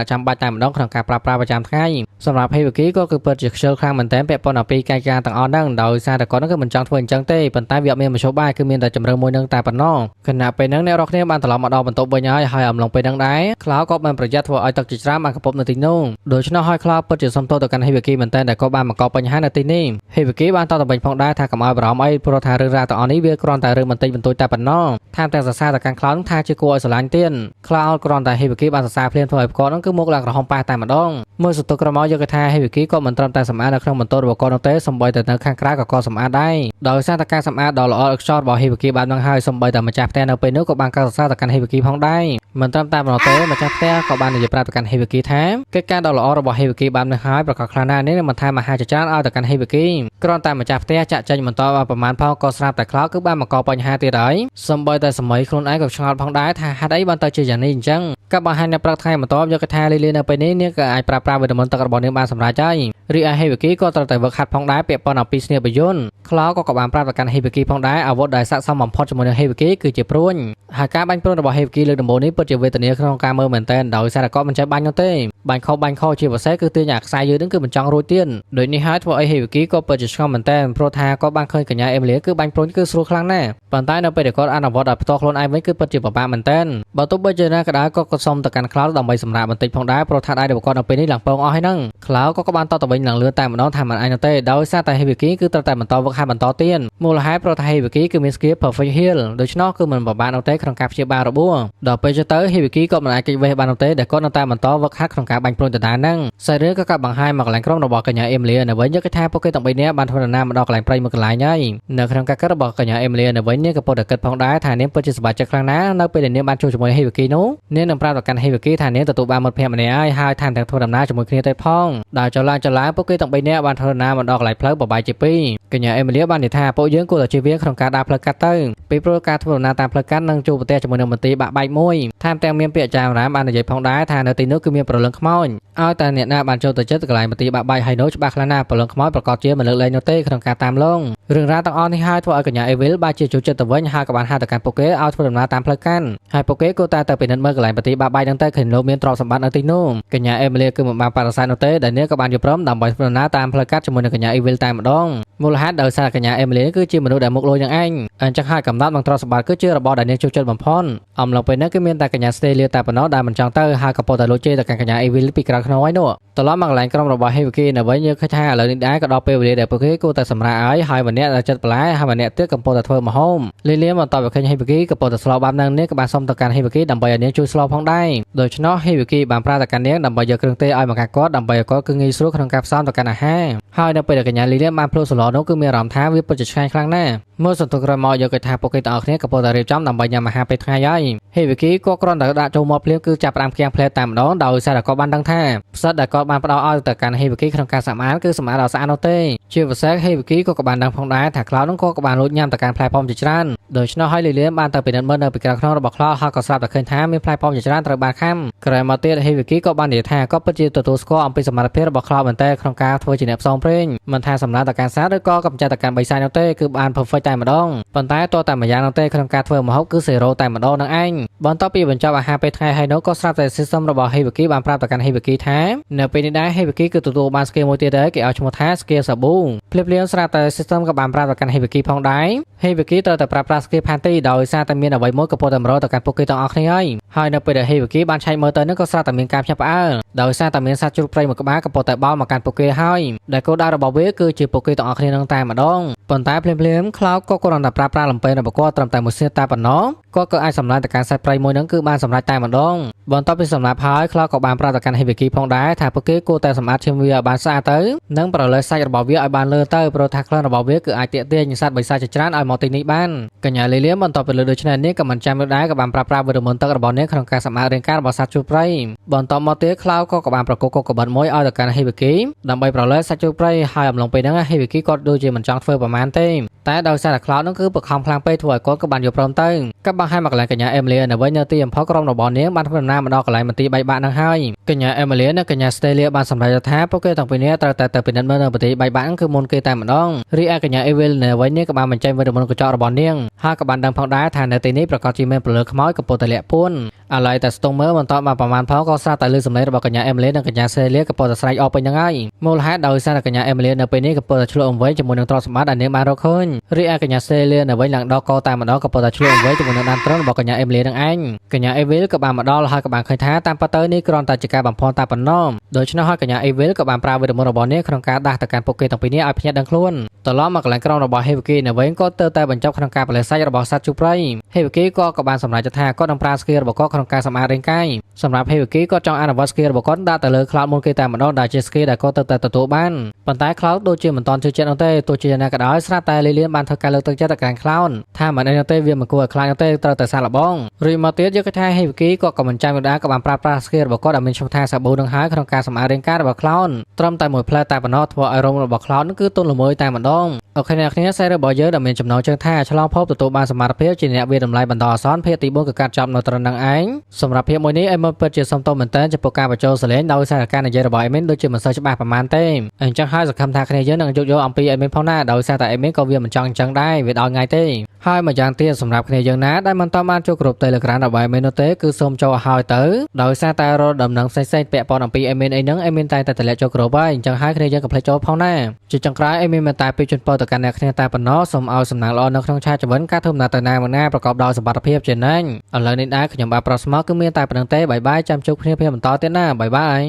ៈចាំបាច់តែម្ដងក្នុងការប្រើប្រាស់ប្រចាំថ្ងៃសម្រាប់ហេវគីក៏គឺពិតជាខ្ជិលខ្លាំងមែនទែនពាក់ព័ន្ធអំពីកាយការទាំងអស់ហ្នឹងដោយសារតែគាត់ហ្នឹងគឺមិនចង់ធ្វើអញ្ចឹងទេប៉ុន្តែវាអត់មានមធ្យោបាយគឺមានតែជម្រើសមួយហ្នឹងតែប៉ុណ្ណោះខណៈពេលហ្នឹងអ្នករាល់គ្នាបានត្រឡប់មកដល់បន្ទប់វិញហើយហើយអំឡុងពេលហ្នឹងដែរខ្លោក៏បានប្រយ័ត្នធ្វើឲ្យទឹកជាច្រើនបានកំពប់នៅទីនោះដូច្នោះហើយខ្លោពិតជាសុំទោសទៅកាន់ហេវគីមែនទែនដែលគាត់បានបង្កបញ្ហានៅទីនេះហេវគីបានតបទៅវិញផងដែរថាកុំឲ្យបារម្ភអីព្រោះថារឿងរ៉ាវទាំងអស់នេះវាគ្រាន់តែរឿងបន្តិចបន្តួចតែប៉ុណ្ណោះថែមទាំងសរសើរទៅកាន់ខ្លោថាជាគួរឲ្យស្រឡាញ់ទៀតខ្លោគ្រាន់តែហេវគីបានសរសើរភ្លាមធ្វើឲ្យគាត់ហ្នឹងគឺមុខឡើងក្រហមប៉ះតែម្ដងមើលសន្ទុះក្រមកយកថាហេវគីក៏មិនត្រឹមតែសម្អាតនៅក្នុងបន្ទប់របស់គាត់នោះទេសូម្បីតែនៅខាងក្រៅក៏គាត់សម្អាតដែរដោយសារតែការសម្អាតដ៏ល្អឥតខ្ចោះរបស់ហេវគីបាននឹងហើយសូម្បីតែម្ចាស់ផ្ទះនៅពេលនោះក៏បានកោតសរសើរទៅកាន់ហេវគីផងដែរមិនត្រឹមតែប៉ុណ្ណោះទេម្ចាស់ផ្ទះក៏បាននិយាយប្រាប់ទៅកាន់ហេវគីថាកិច្ចការដ៏ល្អរបស់ហេវគីបាននឹងហើយប្រកាសខ្លាំងណាស់នេះនឹងបន្ថែមអាហារជាច្រើនឲ្យទៅកាន់ហេវគីគ្រាន់តែម្ចាស់ផ្ទះចាក់ចេញបន្តប្រមាណផងក៏ស្រាប់តែខ្លោចគឺបានបង្កបញ្ហាទៀតហើយសូម្បីតែសម័យខ្លួនឯងក៏ឆ្ងល់ផងដែរថាហេតុអីបានទៅជាយ៉ាងនេះអញ្ចឹងក៏បង្ហាញនៅព្រឹកថ្ងៃបន្ទាប់យកថាលីលីនៅពេលនេះនាងក៏អាចប្រើប្រាស់វីតាមីនទឹករបស់នាងបានសម្រេចហើយរីឯហេវគីក៏ត្រូវតែវឹកហាត់ផងដែរពាក់ព័ន្ធអំពីស្នាបយន្តខ្លោក៏បានប្រាប់ទៅកាន់ហេវគីផងដែរអាវុធដែលស័ក្តិសមបំផុតជាមួយនឹងហេវគីគឺជាព្រួញហើយការបាញ់ព្រួញរបស់ហេវគីលើកដំបូងនេះពិតជាវេទនាក្នុងការមើលមែនទែនដោយសារតែគាត់មិនចេះបាញ់នោះទេបាញ់ខុសបាញ់ខុសជាពិសេសគឺទាញអាខ្សែយឺតនឹងគឺមិនចង់រួចទៀតដូចនេះហើយធ្វើឲ្យហេវគីក៏ពិតជាឆ្ងល់មែនទែនព្រោះថាគាត់បានឃើញកញ្ញាអេមីលីគឺបាញ់ព្រួញគឺស្រួលខ្លាំងណាស់ប៉ុន្តែនៅពេលដែលគាត់អនុវត្តឲ្យផ្ទាល់ខ្លួនឯងវិញគឺពិតជាពិបាកមែនទែនបើទោះបីជាណាក៏ដោយក៏គាត់សុំទៅកាន់ខ្លោចដើម្បីសម្រាកបន្តិចផងដែរព្រោះថាដៃរបស់គាត់នៅពេលនេះឡើងពងអស់ហើយហ្នឹងខ្លោចក៏បានតបទៅវិញឡើងលឿនតែម្ដងថាមិនអាចនោះទេដោយសារតែហេវគីគឺត្រូវតែបន្តវឹកហាត់បន្តទៀតមូលហេតុព្រោះថាហេវគីគឺមាន skill perfect heal ដូច្នោះគឺមិនពិបាកនោះទេក្នុងការព្យាបាលរបួសដល់ពេលទៅហេវគីក៏មិនអាចគេចវេះបាននោះទេដែលគាត់នៅតែបន្តវឹកហាត់ក្នុងការបាញ់ព្រួញដដែលហ្នឹងសាច់រឿងក៏កាប់បង្ហាញមកកន្លែងក្រុមរបស់កញ្ញាអេមីលីនៅវិញយកថាពួកគេទាំងបីនាក់បានធ្វើដំណើរមកដល់កន្លែងព្រៃមួយកន្លែងហើយនៅក្នុងការគិតរបស់កញ្ញាអេមីលីនៅវិញនាងក៏ពុតតែគិតផងដែរថានាងពិតជាសប្បាយចិត្តខ្លាំងណាស់នៅពេលដែលនាងបានជួបជាមួយហេវគីនោះនាងនឹងប្រាប់ទៅកាន់ហេវគីថានាងទទួលបានមិត្តភក្តិម្នាក់ហើយហើយថែមទាំងធ្វើដំណើរជាមួយគ្នាទៅផងដល់ចលាចលាពួកគេទាំងបីនាក់បានធ្វើដំណើរមកដល់កន្លែងផ្លូវបបាយជាពីរកញ្ញាអេមីលីបាននិយាយថាពួកយើងគួរតែជៀសវាងក្នុងការដើរផ្លូវកាត់ទៅពីព្រោះការធ្វើដំណើរតាមផ្លូវកាត់នឹងជួបប្រទះជាមួយនឹងមន្ទីរបាក់បែកមួយថែមទាំងមានពាក្យចាមរាមបាននិយាយផងដែរថានៅទីនោះគឺមានព្រលឹងខ្មោចឲ្យតែអ្នកណាបានចូលទៅចិត្តកន្លែងមន្ទីរបាក់បែកហើយនោះច្បាស់ខ្លាំងណាស់ព្រលឹងខ្មោចប្រកាសជាមិនលើកលែងនោះទេក្នុងការតាមលងរឿងរ៉ាវទាំងអស់នេះហើយធ្វើឲ្យកញ្ញាអេវីលបានជាចូលចិត្តទៅវិញហើយក៏បានហៅទៅកាន់ពួកគេឲ្យធ្វើដំណើរតាមផ្លូវកាន់ហើយពួកគេគួរតែទៅពិនិត្យមើលកន្លែងមន្ទីរបាក់បែកហ្នឹងទៅឃើញលោកមានទ្រព្យសម្បត្តិនៅទីនោះកញ្ញាអេមីលីគឺមិនបានបដិសេធនោះទេដែលនាងក៏បានយល់ព្រមដើម្បីធ្វើដំណើរតាមផ្លូវកាត់ជាមួយនឹងកញ្ញាអេវីលតែម្ដង មូលហេតុដោយសារកញ្ញាអេមីលីគឺជាមនុស្សដែលមុខលួយនឹងឯងអញ្ចឹងហើយកំណត់និងទ្រព្យសម្បត្តិគឺជារបស់ដែលនាងចូលចិត្តបំផុតអំឡុងពេលនេះគឺមានតែកញ្ញាស្តេលៀតែប៉ុណ្ណោះដែលមិនចង់ទៅហើយក៏ពោលតែលួចជេរទៅកាន់កញ្ញាអេវីលពីក្រៅខ្នងឯនោះត្រឡប់មកកន្លែងក្រុមរបស់ហេវីគីនៅវិញយើងឃើញថាឥឡូវនេះដែរក៏ដល់ពេលវេលាដែលពួកគេគួរតែសម្រាកហើយហើយម្នាក់ដែលចិត្តបន្លែហើយម្នាក់ទៀតកំពុងតែធ្វើម្ហូបលីលៀមបន្ទាប់ពីឃើញហេវីគីកំពុងតែស្លោបាប់នឹងនាងក៏បានសុំទៅកាន់ហេវីគីដើម្បីឲ្យនាងជួយស្លោផងដែរដូច្នោះហេវីគីបានប្រើទៅកាន់នាងដើម្បីយកគ្រឿងទេសឲ្យមកកាន់គាត់ដើម្បីឲ្យគាត់គឺងាយស្រួលក្នុងការផ្សំទៅកាន់អាហារហើយនៅពេលដែលកញ្ញាលីលៀមបានភ្លក់សម្លនោះគឺមានអារម្មណ៍ថាវាពិតជាឆ្ងាញ់ខ្លាំងណាស់មើលសន្ទុះក្រោយមកយកគេថាពួកគេទាំងអស់គ្នាកំពុងតែរៀបចំដើម្បីញ៉ាំអាហារពេលថ្ងៃហើយហេវីគីក៏គ្រាន់តែដាក់ចូលមកភ្លាមគឺចាប់ផ្ដើមគៀងផ្លែតែម្ដងដោយសារតែគាត់បានដឹងថាផ្សិតដែលគាត់បានផ្ដល់ឲ្យទៅកាន់ហេវីគីក្នុងការសម្អាតគឺសម្អាតដល់ស្អាតនោះទេជាពិសេសហេវីគីក៏បានដឹងផងដែរថាក្លោនោះក៏បានលួចញ៉ាំទៅកាន់ផ្លែប៉ោមជាច្រើនដូច្នោះហើយលីលៀមបានទៅពិនិត្យមើលនៅពីក្រៅខ្នងរបស់ក្លោហើយក៏ស្រាប់តែឃើញថាមានផ្លែប៉ោមជាច្រើនត្រូវបានខាំក្រោយមកទៀតហេវីគីក៏បាននិយាយថាគាត់ពិតជាទទួលស្គាល់អំពីសមត្ថភាពរបស់ក្លោមែនទែនក្នុងការធ្វើជាអ្នកផ្សងព្រេងមិនថាសម្រាប់ទៅកាន់សត្វឬក៏កម្ចាត់ទៅកាន់បិសាចនោះទេគឺបាន perfect តែម្ដងប៉ុន្តែតើតែម្យ៉ាងនោះទេក្នុងការធ្វើម្ហូបគឺ0តែម្ដងនឹងឯងបន្ទាប់ពីបញ្ចប់អាហារពេលថ្ងៃហើយនោះក៏ស្រាប់តែ system របស់ Hibiki បានប្រាប់ទៅកាន់ Hibiki ថានៅពេលនេះដែរ Hibiki គឺទទួលបាន skill មួយទៀតដែរគេឲ្យឈ្មោះថា skill Sabu ភ្លាមៗស្រាប់តែ system ក៏បានប្រាប់ទៅកាន់ Hibiki ផងដែរ Hibiki ត្រូវតែប្រើប្រាស់ skill ផានទីដោយសារតែមានអ្វីមួយកំពុងតែមករកទៅកាន់ពួកគេទាំងអស់គ្នាហើយហើយនៅពេលដែល Hibiki បានឆែកមើលទៅនោះក៏ស្រាប់តែមានការភ្ញាក់ផ្អើលដោយសារតែមានសត្វជ្រូកព្រៃមួយក្បាលកំពុងតែបោលមកកាន់ពួកគេហើយដែលគោលដៅរបស់វាគឺជាពួកគេទាំងអស់គ្នានឹងតែម្ដងប៉ុន្តែភ្លាមៗ Cloud ក៏គ្រាន់តែប្រើប្រាស់លំពេងរបស់គាត់ត្រឹមតែមួយសៀតតែប៉ុណ្ណោះគាត់ក៏អាចសម្លាប់ទៅកាន់សត្វព្រៃមួយហ្នឹងគឺបានសម្រេចតែម្ដងបន្ទាប់ពីសម្លាប់ហើយ Cloud ក៏បានប្រាប់ទៅកាន់ Hibiki ផងដែរថាពួកគេគួរតែសម្អាតឈាមវាឲ្យបានស្អាតទៅនិងប្រឡេះសាច់របស់វាឲ្យបានលើទៅព្រោះថាក្លិនរបស់វាគឺអាចទាក់ទាញសត្វបិសាចជាច្រើនឲ្យមកទីនេះបានកញ្ញាលីលៀមបន្ទាប់ពីលើដូច្នេះនេះក៏មិនចាំនោះដែរក៏បានប្រើប្រាស់វីតាមីនទឹករបស់នាងក្នុងការសម្អាតរាងកាយរបស់សត្វជ្រូកព្រៃបន្ទាប់មកទៀត Cloud ក៏បានប្រកបកកបិតមួយឲ្យទៅកាន់ Hibiki ដើម្បីប្រឡេះសាច់ជ្រូកព្រៃហើយអំឡុងពេលហ្នឹង Hibiki គាត់ដូចជាមិនចង់ធ្វើប្រមាណទេតែដោយសារតែ Cloud ហ្នឹងគឺបខំខ្លាំងពេកធ្វើឲ្យគាត់ក៏បានយល់ព្រមទៅក៏បង្ហាញមកកន្លែងកញ្ញាអេមីលីនៅវិញនៅទីបំផុតក្រុមរបស់នាងបានធ្វើដំណើរមកដល់កន្លែងមន្ទីរបែកបាក់ហ្នឹងហើយកញ្ញាអេមីលីនិងកញ្ញាស្តេលៀបានសម្រេចថាពួកគេទាំងពីរនាក់ត្រូវតែទៅពិនិត្យមើលនៅមន្ទីរបែកបាក់ហ្នឹងគឺមុនគេតែម្ដងរីឯកញ្ញាអេវីលនៅវិញនេះក៏បានបញ្ចេញវីតាមីនកញ្ចក់របស់នាងហើយក៏បានដឹងផងដែរថានៅទីនេះប្រកាសជាមានពលឺខ្មោចកំពុងតែលាក់ពួនឥឡូវតែស្ទង់មើលបន្តមកប្រមាណផងក៏ស្រាប់តែលឺសំឡេងរបស់កញ្ញាអេមីលីនិងកញ្ញាសេលៀកំពុងតែស្រែកអស់ពេញហ្នឹងហើយមូលហេតុដោយសារតែកញ្ញាអេមីលីនៅពេលនេះកំពុងតែឆ្លក់អង្វែងជាមួយនឹងទ្រព្យសម្បត្តិដែលនាងបានរកឃើញរីឯកញ្ញាសេលៀនៅវិញឡើងដល់កតែម្ដងកំពុងតែឆ្លក់អង្វែងជាមួយនឹងដើមត្រង់របស់កញ្ញាអេមីលីនឹងឯងកញ្ញាអេវីលក៏បានមកដល់ហើយក៏បានឃើញថាតាមពិតទៅនេះគ្រាន់តែជាការបំភាន់តែប៉ុណ្ណោះដូច្នោះហើយកញ្ញាអេវីលក៏បានប្រើវីតាមីនរបស់នាងក្នុងការដាស់ទៅកាន់ពួកគេទាំងពីរនេះឲ្យភ្ញាក់ដឹងខ្លួនត្រឡប់មកកន្លែងក្រុមរបស់ហេវីគីនៅវិញក៏ទៅតែបញ្ចប់ក្នុងការបលេសាច់របស់សត្វជូព្រៃហេវីគីក៏បានសម្រេចថាគាត់នឹងប្រើ skill របស់គាត់ក្នុងការសម្អាតរាងកាយសម្រាប់ហេវីគីគាត់ចង់អនុវត្ត skill របស់គាត់ដាក់ទៅលើ Cloud មុនគេតែម្ដងដែលជា skill ដែលគាត់ទៅតែទទួលបានប៉ុន្តែ Cloud ដូចជាមិនទាន់ជឿជាក់នោះទេទោះជាយ៉ាងណាក៏ដោយស្រាប់តែលីលៀនបានធ្វើការលើកទឹកចិត្តទៅកាន់ Cloud ថាមិនអីនោះទេវាមិនគួរឲ្យខ្លាចនោះទេត្រូវតែសាកល្បងរួចមកទៀតយកថាហេវីគីគាត់ក៏មិនចាំនោះដែរក៏បានប្រើប្រាស់ skill របស់គាត់ដែលមានឈ្មោះថាសាប៊ូនឹងហើយក្នុងការសម្អាតរាងកាយរបស់ Cloud ត្រឹមតែមួយផ្លែតែប៉ុណ្ណោះធ្វើឲ្យរោមរបស់ Cloud នឹងគឺទន់ល្មើយតែម្ដង OK អ្នកគ្នាខ្សែរបស់យើងដែលមានចំណងជើងថាឆ្លងភពទទួលបានសមត្ថភាពជាអ្នកវាតម្លៃបណ្ដោះអាសន្នភាគទី4គឺកាត់ចប់នៅត្រឹមនឹងឯងសម្រាប់ភាគមួយនេះអេមិនពិតជាសុំទោសមែនទែនចំពោះការបញ្ចូលសលេងដោយសារការនិយាយរបស់អេមិនដូចជាមិនសូវច្បាស់ប្រហែលទេអញ្ចឹងហើយសង្ឃឹមថាគ្នាយើងនឹងយោគយល់អំពីអេមិនផងណាដោយសារតែអេមិនក៏វាមិនចង់អញ្ចឹងដែរវាដល់ថ្ងៃទេហើយម្យ៉ាងទៀតសម្រាប់គ្នាយើងណាដែលមិនតបានចូលក្រុម Telegram របស់អេមិននោះទេគឺសូមចូលឲ្យហើយទៅដោយសារតែរកដំណឹងផ្សេងៗពាក់ព័ន្ធអំពីអេមិនអីហ្នឹងអេមិនតែតែតម្លាក់ចូលក្រុមហើយអញ្ចឹងហើយគ្នាយើងកុំភ្លេចចូលផងណាជាចុងក្រោយអេមិនមិនតែពីជូនពរទៅកាន់អ្នកគ្នាតែប៉ុណ្ណោះសូមឲ្យសំណាងល្អនៅក្នុងឆាកជីវិតការធ្វើដំណើរទៅណាមកណាប្រកបដោយសុវត្ថិភាពជានិច្ចឥឡូវនេះដែរខ្ញុំបាទប្រុសស្មោគឺមានតែប៉ុណ្្នឹងទេបាយបាយចាំជួបគ្នាពេលបន្តទៀតណាបាយបាយ។